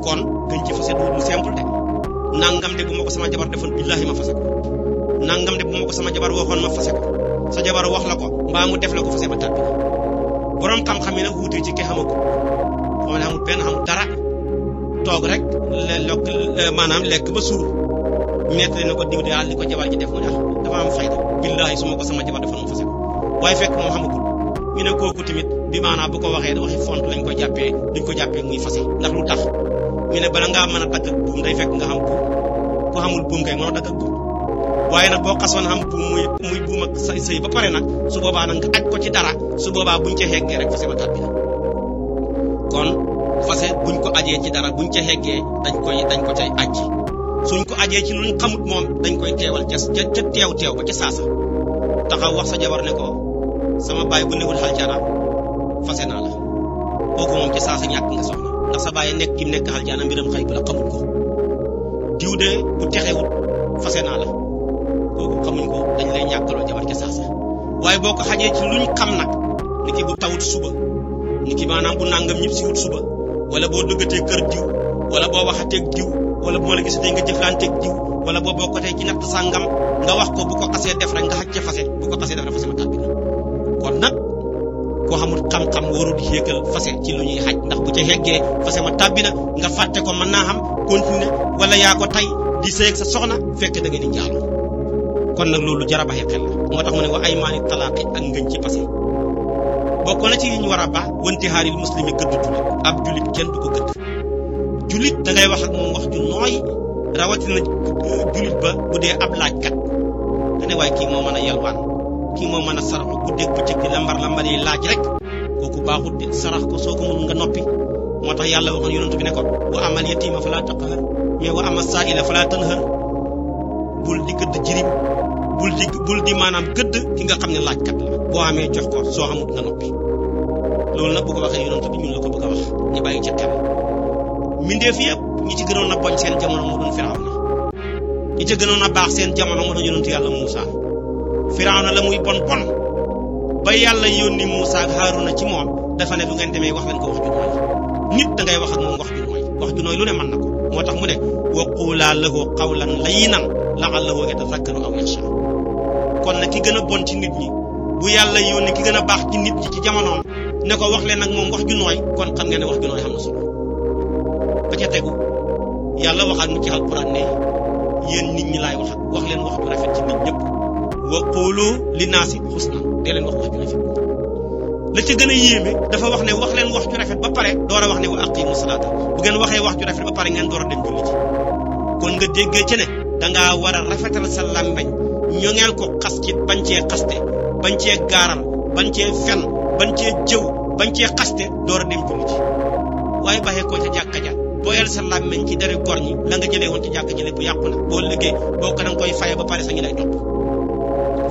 kon gën ci fase du lu simple de nangam de bu ma ko sama jabar defoon billaahi ma fase ko nangam de bu ma ko sama jabar waxoon ma fase ko sa jabar wax la ko mbaa mu def la ko fase ba tàbbi na borom xam-xam yi nag wuute ci ki xamagu xam ne amul benn xamul dara toog rek maanaam lekk ba suur nettali na ko diw de yàlla li ko jabar ji def mu ne dafa am fayda billaahi su ma ko sama jabar defoon ma fase ko waaye fekk moom xamagul ñu ne kooku tamit bi maanaam bu ko waxee waxi font lañ ko jàppee duñ ko jàppee muy fase ndax lu tax ñu ne bala ngaa mën a dagg ak buum day fekk nga xam buum ku xamul buum kay mënoo dagg ak buum waaye nag boo xasoon xam buum muy buum ak sëy ba pare nag su boobaa nag nga aj ko ci dara su boobaa buñ ca xeggee rek fase ba tàbbi na kon fase buñ ko ajee ci dara buñ ca xeggee dañ ko cay ajji suñ ko ajee ci luñ xamut moom dañ koy teewal ca teew ba ca saasa taxaw wax sa jabar ne ko sama baay bu newul xaljana fase naa la kooku moom ca saasa ñàkk nga soxna ndax sa baay nekk gi mu nekk xaljana mbiram xëy bu la xamul ko diw de bu texewut fase naa la kooku xamuñ ko dañ lay ñàkkaloo jabar ca saasa waaye boo ko xajee ci luñ xam nag ni ki bu tawut suba ni ki maanaam bu nangam ñëpp si wut suba wala boo duggatee kër diw wala boo waxateeg diw wala bu ma la gisatee nga jëflanteeg diw wala boo bokkatee ci natt sàngam nga wax ko bu ko xasee def rek nga xaj ca fase bu ko xasee def rek fase ma tàbbi na kon nag koo xamul xam-xam warul yéegal fase ci lu ñuy xaj ndax bu ca yeggee fase ma tàbbi na nga fàtte ko mën naa xam continuer wala yaa ko tay di sëy ak sa soxna fekk da nga di njaaloo kon nag loolu jar a bàyyi xel la moo tax mu ne wa aymaani talaaqi ak ngëñ ci fase bokk na ci yi ñu war a baax wanti xaaril muslimi gëdd julit ab julit kenn du ko gëdd julit da ngay wax ak moom wax ju nooy rawatina julit ba bu dee ab laajkat nga ne waaye kii moo mën a yalwaan kii moo mën a saraxu guddeeg bëccëg di lambar yi laaj rek kooku baaxut de sarax ko soo ko mënul nga noppi moo tax yàlla waxoon yonent bi ne ko wa amal yatiima falaa taqhar mais wa amal saa'ila falaa tanhar bul di gëdd jirim bul di maanaam gëdd ki nga xam ne laajkat la boo amee jox ko soo xamut nga noppi loolu nag bu ko waxee yonent bi ñun la ko bëgg a wax ñu bàyyi ci xel mbindeef yëpp ñi ci gënoon a boñ seen jamono moo doon Firawna ñi ci gënoon a baax seen jamono moo doon yonent yàlla Muusa Firawna la muy bon ba yàlla yónni Muusa ak Haaruna ci moom dafa ne du ngeen demee wax leen ko wax ju nooy nit da ngay wax ak moom wax ju nooy lu ne mën na ko moo tax mu ne wa quulaa lahu qawlan layyinan la'allahu yatazakkaru aw yaxshaa kon nag ki gën a bon ci nit ñi bu yàlla yónni ki gën a baax ci nit ñi ci jamonoom ne ko wax leen nag moom wax ju nooy kon xam nga ne wax ju nooy xam na solo ba ca tegu yàlla waxaat mu ci alquran ne yéen nit ñi laay wax leen wax ju rafet ci nit ñëpp wa quulu linnaasi husnan dee leen wax ju rafet la ca gën a yéeme dafa wax ne wax leen wax ju rafet ba pare door a wax ne wa aqiimu salaata bu ngeen waxee wax ju rafet ba pare ngeen door a dem julli ci kon nga déggee ci ne dangaa war a rafetal sa làmmeñ ñoŋeel ko xas ci bañ cee xaste bañ cee gaaral bañ cee fen bañ cee jëw bañ cee xaste door a dem julli ci waaye baxee ko ca jàkka ja booyal sa làmmeñ ci dere gor ñi la nga jëlee woon ci jàkka ji lépp yàqu na boo liggéey boo ko danga koy faye ba pare sa ngi lay topp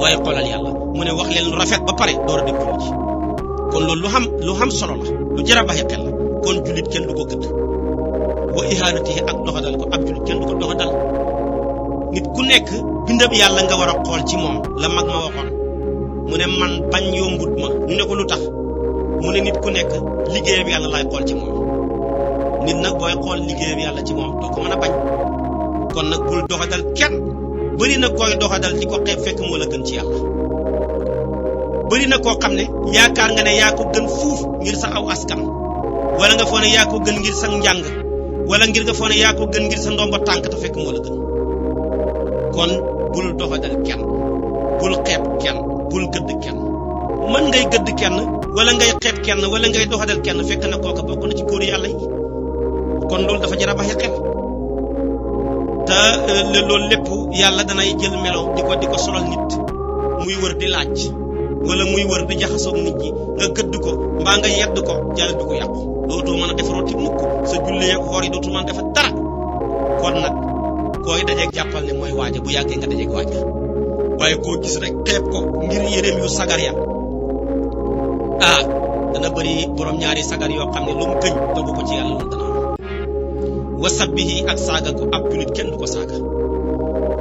waaye xoolal yàlla mu ne wax leen lu rafet ba pare door a dem julli ci kon loolu lu xam solo la lu jar a bàyyi xel la kon jullit kenn du ko gëdd wa ihaanatihi ak doxadal ko ab jullit kenn du ko doxadal nit ku nekk bindab yàlla nga war a xool ci moom la mag ma waxoon mu ne man bañ yombut ma ñu ne ko lu tax mu ne nit ku nekk liggéeyam yàlla lay xool ci moom nit nag booy xool liggéeyam yàlla ci moom doo ko mën a bañ kon nag bul doxadal kenn bëri na koy doxadal di ko xeeb fekk moo la gën ci yàlla bëri na koo xam ne yaakaar nga ne yaa ko gën fuuf ngir sa aw askan wala nga foo ne yaa ko gën ngir sa njàng wala ngir nga foo ne yaa ko gën ngir sa ndombo tànk te fekk moo la gën kon bul doxadal kenn bul xeeb kenn bul gëdd kenn mën ngay gëdd kenn wala ngay xeeb kenn wala ngay doxadal kenn fekk na kooka bokk na ci góor yàlla yi kon loolu dafa jar a bàyyi xel te loolu lépp yàlla danay jël melo di ko solal nit muy wër di laaj wala muy wër di jaxasoog nit ñi nga gëdd ko mbaa nga yedd ko jàll du ko yàqu dootoo mën a defaroo ti mukk sa julli ak xoor yi dootul mën a defar dara kon nag koy dajeeg jàppal ne mooy waaja bu yàggee nga dajeeg waaja waaye koo gis rek xeeb ko ngir yéreem yu sagar ya dana bëri borom ñaari sagar yoo xam ne lu mu gëñ tegu ko ci yàlla lu dana am wasabbihi ak saaga ko ab julit kenn du ko saaga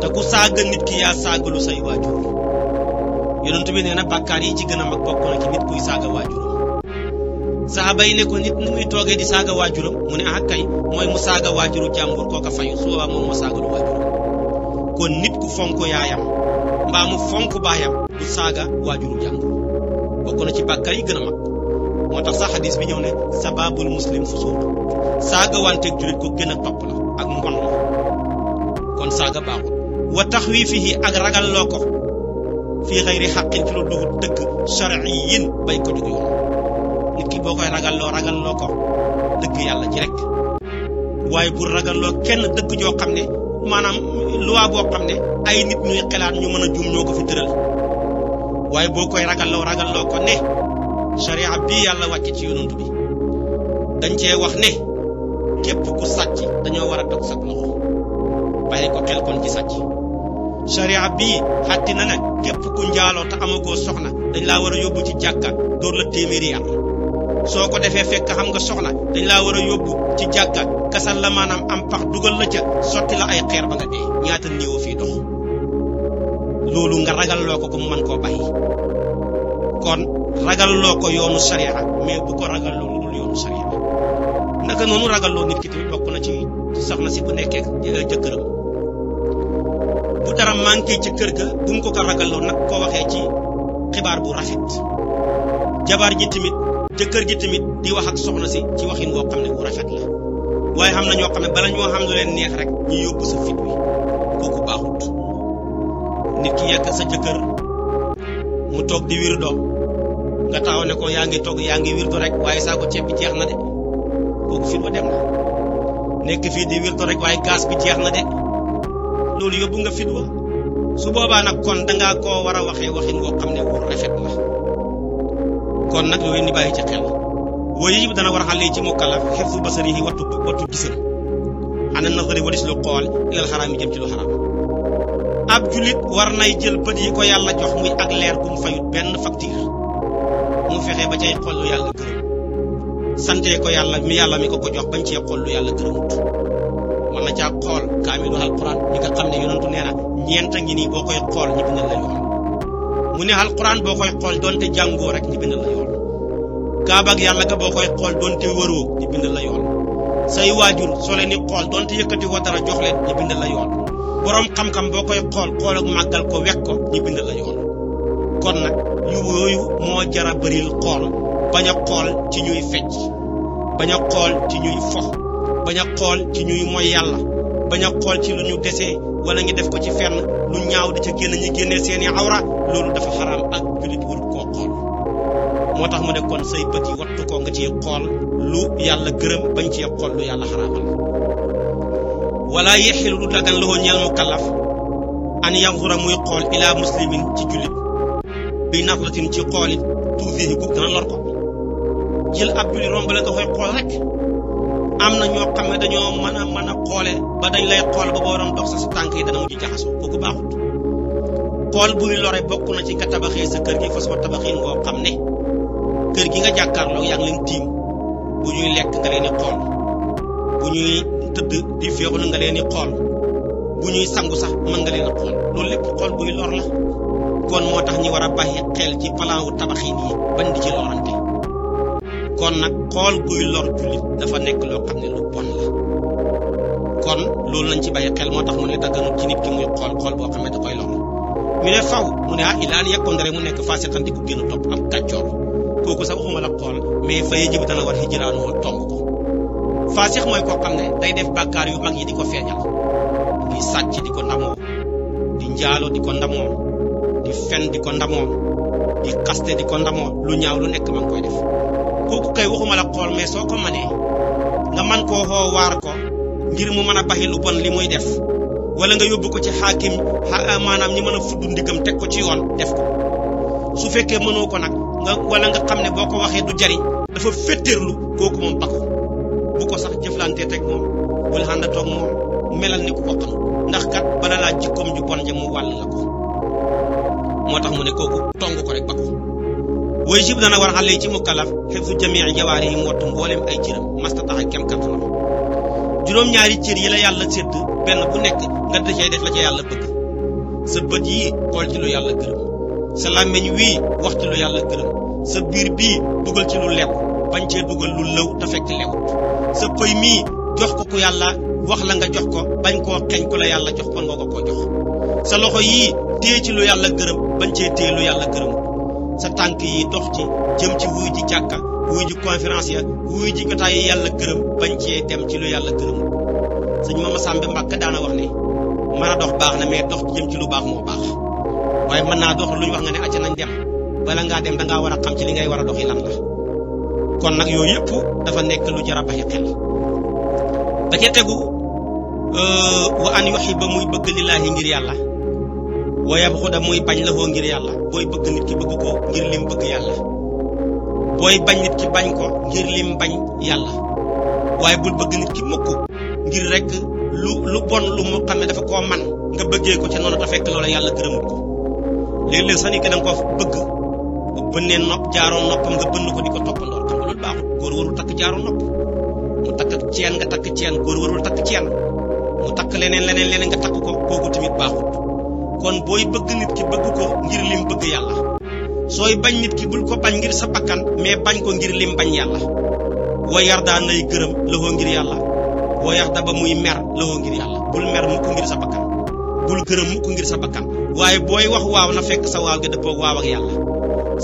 te ku saaga nit ki yaa saagalu say waajur yonent bi nee na bàkkaar yi ci gën a mag bokk na ci nit kuy saaga waajuram saxaaba yi ne ko nit ni muy toogee di saaga waajuram mu ne kay mooy mu saaga waajuru jàmbur kooka fayu su boobaa moom moo saagalu waajuram kon nit ku fonk yaayam mbaa mu fonk baayam du saaga waajuru jàmbur bokk na ci bàkkaar yi gën a mag moo tax sax xadis bi ñëw ne sababul muslim fusuuq saaga wanteeg julit ko gën a topp la ak mbon la kon saaga baaxul wa taxwiifihi ak ragal loo ko fii xayri xaqin ci lu duhut dëgg shar'iyyin bay ko dug yoon nit ki boo koy ragal loo ko dëgg yàlla ji rek waaye bu ragalloo kenn dëgg joo xam ne maanaam loi boo xam ne ay nit ñuy xelaat ñu mën a juum ñoo ko fi tëral waaye boo koy ragalloo ko ne sharia bii yàlla wàcce ci yonent bi dañ cee wax ne képp ku sàcc dañoo war a dog sa loxo bàyyi ko xel kon ci sàcc sharia bii xatti na nag képp ku njaaloo te amagoo soxna dañ laa war a yóbbu ci jàkka dóor la téeméeri yar soo ko defee fekk xam nga soxna dañ laa war a yóbbu ci jàkka kasal la maanaam am pax dugal la ca sotti la ay xeer ba nga dee ñaata néew fii dox loolu nga ragalloo ko mu mën koo bàyyi kon ragalloo ko yoonu sharia mais bu ko ragalloo lu dul yoonu sharia naka noonu ragalloo nit ki tamit bokk na ci soxna si bu nekkee jëkkëram bu dara manqué ci kër ga bu mu ko ragalloo nag ko waxee ci xibaar bu rafet jabar ji tamit jëkkër ji tamit di wax ak soxna si ci waxin woo xam ne bu rafet la waaye xam na ñoo xam ne bala ñoo xam lu leen neex rek ñu yóbbu sa fit wi kooku baaxut nit ki yegg sa jëkkër mu toog di wirdo nga taxaw ne ko yaa ngi toog yaa ngi wirdo rek waaye saako ceeb bi jeex na de kooku fit wa dem na nekk fii di wirdo rek waaye gaz bi jeex na de loolu yóbbu nga fit wa su boobaa nag kon dangaa koo war a waxee waxin woo xam ne wu rafet la kon nag yooyu ni bàyyi ci xel wooyu yëpp dana war a xale ci mukallaf xefsu basari yi wattu gisam ana nazari walis lu xool ilal xaraam yi jëm ci lu xaraam ab julit war nay jël bët yi ko yàlla jox muy ak leer bu mu fayut benn facture mu fexe ba cay xool lu yàlla gërëm sante ko yàlla mi ko jox bañ cee xool lu yàlla gërëmut mën na caa xool kaamilu alquran ñi nga xam ne yonentu nee na ñeenta ngi nii boo koy xool ñi bindal la yoon mu ne alquran boo koy xool doonte jàngoo rek ñi bindal la yoon kaaba ak yàlla ga boo koy xool doonte wëroo ñi bindal la yoon say waajur soo leen di xool doonte yëkkati ko dara jox leen ñi bindal la yoon borom xam-xam boo koy xool ak màggal ko wekk ko ñi bindal la yoon kon nag yooyu moo jara bëril xool bañ a xool ci ñuy fecc bañ a xool ci ñuy fox bañ a xool ci ñuy moy yàlla bañ a xool ci lu ñu desee wala ñu def ko ci fenn lu ñaaw di ca génn ñi génnee seeni awra loolu dafa xaraam ak julit warut koo xool moo tax mu ne kon say bët yi wattu ko nga ci xool lu yàlla gërëm bañ ci xool lu yàlla xaraamal wala yexilu lu dagan la ñeel mukallaf an yanzura muy xool ila muslimin ci julit bi naflatin ci xool it tuufihi ku dana lor ko jël ab julit romb la nga koy xool rek am na ñoo xam ne dañoo mën a xoole ba dañ lay xool ba boo doon dox sa tànk yi dana mujj jaxasoo kooku baaxut xool buy lore bokk na ci nga tabaxee sa kër gi façon tabaxin ngoo xam ne kër gi nga jàkkaarloo yaa ngi leen tiim bu ñuy lekk nga leen di xool bu ñuy tëdd di féexul nga leen di xool bu ñuy sangu sax mën nga leen a xool loolu lépp xool buy lor la kon moo tax ñi war a bàyyi xel ci plan wu tabaxin yi bañ di ci lorante kon nag xool buy lor jullit dafa nekk loo xam ne lu bon la kon loolu lañ ci bàyyi xel moo tax mu ne dagganut ci nit ki muy xool boo xam ne da koy lor mu ne faw mu ne ilaan yekkoon rek mu nekk faasiqanti ku génn topp ab kàccoor kooku sax waxuma la xool mais fa yajibu dana war hijraanu tomb ko faasix mooy koo xam ne day def bàkkaar yu mag yi di ko feeñal di sàcc di ko ndamoo di njaalo di ko ndamoo di fen di ko ndamoo di xaste di ko ndamoo lu ñaaw lu nekk ma ngi koy def kooku kay waxuma la xool mais soo ko manee nga man koo xoo waar ko ngir mu mën a baxi lu bon li muy def wala nga yóbbu ko ci xaakim maanaam ñi mën a fudd ndigam teg ko ci yoon def ko su fekkee mënoo ko nag wala nga xam ne boo ko waxee du jariñ dafa féttéerlu kooku moom bako bu ko sax jëflantee teg moom wala àndatoog moom melal ni ku ko xam ndax kat bala laa jikkoom ju bon ja mu wàll la ko moo tax mu ne kooku tong ko rek bako way jib dana war xale yi ci mukallaf xifsu jamii jawaari yi wattu mboolem ay cëram masta tax ak kem kattanam juróom-ñaari cër yi la yàlla sédd benn bu nekk nga dacay def la ca yàlla bëgg sa bët yi xool ci lu yàlla gërëm sa làmmiñ wii wax ci lu yàlla gërëm sa biir bii dugal ci lu lew bañ cee dugal lu lëw te fekk lewut sa pëy mii jox ko ku yàlla wax la nga jox ko bañ koo xeñ ku la yàlla jox kon nga ko koo jox sa loxo yii téye ci lu yàlla gërëm bañ cee téye lu yàlla gërëm sa tànk yi dox ci jëm ci wuy ji jàkka wuy ji conférence ya wuy ji jotaay yi yàlla gërëm bañ cee dem ci lu yàlla gërëm sëñ Mama Sambe Mbàkke daana wax ne mën a dox baax na mais dox jëm ci lu baax moo baax waaye mën naa dox lu ñu wax nga ne acca nañ dem bala ngaa dem dangaa war a xam ci li ngay war a doxi lan la kon nag yooyu yëpp dafa nekk lu jar a bàyyi xel da ca tegu wa an yuhibba muy bëgg lillaahi ngir yàlla wa yabxuda muy bañ la foo ngir yàlla booy bëgg nit ki bëgg ko ngir lim bëgg yàlla booy bañ nit ki bañ ko ngir lim bañ yàlla waaye bul bëgg nit ki mukk ngir rek lu bon lu mu xam ne dafa koo man nga bëggee ko ca noonu te fekk loola yàlla gërëmul ko léeg-léeg sax nit ki da nga ko bëgg bënnee nopp jaaroo noppam nga bënn ko di ko toppandoor xam nga loolu baaxul góor warul takk jaaroo nopp mu takk ceen nga takk ceen góor warul takk ceen mu takk leneen nga takk ko kooku tamit baaxul kon booy bëgg nit ki bëgg ko ngir lim bëgg yàlla sooy bañ nit ki bul ko bañ ngir sa bakkan mais bañ ko ngir lim bañ yàlla woo yardaa nay gërëm lawoo ngir yàlla woo yarda ba muy mer lawoo ngir yàlla bul mer mukk ngir sa bakkan bul gërëm mukk ngir sa bakkan waaye booy wax waaw na fekk sa waaw ga dëppoog waaw ak yàlla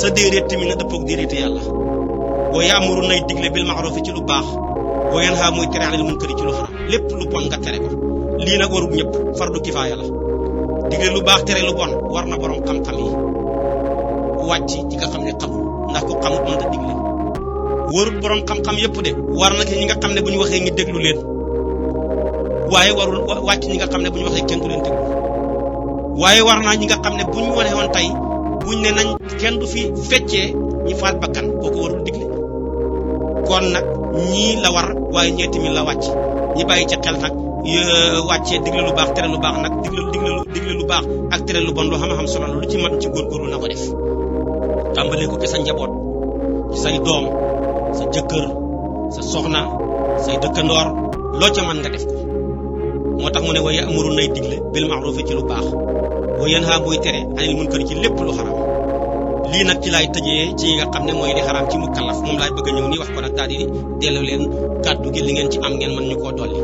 sa déedéet tamit na dëppoog déedéeti yàlla boo yaamuru nay digle bil ma'ruf ci lu baax boo yanha muy tere anil munkari ci lu xaram lépp lu bon nga tere ko lii nag warul ñëpp fardu kifaaya la digle lu baax tere lu bon war na borom xam-xam yi wàcc ci nga xam ne xamul ndax ko xamut mën ta digle warul borom xam-xam yëpp de war na ci ñi nga xam ne bu ñu waxee ngi déglu leen waaye warul wàcc ñi nga xam ne bu ñu waxee kenn du leen déglu waaye war naa ñi nga xam ne bu ñu wane woon tey buñ ne nañ kenn du fi feccee ñi faat bakkan kooku warul digle kon nag ñii la war waaye ñeenti mi la wàcc ñi bàyyi ci xel nag wàccee digle lu baax tere lu baax nag digle lu baax ak tere lu bon lu xam-xam solo lu ci mën ci góorgóorlu na ko def tàmbalee ko ci sa njaboot ci say doom sa jëkkër sa soxna say dëkkandoor loo ca mën nga def ko moo tax mu ne wa ya'muru nay digle bil ma'ruf ci lu baax wa yanha muy tere anil munkar ci lépp lu xaram lii nag ci laay tëjee ci nga xam ne mooy li xaram ci mukallaf moom laay bëgg a ñëw nii wax ko nag daal di delloo leen kàddu gi li ngeen ci am ngeen mën ñu koo dolli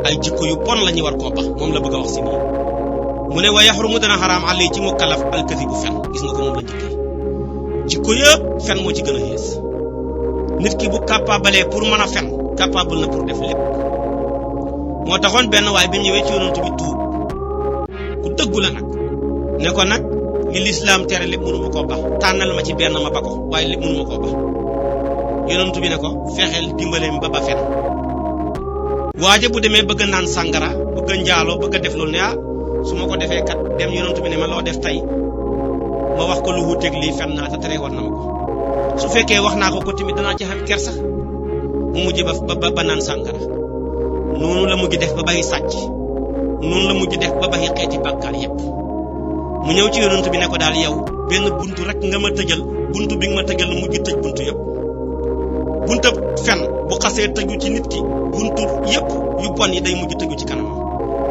ay jikko yu bon la ñu war koo bax moom la bëgg a wax si nii mu ne wa yaxrumu dana xaraam àlli ci mukallaf alkasibu fen gis nga ko moom la njëkkee jikko yëpp fen moo ci gën a yées nit ki bu capable pour mën a fen capable na pour def lépp moo taxoon benn waaye bi mu ñëwee ci yonent bi tuub ku dëggu la nag ne ko nag li lislaam tere lépp mënu ma koo bax tànnal ma ci benn ma ba ko waaye lépp mënu ma koo bax yonent bi ne ko fexeel dimbaleem ba fen waaje bu demee bëgg naan sàngara bëgg njaaloo bëgg def loolu ne su ma ko defee kat dem yonent bi ne ma loo def tey ma wax ko lu wuteeg lii fen naa te tere war na ma ko su fekkee wax naa ko tamit danaa ci xam kersa mu mujj ba naan sàngara noonu la mujj def ba bàyyi sàcc noonu la mujj def ba bàyyi xeeti bàkkaar yépp mu ñëw ci yonent bi ne ko daal yow benn buntu rek nga ma tëjal buntu bi nga ma tëjal mujj tëj buntu yépp buntu fen bu xasee tëju ci nit ki buntu yépp yu bon yi day mujj tëju ci kanamam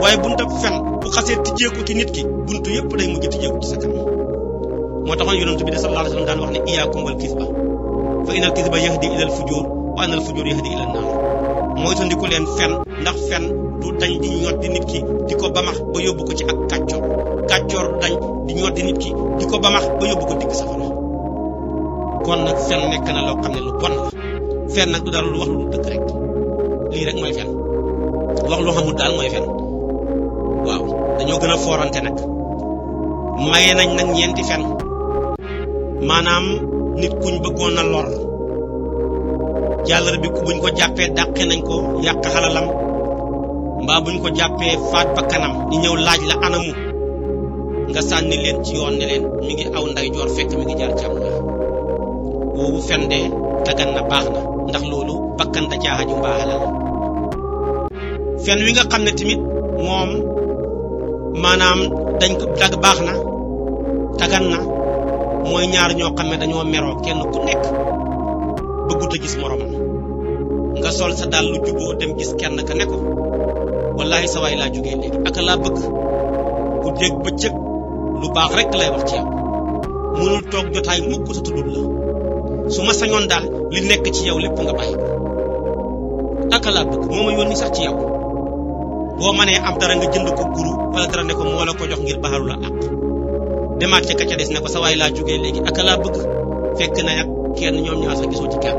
waaye buntu fen bu xasee tijjeeku ci nit ki buntu yépp day mujj tijjeeku ci sa kanam moo taxoon yonent bi sallallahu alayhi wasallam daan wax ne iyyakum wal kisba fa inal kisba yahdi ilal fujur wa anal fujur yahdi ilan nar mooy tandiku leen fen ndax fen du dañ di ñoddi nit ki di ko bamax ba yóbbu ko ci ak kàccoor du dañ di ñoddi nit ki di ko bamax ba yóbbu ko digg safara kon nag fen nekk na loo xam ne lu bon la fen nag du dara lu wax lu dëgg rek lii rek mooy fen wax lu xamul daal mooy fen waaw dañoo gën a foorante nag maye nañ nag ñeenti fen maanaam nit kuñ bëggoon a lor jàllar bi ku buñ ko jàppee dàqe nañ ko yàq xalalam mbaa buñ ko jàppee faat ba kanam di ñëw laaj la anamu nga sànni leen ci yoon ne leen mi ngi aw ndeyjoor fekk mi ngi jaar càmmoñ woowu fen de dagan na baax na ndax loolu bakkan da caa xaju mbaa xalal fen wi nga xam ne tamit moom maanaam dañ ko dag baax na dagan na mooy ñaar ñoo xam ne dañoo meroo kenn ku nekk bëggut a gis moromam nga sol sa dal lu juboo dem gis kenn ka ne ko wallahi sa waay laa jógee léegi aka laa bëgg ku dégg bëccëg lu baax rek lay wax ci yow mënul toog jotaay mukk sa tuddul la su ma sañoon daal li nekk ci yow lépp nga bàyyi ko aka laa bëgg moo ma yónni sax ci yow boo mënee am dara nga jënd ko guru wala dara ne ko moo la ko jox ngir baaxalu la àq demaat ca ka ca des ne ko sa waay laa jógee léegi aka laa bëgg fekk na nag kenn ñoom ñaar sax gisoo ci kenn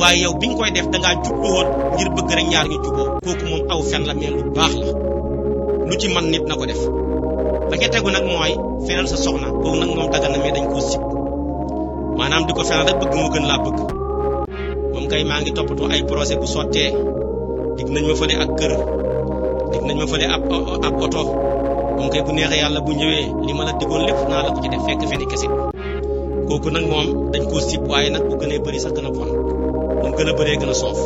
waaye yow bi nga koy def dangaa jublu woon ngir bëgg rek ñaar ñu juboo kooku moom aw fen la mais lu baax la lu ci man nit na ko def ba ca tegu nag mooy fenal sa soxna kooku nag moom dagan na mais dañ koo sib maanaam di ko fenal rek bëgg mu gën laa bëgg moom kay maa ngi toppatoo ay projet bu sottee dig nañ ma fële ak kër dig nañ ma fële ab oto moom kay bu neexee yàlla bu ñëwee li ma la digoon lépp naa la ko ci def fekk feni kese kooku nag moom dañ koo sib waaye nag bu gënee bëri sax gën a bon mu gën a bëree gën a soof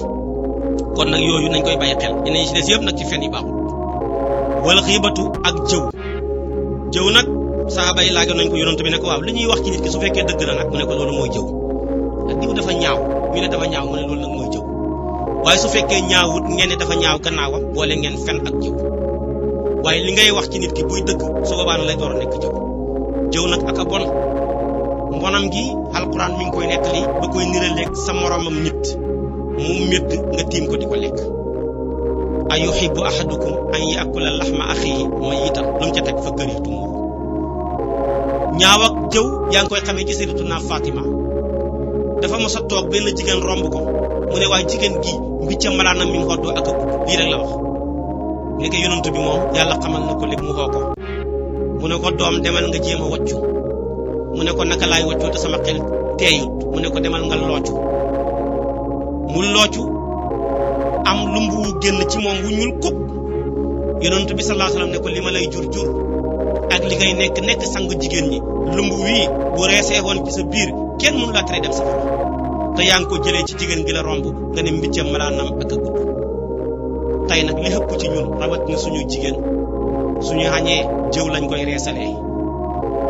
kon nag yooyu nañ koy bàyyi xel yeneen yi ci des yëpp nag ci fen yi baaxul wala xiibatu ak jëw nag saaba yi laajoon nañ ko yonent bi ne ko waaw li ñuy wax ci nit ki su fekkee dëgg la nag mu ne ko loolu mooy jëw ak diw dafa ñaaw ñu ne dafa ñaaw mu ne loolu nag mooy jëw waaye su fekkee ñaawut ngeen ne dafa ñaaw gannaawam boole ngeen fen ak jëw waaye li ngay wax ci nit ki buy dëgg su boobaa na lay door a nekk jëw nag ak a bon mbonam gi alquran mi ngi koy nettali ba koy niraleeg sa moromam nit mu médd nga tiim ko di ko lekk ayuhibbu ahadukum an yakula lahma akhihi mayyitan lu mu ca teg fa karitum ñaaw ak jëw yaa ngi koy xamee ci sayyidatuna Fatima dafa mos a toog benn jigéen romb ko mu ne waaye jigéen gi mbicca malaanam mi mu xoddoo ak a gudd lii rek la wax nekk yonent bi moom yàlla xamal na ko léegi mu xoo ko mu ne ko doom demal nga jéem a waccu mu ne ko naka laay waccoo te sama xel teeyut mu ne ko demal nga loocu mu loocu am lumbu wu génn ci moom wu ñuul kub yonent bi sallallahu alayhi wasallam ne ko li ma lay jur ak li ngay nekk sang jigéen ñi lumbu wii bu reesee woon ci sa biir kenn mënu laa tere dem safara te yaa ngi ko jëlee ci jigéen gi la romb nga ne mbiccam malaanam ak a gudd tey nag li ëpp ci ñun rawat na suñu jigéen suñu xañee jëw lañ koy reesalee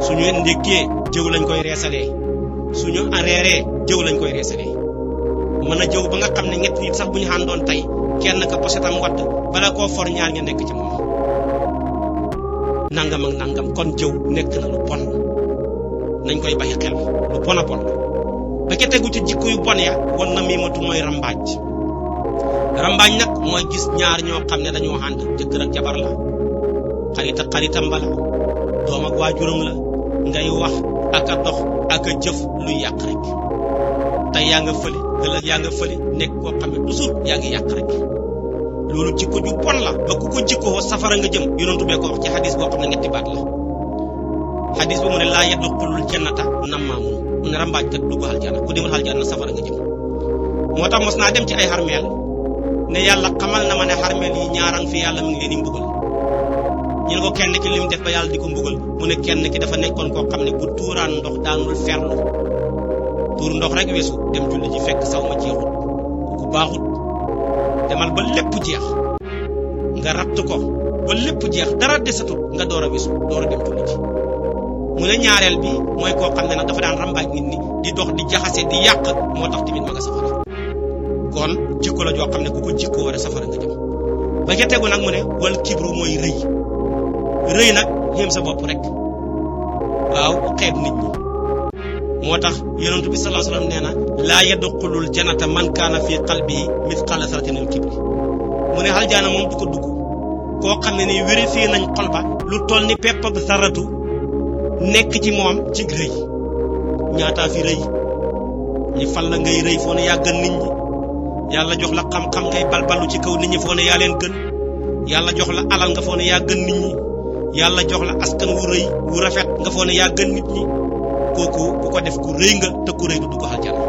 suñu ndékkee jëw lañ koy reesalee suñu reeree jëw lañ koy reesalee mën a jëw ba nga xam ne ñett nit sax bu ñu àndoon tey kenn ka posetam wadd bala koo for ñaar nga nekk ci moom nangam ak nangam kon jëw nekk na lu bon nañ koy bàyyi xel lu bon a bon ba ca tegu ci jikko yu bon ya won na miimatu mooy rambaaj nag mooy gis ñaar ñoo xam ne dañoo ànd jëkkër ak jabar la xarit ak xaritam bala doom ak waajuram la ngay wax ak a dox ak a jëf luy yàq rek tey yaa nga fële ëllëg yaa nga fële nekk koo xam ne toujours yaa ngi yàq rek loolu jikko ju bon la ba ku ko jikkoo safara nga jëm yonentu bee ko wax ci xadis boo xam ne ñetti baat la xadis ba mu ne laa yadxulul jannata nammaamun mu ne rambaajkat dugg aljana ku demul aljana safara nga jëm moo tax mos naa dem ci ay xarmeel ne yàlla xamal na ma ne xarmeel yi ñaarang fi yàlla mi ngi leen di mbugal ñu ne ko kenn ki lim def ba yàlla di ko mbugal mu ne kenn ki dafa nekkoon koo xam ne bu tuuraan ndox daanul ferlu tuur ndox rek weesu dem julli ji fekk saw ma jeexut ku baaxut demal ba lépp jeex nga ratt ko ba lépp jeex dara desatut nga door a weesu door a dem julli ji mu ne ñaareel bi mooy koo xam ne nag dafa daan rambaaj nit ñi di dox di jaxase di yàq moo tax tamit ma nga safara kon jikko la joo xam ne ku ko jikkoo war a safara nga jëm ba ca tegu nag mu ne wal kibru mooy rëy nag xéem sa bopp rek waaw xeeb nit ñi moo tax yonent bi sallallahu alayhi wasallam nee na laa yadxulul jannata man kaana fi qalbihi mithqala zarratin min kibri mu ne aljaana moom du ko dugg koo xam ne ni vérifié nañ xol ba lu toll ni pepp ak saratu nekk ci moom ci rëy ñaataa fi rëy ñi fal la ngay rëy foo ne yaa gën nit ñi yàlla jox la xam-xam ngay balbalu ci kaw nit ñi foo ne yaa leen gën yàlla jox la alal nga foo ne yaa gën nit ñi yàlla jox la askan wu rëy wu rafet nga foo ne yaa gën nit ñi kooku ku ko def ku rëy nga te ku rëy du dugg aljana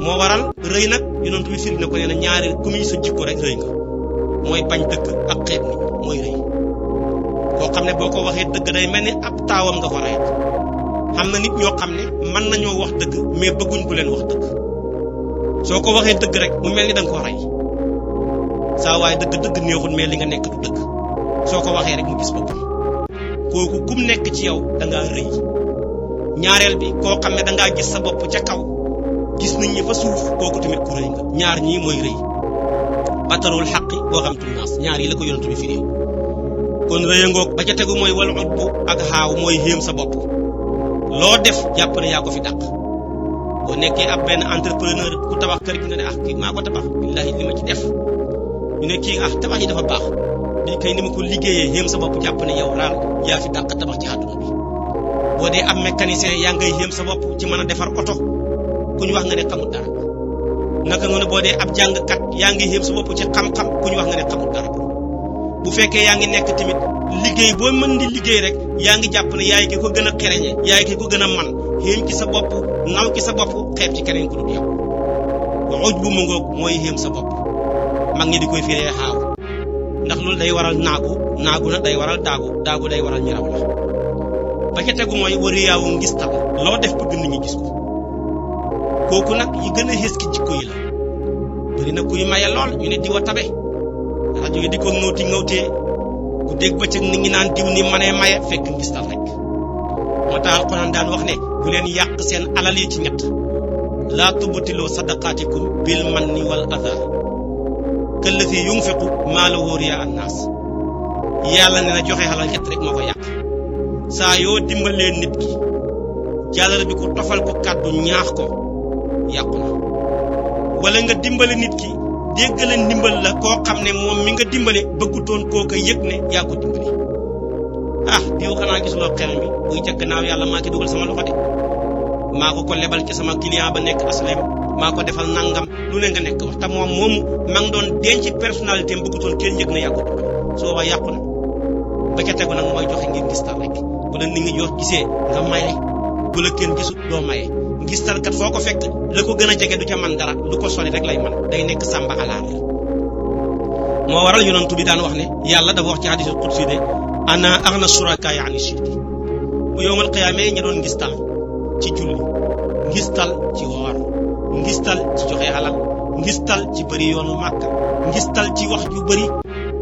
moo waral rëy nag yonent bi firi na ko nee na ñaari ku muy sa jikko rek rëy nga mooy bañ dëgg ak xeeb nit mooy rëy koo xam ne boo ko waxee dëgg day mel ni ab taawam nga ko rayet xam na nit ñoo xam ne mën nañoo wax dëgg mais bëgguñ ku leen wax dëgg soo ko waxee dëgg rek mu mel ni da nga ko rey saa waaye dëgg neexul mais li nga nekk du dëgg soo ko waxee rek mu gis boppam kooku kum nekk ci yow da ngaa rëy ñaareel bi koo xam ne da ngaa gis sa bopp ca kaw gis nit ñi fa suuf kooku tamit ku rëy nga ñaar ñii mooy rëy batarul xaqi boo xam tunnaas ñaar yi la ko yonent bi firi kon rëyangoog ba ca tegu mooy wal utbu ak xaaw mooy xéem sa bopp loo def jàpp ne yaa ko fi dàq boo nekkee ab benn entrepreneur ku tabax kër gi nga ne ah kii maa ko tabax billahi li ma ci def ñu ne kii ah tabax yi dafa baax di kay ni ma ko liggéeyee xéem sa bopp jàpp ne yow daal yaa fi dàq tabax ci àdduna bi boo dee am mécanicien yaa ngay xéem sa bopp ci mën a defar oto ku ñu wax nga ne xamul dara naka nga ne boo dee ab jàngkat yaa ngi xéem sa bopp ci xam-xam ku ñu wax nga ne xamul dara bu fekkee yaa ngi nekk tamit liggéey boo mën di liggéey rek yaa ngi jàpp ne yaay ki ko gën a xereñe yaay ki ko gën a man xéem ci sa bopp naw ci sa bopp xeeb ci keneen ku dul yow xuj bu mu ngoog mooy xéem sa bopp mag ñi di koy firee xaaw ndax loolu day waral naagu nag day waral daagu day waral ñi raw la ba ca tegu mooy wariyaawu ngistal loo def bëgg nit ñi gis ko kooku nag yi gën a xées ki jikko yi la bëri na kuy maye lool ñu ne diwa tabe dafa jóge di ko ŋawtee ku dégg bëccëg nit ñi naan diw ni manee maye fekk ngistal rek moo tax alxuraan daan wax ne bu leen yàq seen alal yi ci ñett laa tubtiloo sadaqaatikum bil manni wal adha kallazi yunfiqu maalahu riyaa annaas yàlla ne na joxe alal ñett rek moo ko yàq saa yoo dimbalee nit ki jàllale bi ko tofal ko kàddu ñaax ko yàqu na wala nga dimbale nit ki déggale ndimbal la koo xam ne moom mi nga dimbale bëggutoon kooka yëg ne yaa ko dimbale diw xanaa gisuloo xel mi buy ca gannaaw yàlla maa ki dugal sama loxo de maa ko lebal ci sama client ba nekk aslem maa ko defal nangam lu ne nga nekk wax te moom moomu ma ngi doon denc personnalité am bëggutoon kenn yëg ne yaa ko dimbale soo ba yàqu na ba ca tegu nag mooy joxe ngir ngistal rek bu la nit ñi jox gisee nga maye bu la kenn gisut doo maye ngistal kat foo ko fekk la ko gën a jege du ca man dara lu ko sori rek lay man day nekk sàmba alaar moo waral yonent bi daan wax ne yàlla dafa wax ci hadisul qudsi ne ana aghna shuraka yani shirki bu yowmal qiyaamee ñi doon ngistal ci julli ngistal ci woor ngistal ci joxe halal ngistal ci bëri yoonu màkka ngistal ci wax ju bëri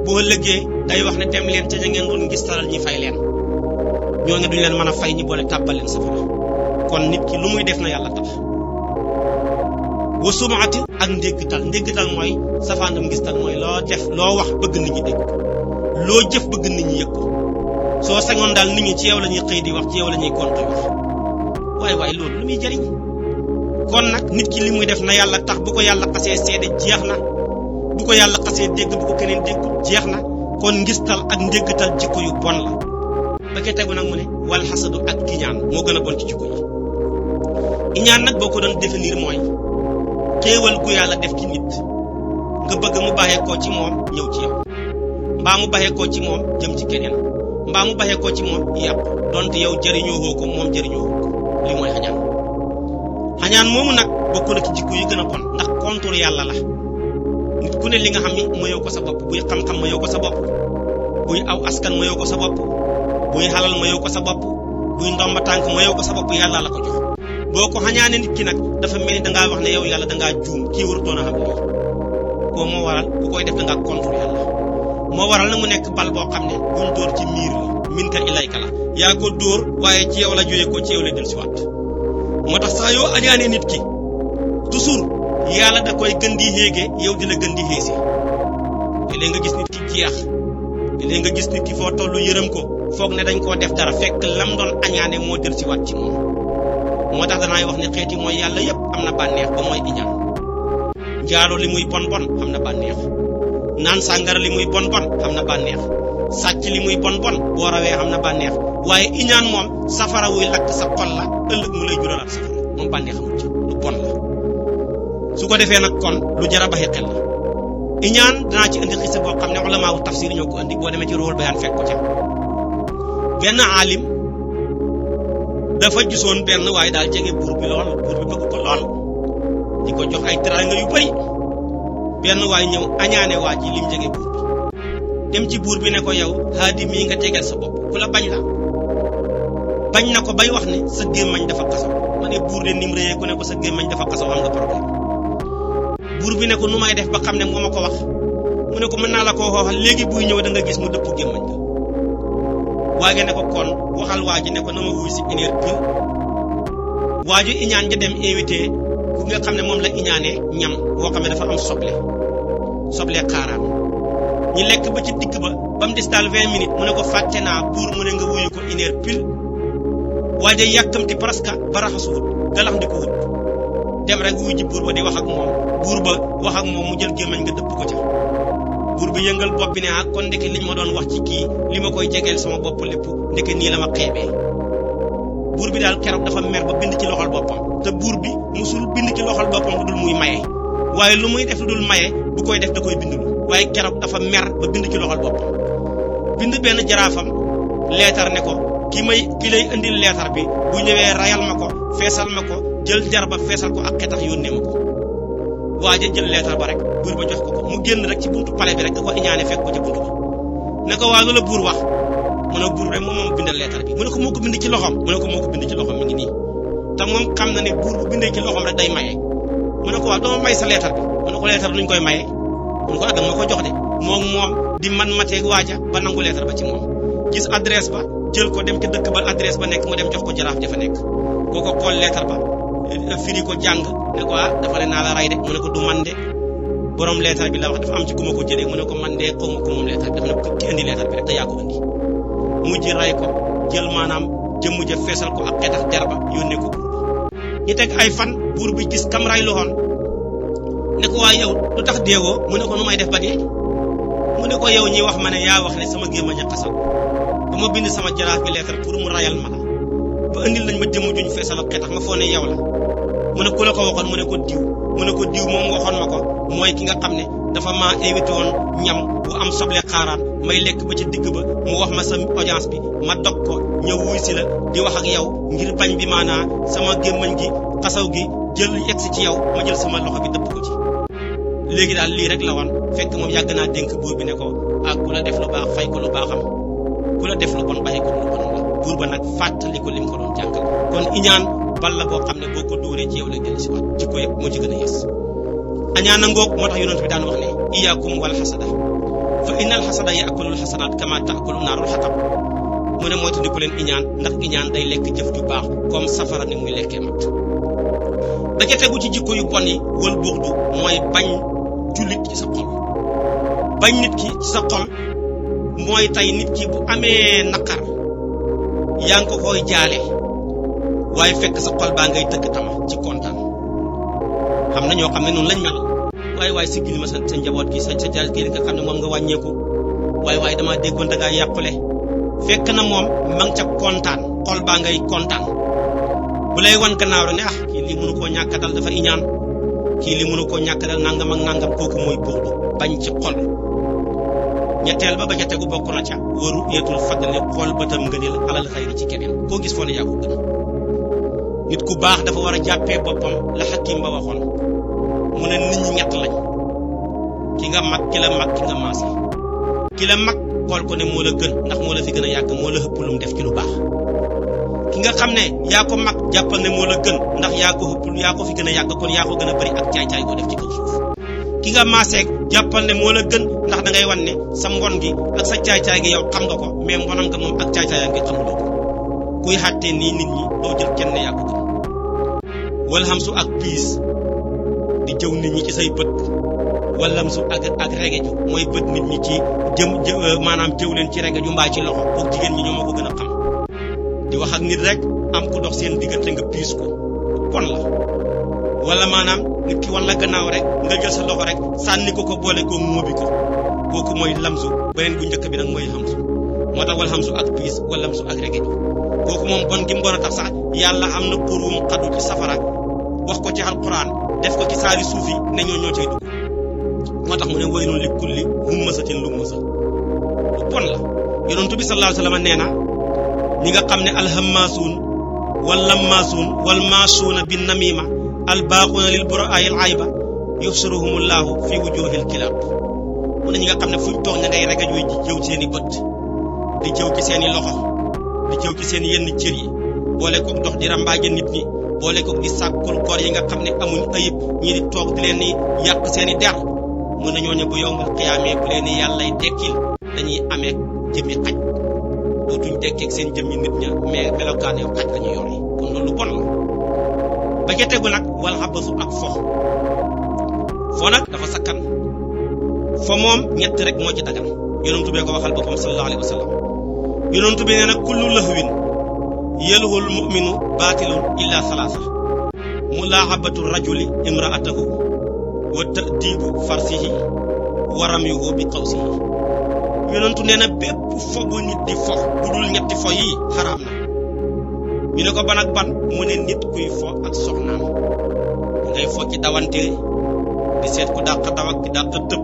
boo lëggee day wax ne dem leen ca ña ngeen doon ngistalal ñi fay leen ñoo ngi duñ leen mën a fay ñi boole tàbbal leen safara kon nit ki lu muy def na yàlla tax wa sumaati ak ndéggtal mooy safaanam ngistal mooy loo def loo wax bëgg nit ñi dégg loo jëf bëgg nit ñi yëg ko soo sañoon daal nit ñi ci yow la ñuy xëy di wax ci yow la ñuy gontu wax waaye loolu lu muy jëriñ kon nag nit ki li muy def na yàlla tax bu ko yàlla xasee seede jeex na bu ko yàlla xasee dégg bu ko keneen dégg jeex na kon ngistal ak ndéggtal jikko yu bon la ba ke tegu nag mu ne wal xasadu ak iñaan moo gën a bon ci jikko yi iñaan nag boo ko doon définir mooy xéewal gu yàlla def ci nit nga bëgg mu baaxee koo ci moom ñëw ci yow mbaa mu baaxee koo ci moom jëm ci keneen mbaa mu baaxee koo ci moom yàqu donte yow jëriñoo ko moom jëriñoo ko li mooy xañaan moomu nag bokk na ci jikko yi gën a bon ndax kontur yàlla la nit ku ne li nga xam ni mayoo ko sa bopp buy xam-xam mayoo ko sa bopp buy aw askan mayoo ko sa bopp buy xalal mayoo ko sa bopp buy ndomba tànk mayoo ko sa bopp yàlla la ko jox boo ko xañaane nit ki nag dafa mel ni dangaa wax ne yow yàlla dangaa juum kii warutoon a xam lii koo moo waral bu koy def dangaa kontur yàlla moo waral na mu nekk bal boo xam ne buñ dóor ci miir la min ka ilayka la yaa ko dóor waaye ci yow la jógee ko ci yow la del si waat moo tax saa yoo añaanee nit ki toujours yàlla da koy gën di yéege yow di la gën di xéesi léeg-léeg nga gis nit ki jeex léeg-léeg nga gis nit ki foo tollu yërëm ko foog ne dañ koo def dara fekk lam doon añaane moo del si waat ci moom moo tax danaay wax ne xeeti mooy yàlla yépp am na bànneex ba mooy iñaan njaalo li muy bon am na bànneex naan sàngara li muy bon am na bànneex sàcc li muy bon boo rawee am na bànneex waaye iñaan moom safara wuy lakk sa xol la ëllëg mu lay juralaat safara moom bànneex amul ci lu bon la su ko defee nag kon lu jar a baxi xel la iñaan danaa ci indi xisa boo xam ne ulama wu tafsir ñoo ko indi boo demee ci Ruhul Bayaan fekk ko ca benn aalim dafa gisoon benn waaye daal jege buur bi lool buur bi bëgg ko lool di ko jox ay teraanga yu bari benn waay ñëw añaane waa ji lim jege buur bi dem ci buur bi ne ko yow haadi mii nga tegeel sa bopp ku la bañ la bañ na ko bay wax ne sa gémmañ dafa xasaw ma ne buur de nim réyee ku ne ko sa gémmañ dafa xasaw am nga problème buur bi ne ko nu may def ba xam ne moo ma ko wax mu ne ko mën naa la koo waxal léegi buy ñëw da nga gis mu dëpp gémmañ ga waaye ne ko kon waxal waa ji ne ko na ma wuy si une heure pile waa ji iñaan ja dem invité ku nga xam ne moom la iñaanee ñam woo xam ne dafa am soble xaaraan ñi lekk ba ci digg ba mu des daal 20 minutes mu ne ko fàtte naa buur mu ne nga wuyu ko une heure pile waa ji yàkkamti presque ba raxasu wut galax ndi ko wut dem rek wuyu ji buur ba di wax ak moom buur ba wax ak moom mu jël gémmañ nga dëpp ko ca buur bi yëngal bopp bi ne kon ndeke liñ ma doon wax ci kii li ma koy jegeel sama bopp lépp ndeke nii la ma xeebee buur bi daal keroog dafa mer ba bind ci loxol boppam te buur bi musul bind ci loxol boppam lu dul muy maye waaye lu muy def lu dul maye bu koy def da koy bind lu waaye keroog dafa mer ba bind ci loxol boppam bind benn jaraafam leetar ne ko ki lay indil leetar bi bu ñëwee rayal ma ko feesal ma ko jël jar ba feesal ko ak xetax yónnee ma ko waaja jël leetar ba rek buur ba jox ko mu génn rek ci buntu palais bi rek da ko iñaane fekk ko ci buntu ba ne ko waa loola buur wax mu ne buur rek moom bindal leetar bi mu ne ko moo ko bind ci loxoom mu ne ko moo ko bind ci loxoom mi ngi nii te moom xam na ne buur bu bindee ci loxoom rek day maye mu ne ko waa doo may sa leetar bi mu ne ko leetar nuñ koy maye mu ne ko adam ma ko jox de moom di man mateeg waaja ba nangu leetar ba ci moom gis adresse ba jël ko dem ca dëkk ba adresse ba nekk mu dem jox ko jaraaf jafa nekk kooko xool leetar ba firi ko jàng ne ko dafa ne naa la ray de mu ne ko du man de borom leetar bi la wax dafa am ci ku ma ko jëlee mu ne ko man de xaw ma ko moom leetar bi dafa ne ko ki indi leetar bi rek te yaa ko indi mujj ray ko jël maanaam jëmm ja feesal ko ak xetax der ba yónnee ko buur bi ñu teg ay fan buur bi gis kam ray loxoon ne ko waa yow lu tax deewoo mu ne ko nu may def ba dee mu ne ko yow ñi wax ma ne yaa wax ne sama gémmañ a xasaw ba ma bind sama jaraaf bi lettre pour mu rayal ma la ba indil lañ ma jëmm juñ feesal ak xetax ma foo ne yow la mu ne ku la ko waxoon mu ne ko diw mu ne ko diw moom waxoon ma ko mooy ki nga xam ne dafa maa invité woon ñam bu am soble xaaraan may lekk ba ca digg ba mu wax ma sa audience bi ma dog ko ñëw wuy si la di wax ak yow ngir bañ bi maanaa sama gémmañ gi xasaw gi jël yegsi ci yow ma jël sama loxo bi dëpp ko ci léegi daal lii rek la woon fekk moom yàgg naa dénk buur bi ne ko ak ku la def lu baax fay ko lu baaxam ku la def lu bon bàyyi ko lu bon la buur ba nag fàttali ko lim ko doon jàngal kon iñaan bal la boo xam ne boo ko dóoree ci yow la jël si waat jikko yëpp moo ci gën a yees añaan a ngoog moo tax yonent bi daan wax ne iyaakum wal xasada fa innal xasada yaakulul xasanaat kama taakulu naarul xatab mu ne moytandiku leen iñaan ndax iñaan day lekk jëf ju baax comme safara ni muy lekkee mat da ca tegu ci jikko yu bon yi wal buxdu mooy bañ jullit ci sa xol bañ nit ki ci sa xol mooy tey nit ki bu amee naqar yaa ngi ko koy jaale waaye fekk sa xol baa ngay tëgg tama ci kontaan xam na ñoo xam ne noonu lañ mel waaye siggil ma sa njaboot gi sa jaal gi nga xam ne moom nga wàññeeku waaye damaa déggoon da ngaa yàqule fekk na moom ma ngi ca kontaan xol baa ngay kontaan bu lay wan gannaaw rek ne kii lii mënu koo ñàkk dal dafa iñaan kii lii mënu koo ñàkk dal nangam ak nangam kooku mooy buxdu bañ ci xol ñetteel ba ca tegu bokk na ca waru yeetul fadli xool bëtam ngëneel alal xayri ci keneen koo gis foo ne yaa ko gën nit ku baax dafa war a jàppee boppam la Hakim ba waxoon mu ne nit ñi ñett lañ ki nga mag ki la mag ki nga maase ki la mag xool ko ne moo la gën ndax moo la fi gën a yàgg moo la ëpp lu mu def ci lu baax ki nga xam ne yaa ko mag jàppal ne moo la gën ndax yaa ko fi gën a yàgg kon yaa ko gën a bari ak caay-caay goo def ci kaw suuf ki nga maaseeg jàppal ne moo la gën ndax da ngay wan ne sa mbon gi ak sa caay-caay gi yow xam nga ko mais mbonam nga moom ak caay-caay nga xamuloo ko kuy xàttee nii nit ñi doo jël kenn ne yaa ko gën wal xam su ak piis di jëw nit ñi ci say bët walam su ak regeju mooy bët nit ñi ci maanaam jëw leen ci regeju mbaa ci loxo pour jigéen ñi ñoo ma ko gën a xam di wax ak nit rek am ku dox seen diggante nga piis ko bon la wala maanaam nit ki wan la gannaaw rek nga jël sa loxo rek sànni ko boole ko móobi ko kooku mooy lamsu beneen bu njëkk bi nag mooy xamsu moo tax wal xamsu ak piis wala lamsu ak regeju kooku moom bon gi mu bon a tax sax yàlla am na xurum xadu ci safara wax ko ci alquran def ko ci saari suuf yi ne ñoo cay dugg moo tax mu ne waylun li kulli humazatin lumaza lu bon la yonent bi sallallahu alayhi wa sallam nee na ñi nga xam ne alhammaasuun wal lammaasuun wal maasuuna bin namima albaaquuna lil buraa'il ayba yufsiruhumullahu fi wujuhil kilaab mu ne ñi nga xam ne fuñ toog ña ngay regaj wi jëw seen i bët di jëw ci seen i loxo di jëw ci seen yenn cër yi boole koog dox di rambaaje nit ñi boole koog di sàkkul koor yi nga xam ne amuñ ayib ñi di toog di leen ni yàq seen i der mun na ñooñu bu yowmal qiyaamee bu leen ni yàllay dekkil dañuy amee jëmmi xaj dootuñ dekkeeg seen jëmmi nit ña mais melokaane xaj la ñu yore kon loolu bon la ba ca tegu nag wal xabasu ak fo nag dafa sakkan fo moom ñett rek moo ci dagan yonentu bee ko waxal boppam sallallahu alayhi wa sallam yonentu bi nee na kullu lahwin yalhul mu'minu baatilun illa salaasa mulaaxabatu rajuli imraatahu wa ta'dibu farsihi wa ramyuhu bi qawsihi yonentu nee na bépp fo bu nit di fo bu dul ñetti fo yi xaraam na ñu ne ko ban ak ban mu ne nit kuy fo ak soxnaam ngay fo ci dawante di seet ku dàq daw ak ki dàq tëb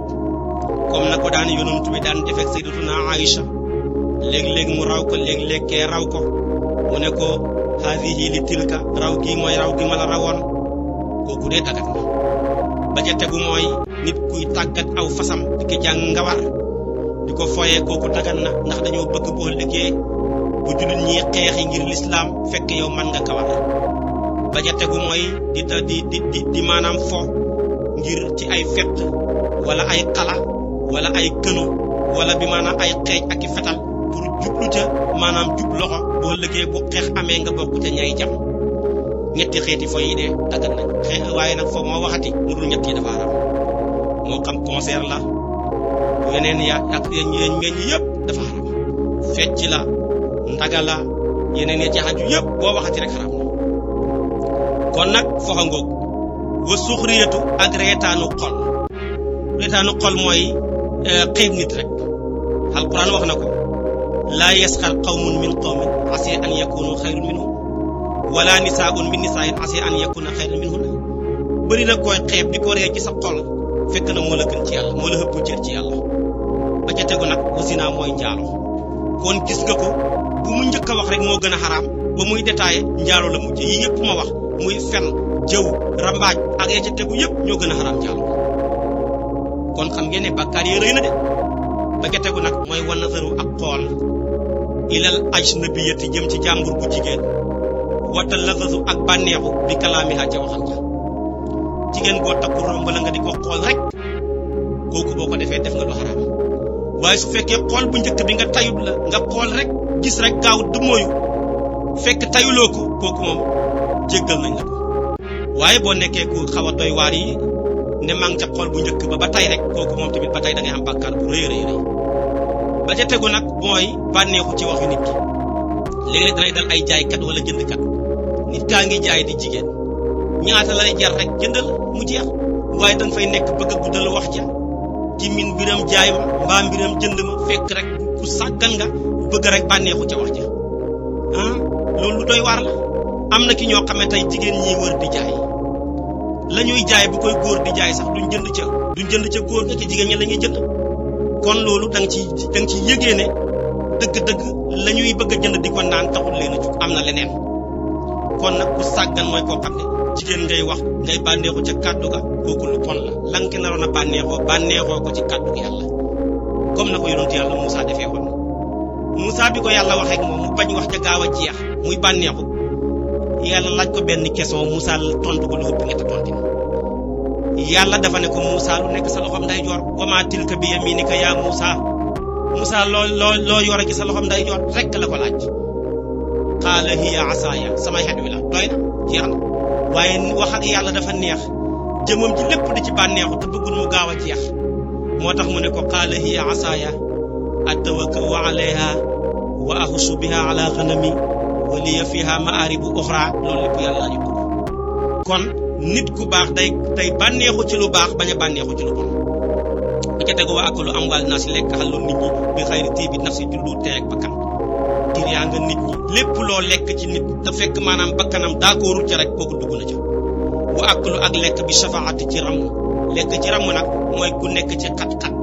comme na ko daan yonentu bi daan defek sayyidatuna Aïcha léeg-léeg mu raw ko léeg-léeg kee raw ko mu ne ko haadihi li tilka raw gi mooy raw gi ma la rawoon kooku dee dagat na ba ca tegu mooy nit kuy tàggat aw fasam di ko jàng nga war di ko foyee kooku dagan na ndax dañoo bëgg boo liggéey bu jullit ñi xeexi ngir lislaam fekk yow man nga kawar ba ca tegu mooy di maanaam fo ngir ci ay fett wala ay xala wala ay këno wala bi maanaam ay xeej ak i fetal pour jublu ca maanaam jub loxo boo liggéey bu xeex amee nga bokk ca ñay jam ñetti xeeti fo yi de dagan nañ waaye nag fo moo waxati mu dul ñett yi dafa haram moo xam concert la yeneen ya ak yéen meññ yëpp dafa haram fecc la ndaga la yeneen ya ci xaju yëpp boo waxati rek haram na kon nag foxa ngoog wa suxriyatu ak reetaanu xol mooy xeeb nit rek alquran wax na ko laa yasxar qawmun min qawmin asa an yakunu xayrun minhum wala nisaa'un min nisaa'in asa an yakuna xayrun minhunna bëri na koy xeeb di ko ree ci sa xol fekk na moo la gën ci yàlla moo la ëpp cër ci yàlla ba ca tegu nag wasina mooy njaalo kon gis nga ko bu mu njëkk a wax rek moo gën a xaraam ba muy détaillé njaalo la mujj yi yëpp ma wax muy fen jëw rambaaj ak ya ca tegu yëpp ñoo gën a xaraam njaalo kon xam ngeen ne bàkkaar yi rëy na de ba ca tegu nag mooy wa nazaru ak xool ilal ajnabiyati jëm ci jàmbur bu jigéen wata lazazu ak bànneexu bi kalaamiha ca waxam ja jigéen boo takku romb la nga di ko xool rek kooku boo ko defee def nga lu xaraam waaye su fekkee xool bu njëkk bi nga tayut la nga xool rek gis rek gaaw du mooyu fekk tayuloo ko kooku moom jéggal nañ la ko waaye boo nekkee ku xaw a doy waar yi ne maa ngi ca xool bu njëkk ba tey rek kooku moom tamit ba tey da ngay am bàkkaar bu rëy rëy ba ca tegu nag mooy bànneexu ci waxu nit ki léeg-léeg danay dal ay jaaykat wala jëndkat nit kaa ngi jaay di jigéen ñaata lay jar rek jëndal mu jeex waaye danga fay nekk bëgg a guddal wax ja ci min mbiram jaay ma mbaa mbiram jënd ma fekk rek ku sàggan nga bëgg rek bànneexu ca wax ja loolu lu doy waar la am na ki ñoo xam ne tey jigéen ñi wër di jaay la ñuy jaay bu koy góor di jaay sax duñ jënd ca góor nga ci jigéen ñi la ñuy jënd kon loolu da nga ci yëgee ne dëgg-dëgg la ñuy bëgg a jënd di ko naan taxul leen a jug am na leneen kon nag ku sàggan mooy koo xam ne jigéen ngay wax ngay bànneexu ca kàddu ga kooku lu bon la lan ke naroon a bànneexoo ko ci kàddu gi yàlla comme na ko yonentu yàlla Moussa defee woon Moussa bi ko yàlla waxee ak moom mu bañ wax ca gaaw a jeex muy bànneexu yàlla laaj ko benn question Moussa tontu ko lu ëpp ñetti tontin yàlla dafa ne ko Moussa lu nekk sa loxoom ndeyjoor wa maa tilka bi yaminika yaa Moussa loo yore ci sa loxoom ndeyjoor rek la ko laaj qaala hiya asaaya samay xet wi la doy na jeex na waaye wax ak yàlla dafa neex jëmam ji lépp di ci bànneexu te bëggul mu gaaw a jeex moo tax mu ne ko qaala hiya asaaya atawakkau alayha wa ahussu biha ala ghanami wa liya fiha ma'aribu ukhra loolu lépp yàlla ñu ko kon nit ku baax day bànneexu ci lu baax bañ a bànneexu ci lu bon ba ca tegu wa akalu amwaal naas lekk xalu nit ñi bi xayri tiibi nafsi ci lu teeg bakkan ngir yaa nga nit ñi lépp loo lekk ci nit te fekk maanaam bakkanam d'accordul ca rek kooku dugg na ca wa akalu ak lekk bi safaati ci ramm lekk ci ramm nag mooy ku nekk ci xat-xat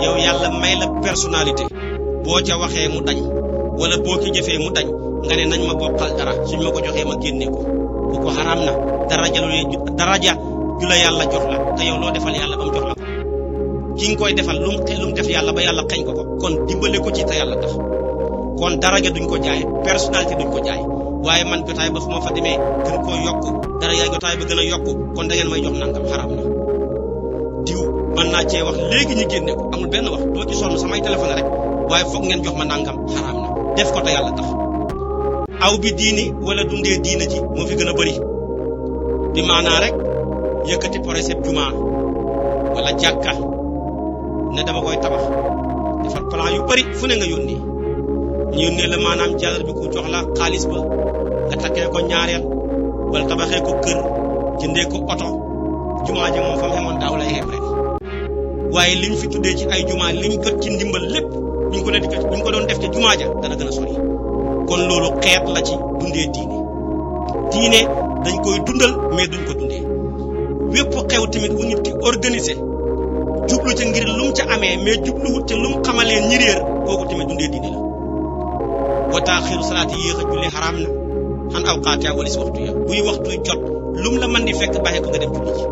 yow yàlla may la personnalité boo ca waxee mu dañ wala boo ki jëfee mu dañ nga ne nañ ma bokkal dara suñ ma ko joxee ma génne ko kooku xaraam na daraja ju la yàlla jox la te yow loo defal yàlla ba mu jox la ko ki nga koy defal lu mu def yàlla ba yàlla xañ ko kon dimbale ko ci te yàlla tax kon daraja duñ ko jaay personnalité duñ ko jaay waaye man jotaay ba fu ma fa demee gën koo yokk daraja jotaay ba gën a yokk kon da ngeen may jox nangam xaraam na diw mën naa cee wax léegi ñu génne ko amul benn wax doo ci sonn samay téléphone rek waaye foog ngeen jox ma nangam xaraam na def ko te yàlla tax aw bi diini wala dundee diina ji moo fi gën a bëri di maanaa rek yëkkati projet jumaa wala jàkka ne dama koy tabax defar plan yu bëri fu ne nga yónnee ñu yónnee la maanaam jàllar bi ku jox la xaalis ba nga takkee ko ñaareel wala tabaxee ko kër jëndee ko oto jumaa ji moom fa mu xemoon daaw lay xem rek waaye liñ fi tuddee ci ay jumaa liñ jot ci ndimbal lépp buñ ko doon def ci jumaa ja dana gën a sori kon loolu xeet la ci dundee diine dañ koy dundal mais duñ ko dundee wépp xew tamit bu nit ki organisé jublu ca ngir lu mu ca amee mais jubluwut ca lu mu xamalee ñi réer kooku tamit dundee diine la wa taaxiru salaati yéex a julli xaraam na xan awqaatiha walis waxtu ya buy waxtu jot lu mu la mën di fekk bàyyi ko nga dem julli ji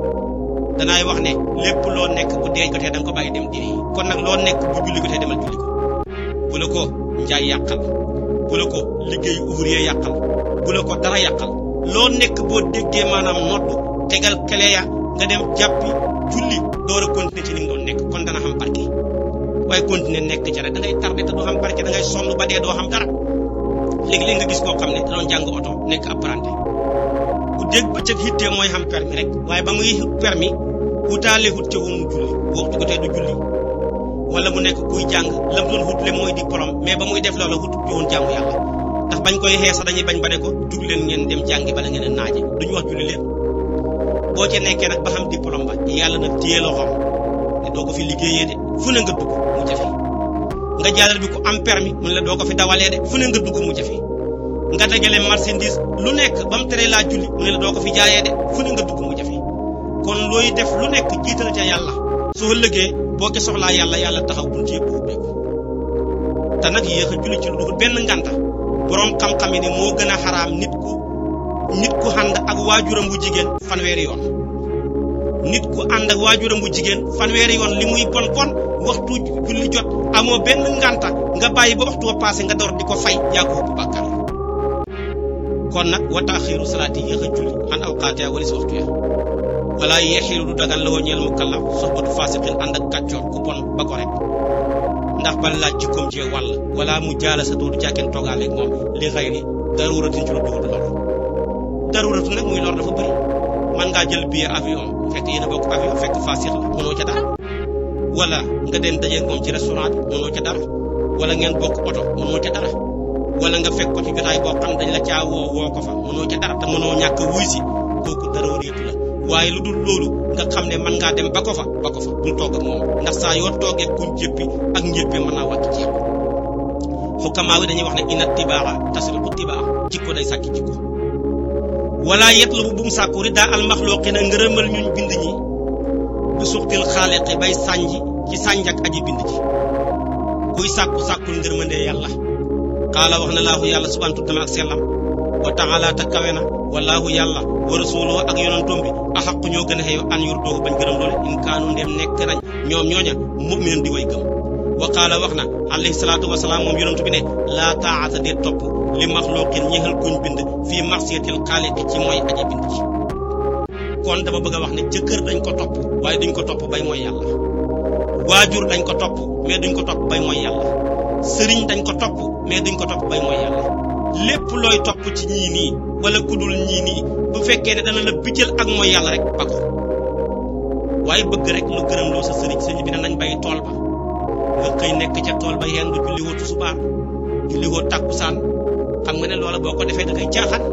danaay wax ne lépp loo nekk bu dee jotee da nga ko bàyyi dem diine yi kon nag loo nekk bu julli jotee demal julli ko bu la ko njaay yàqal bu la ko liggéey ouvrier yàqal bu la ko dara yàqal loo nekk boo déggee maanaam noddu tegal kele ya nga dem jàppi julli door a continuer ci li nga doon nekk kon dana xam barke waaye continuer nekk ca rek da ngay tardé te doo xam barke da ngay sonn ba dee doo xam dara léegi-léegi nga gis koo xam ne da doon jàng oto nekk apprenti ku dégg ba cëg hittee mooy xam permis rek waaye ba muy permis wutaale hut ca woon mu julli bu waxtu ko tey du julli wala mu nekk kuy jàng la mu doon hutle mooy diplôme mais ba muy def loola hut ci woon jaamu yàlla ndax bañ koy xeesa dañuy bañ ba ne ko jug leen ngeen dem jàngi bala ngeen a naaje duñu wax julli leen boo ca nekkee nag ba xam diplôme ba yàlla nag téye loxoom ne doo ko fi liggéeyee de fu ne nga dugg mu jafe nga jàllal bi ko am permis mu ne la doo ko fi dawalee de fu ne nga dugg mu jafe nga dajale marchandise lu nekk ba mu teree laa julli mu ne la doo ko fi jaayee de fu ne nga dugg mu jafe kon looy def lu nekk jiital ca yàlla soo lëggee boo ko soxlaa yàlla taxaw buntu yëpp ubbeeku te nag yéex a julli ci lu dul benn nganta boroom xam-xam yi ne moo gën a xaraam nit ku ànd ak waajuram bu jigéen fanweeri yoon nit ku ànd ak waajuram bu jigéen fanweeri yoon li muy bon bon waxtu julli jot amoo benn nganta nga bàyyi ba waxtu wa passé nga door di ko fay yaa ko ëpp bàkkaar kon nag wa taaxiiru salaati yéex a julli an awqaatiha wala si waxtu ya wala yeexilu du dagal la woo ñeel mukallaf soxbatu faasiqin ànd ak kàccoor ku bon ba ko rek ndax ba laaj jikkoom ci wàll wala mu jaala sa du càkkeen toogaaleeg moom li xayri daruratin ci lu dugg lor daruratu nag muy lor dafa bëri man ngaa jël billet avion fekk yéen a bokk avion fekk faasiq la mënoo ca dara wala nga dem dajeeg moom ci restaurant bi mënoo ca dara wala ngeen bokk oto mënoo ca dara wala nga fekk ko ci jotaay boo xam dañ la caa woo ko fa mënoo ca dara te mënoo ñàkk wuy si kooku daruriyatu la waaye lu dul loolu nga xam ne mën ngaa dem ba ko fa bul toog ak moom ndax saa yoo toogee kuñ jéppi ak njéppee mën naa wàcc ci yow xukamaa wi dañuy wax ne ina tibaaxa tasriqu tibaax jikko day sàkki jikko wala yetlubu bu mu sàkku ridaa almaxluqina ngërëmal ñuñ bind ñi bu suxtil xaaliqi bay sànji ci sànjak aji bind ji kuy sàkkul ngërmandee yàlla xaala wax na laahu yàlla subhanahu tuddama ak sellam wa taala ta kawe na wallaahu yàlla wa rasuluhu ak yonantom bi axaqu ñoo gën a xeyo an yurdoo bañ gërëm loole in kaanu ndem nekk nañ ñoom ñooña mu'minan di way gëm wa qaala wax na alayhi salaatu wasalaam moom yonantu bi ne laa taa'ata dee topp li maxluqin ñeexal kuñ bind fii marsiyatil xaaliqi ci mooy aji bind ci kon dama bëgg a wax ne jëkkër dañ ko topp waaye duñ ko topp bay mooy yàlla waajur dañ ko topp mais duñ ko topp bay mooy yàlla sëriñ dañ ko topp mais duñ ko topp bay mooy yàlla lépp looy topp ci ñii nii wala kudul ñii nii bu fekkee ne dana la bijjal ak mooy yàlla rek ba ko waaye bëgg rek lu gërëm loo sa sëriñ bi ne nañ bay tool ba nga xëy nekk ca tool ba yendu julli woo tusubaar julli woo takkusaan xam nga ne loola boo ko defee da ngay caaxaan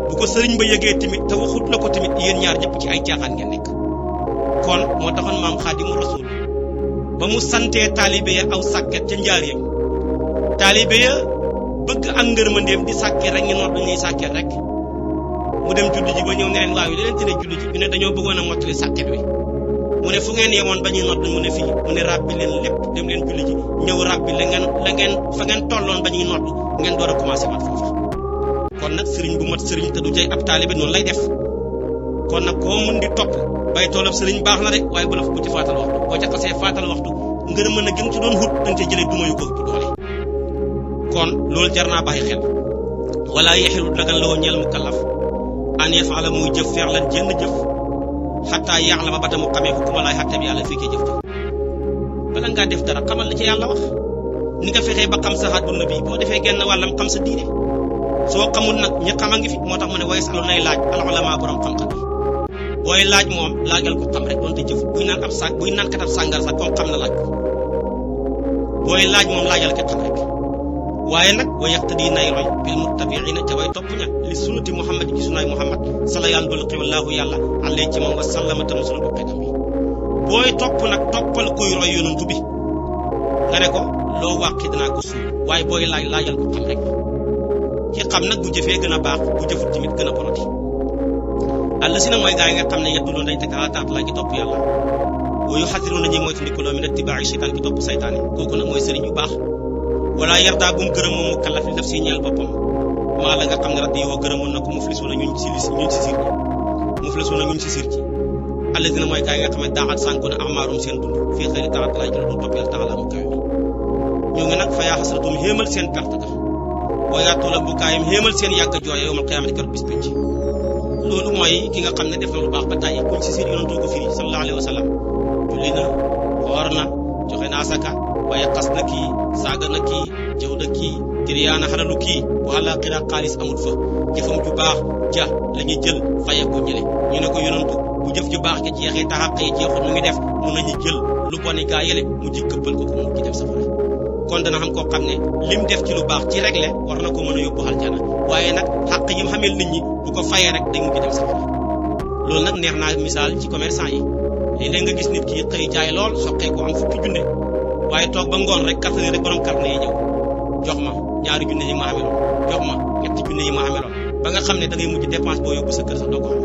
bu ko sëriñ ba yëgee tamit te waxut la ko tamit yéen ñaar ñëpp ci ay caaxaan ngeen nekk kon moo taxoon maam Xaadimu Rasuul ba mu santee taalibe ya aw sàkket ca njaareem taalibe ya bëgg ak ngërmandeem di sàkket rek ñu noot ñuy sàkket rek mu dem julli ji ba ñëw ne leen waaw yi da leen tere julli ji ñu ne dañoo bëggoon a mottali sàkket wi mu ne fu ngeen yemoon ba ñuy noot mu ne fii mu ne ràbbi leen lépp dem leen julli ji ñëw ràbbi la ngeen fa ngeen tolloon ba ñuy noot ngeen door a commencé waat foofu kon nag sëriñ bu mat sëriñ te du jay ab taalibe noonu lay def kon nag koo mun di topp bay toolab sëriñ baax na rek waaye bu la fa bu ci faatal waxtu boo ca xasee faatal waxtu ngërëm mën a gën ci doon hut da nga cee jëlee duma yu ko ëpp doole kon loolu jar naa bàyyi xel wala yexilu dagan la woo ñeel mu kallaf an yafaala muy jëf feer lan jenn jëf xataa yaaxla ma bata mu xamee xukkuma laay xatte bi yàlla fii cee jëf jëf bala ngaa def dara xamal la ci yàlla wax ni nga fexee ba xam sa àdduna bi boo defee genn wàllam xam sa diine soo xamul nag ñi xam a ngi fi moo tax mu ne way salu nay laaj al ulama borom xam-xam yi booy laaj moom laajal ko xam rek doonte jëf buy naan katab sàngal sax comme xam na laaj ko booy laaj moom laajal ko xam rek waaye nag wa yaqtadi nay roy bil muttabiina ca way topp ña li sunnati muhammad ci sunaay muhammad sala yàlla dol xiwallaahu yàlla alay ci moom wa sallama tam sunu ko xetam bi booy topp nag toppal kuy roy yonantu bi nga ne ko loo wàqi danaa ko suul waaye booy laajal ko xam rek ci xam nag bu jëfee gën a baax bu jëfut tamit gën a bonoti àlla si nag mooy gaa yi nga xam ne yeddu loon dañ teg taat laa ci topp yàlla wooyu xasiru nañuy mooy tandikuloo mi ne tibaayi seytaan ci topp saytaane kooku nag mooy sëriñ yu baax wala yardaa bu mu gërëm moom mu kallaf li daf si ñeel boppam maa la nga xam ne raddi yoo gërëmoon na ko muflisuuna ñuñ si siir ci àlla si nag mooy gaa yi nga xam ne daaxat sànku na amaarum seen dund fii xëy taat laa ci lu topp yàlla taala mu kawe mi ñu ngi nag fa yaa xasratum xéemal seen perte ga boo yaatoo la bukaayam xéemal seen yàgg jooye yowmal qiyaamati keroog bis penc loolu mooy ki nga xam ne def na lu baax ba tàyyi kuñ si siir yonantoo ko firi sallallahu alayhi wa sallam julli na xoor na joxe na asaka waaye xas na kii saaga na kii jëw na kii tiriyaana xalalu kii bu àllaaxira xaalis amul fa jëfam ju baax ja la ñuy jël faye ko ñële ñu ne ko yonantu bu jëf ju baax ja jeexee taxaq yi jeexul nu ngi def mun nañu jël lu boni gaa yële mu ji këppal ko mu ci def safara kon dana xam koo xam ne lim def ci lu baax ci réglé war na ko mën a yóbbu aljana waaye nag xàq yi mu xamel nit ñi bu ko fayee rek day mujj dem safara loolu nag neex naa misaal ci commerçant yi léeg-léeg nga gis nit ki xëy jaay lool soqee ko am fukki junne waaye toog ba ngoon rek 4 heures rek borom carnet yi ñëw jox ma 2 junne yi ma ameloon jox ma 3 junne yi ma ameloon ba nga xam ne da ngay mujj dépense boo yóbbu sa kër sax doo ko xam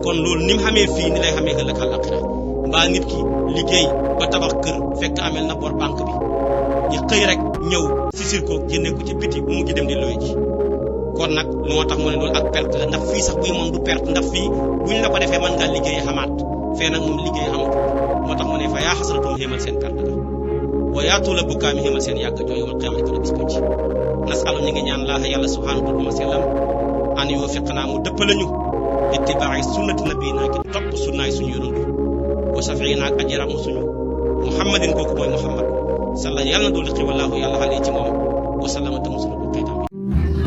kon loolu ni mu xamee fii ni lay xamee ëllëg àllaaxira mbaa nit ki liggéey ba tabax kër fekk amel na bor banque bi ñu xëy rek ñëw si sirko génne ko ci biti bu mujj dem di luwe ji kon nag lu moo tax mu ne loolu ak perte la ndax fii sax buy moom du perte ndax fii buñ la ko defee mën ngaa liggéey xamaat fee nag moom liggéey xamatu moo tax mu ne fa yaa xasratum xéemal seen perte la wa yaa tuula bukkaami xéemal seen yàgg jooy yawmal qiyaamati kala bis ko ci nasalu ñu ngi ñaan laaha yàlla subhanahu wa sallam an yuwaffiqnaa mu dëppalañu ittibaa'i sunnati nabiyina ki topp sunnaay suñu yonantu wa safiina ak aji ramu suñu muhammadin kooku mooy muhammad salla yàlla na dolli xiwalaahu yàlla xale ci moom wa sallama te musal ko xeetam bi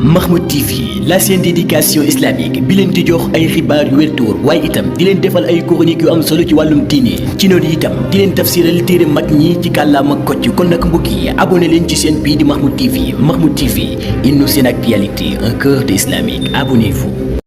Mahmoud TV, la chaîne d'éducation islamique bi leen di jox ay xibaar yu wér te wóor waaye itam di leen defal ay chroniques yu am solo ci wàllum diine ci noonu itam di leen tafsiral téere mag ñi ci kàllaama kocc kon nag mbokk yi abonné leen ci chaîne bii di Mahmoud TV. Mahmoud TV, une chaîne actualité, un cœur d'islamique. Abonnez-vous.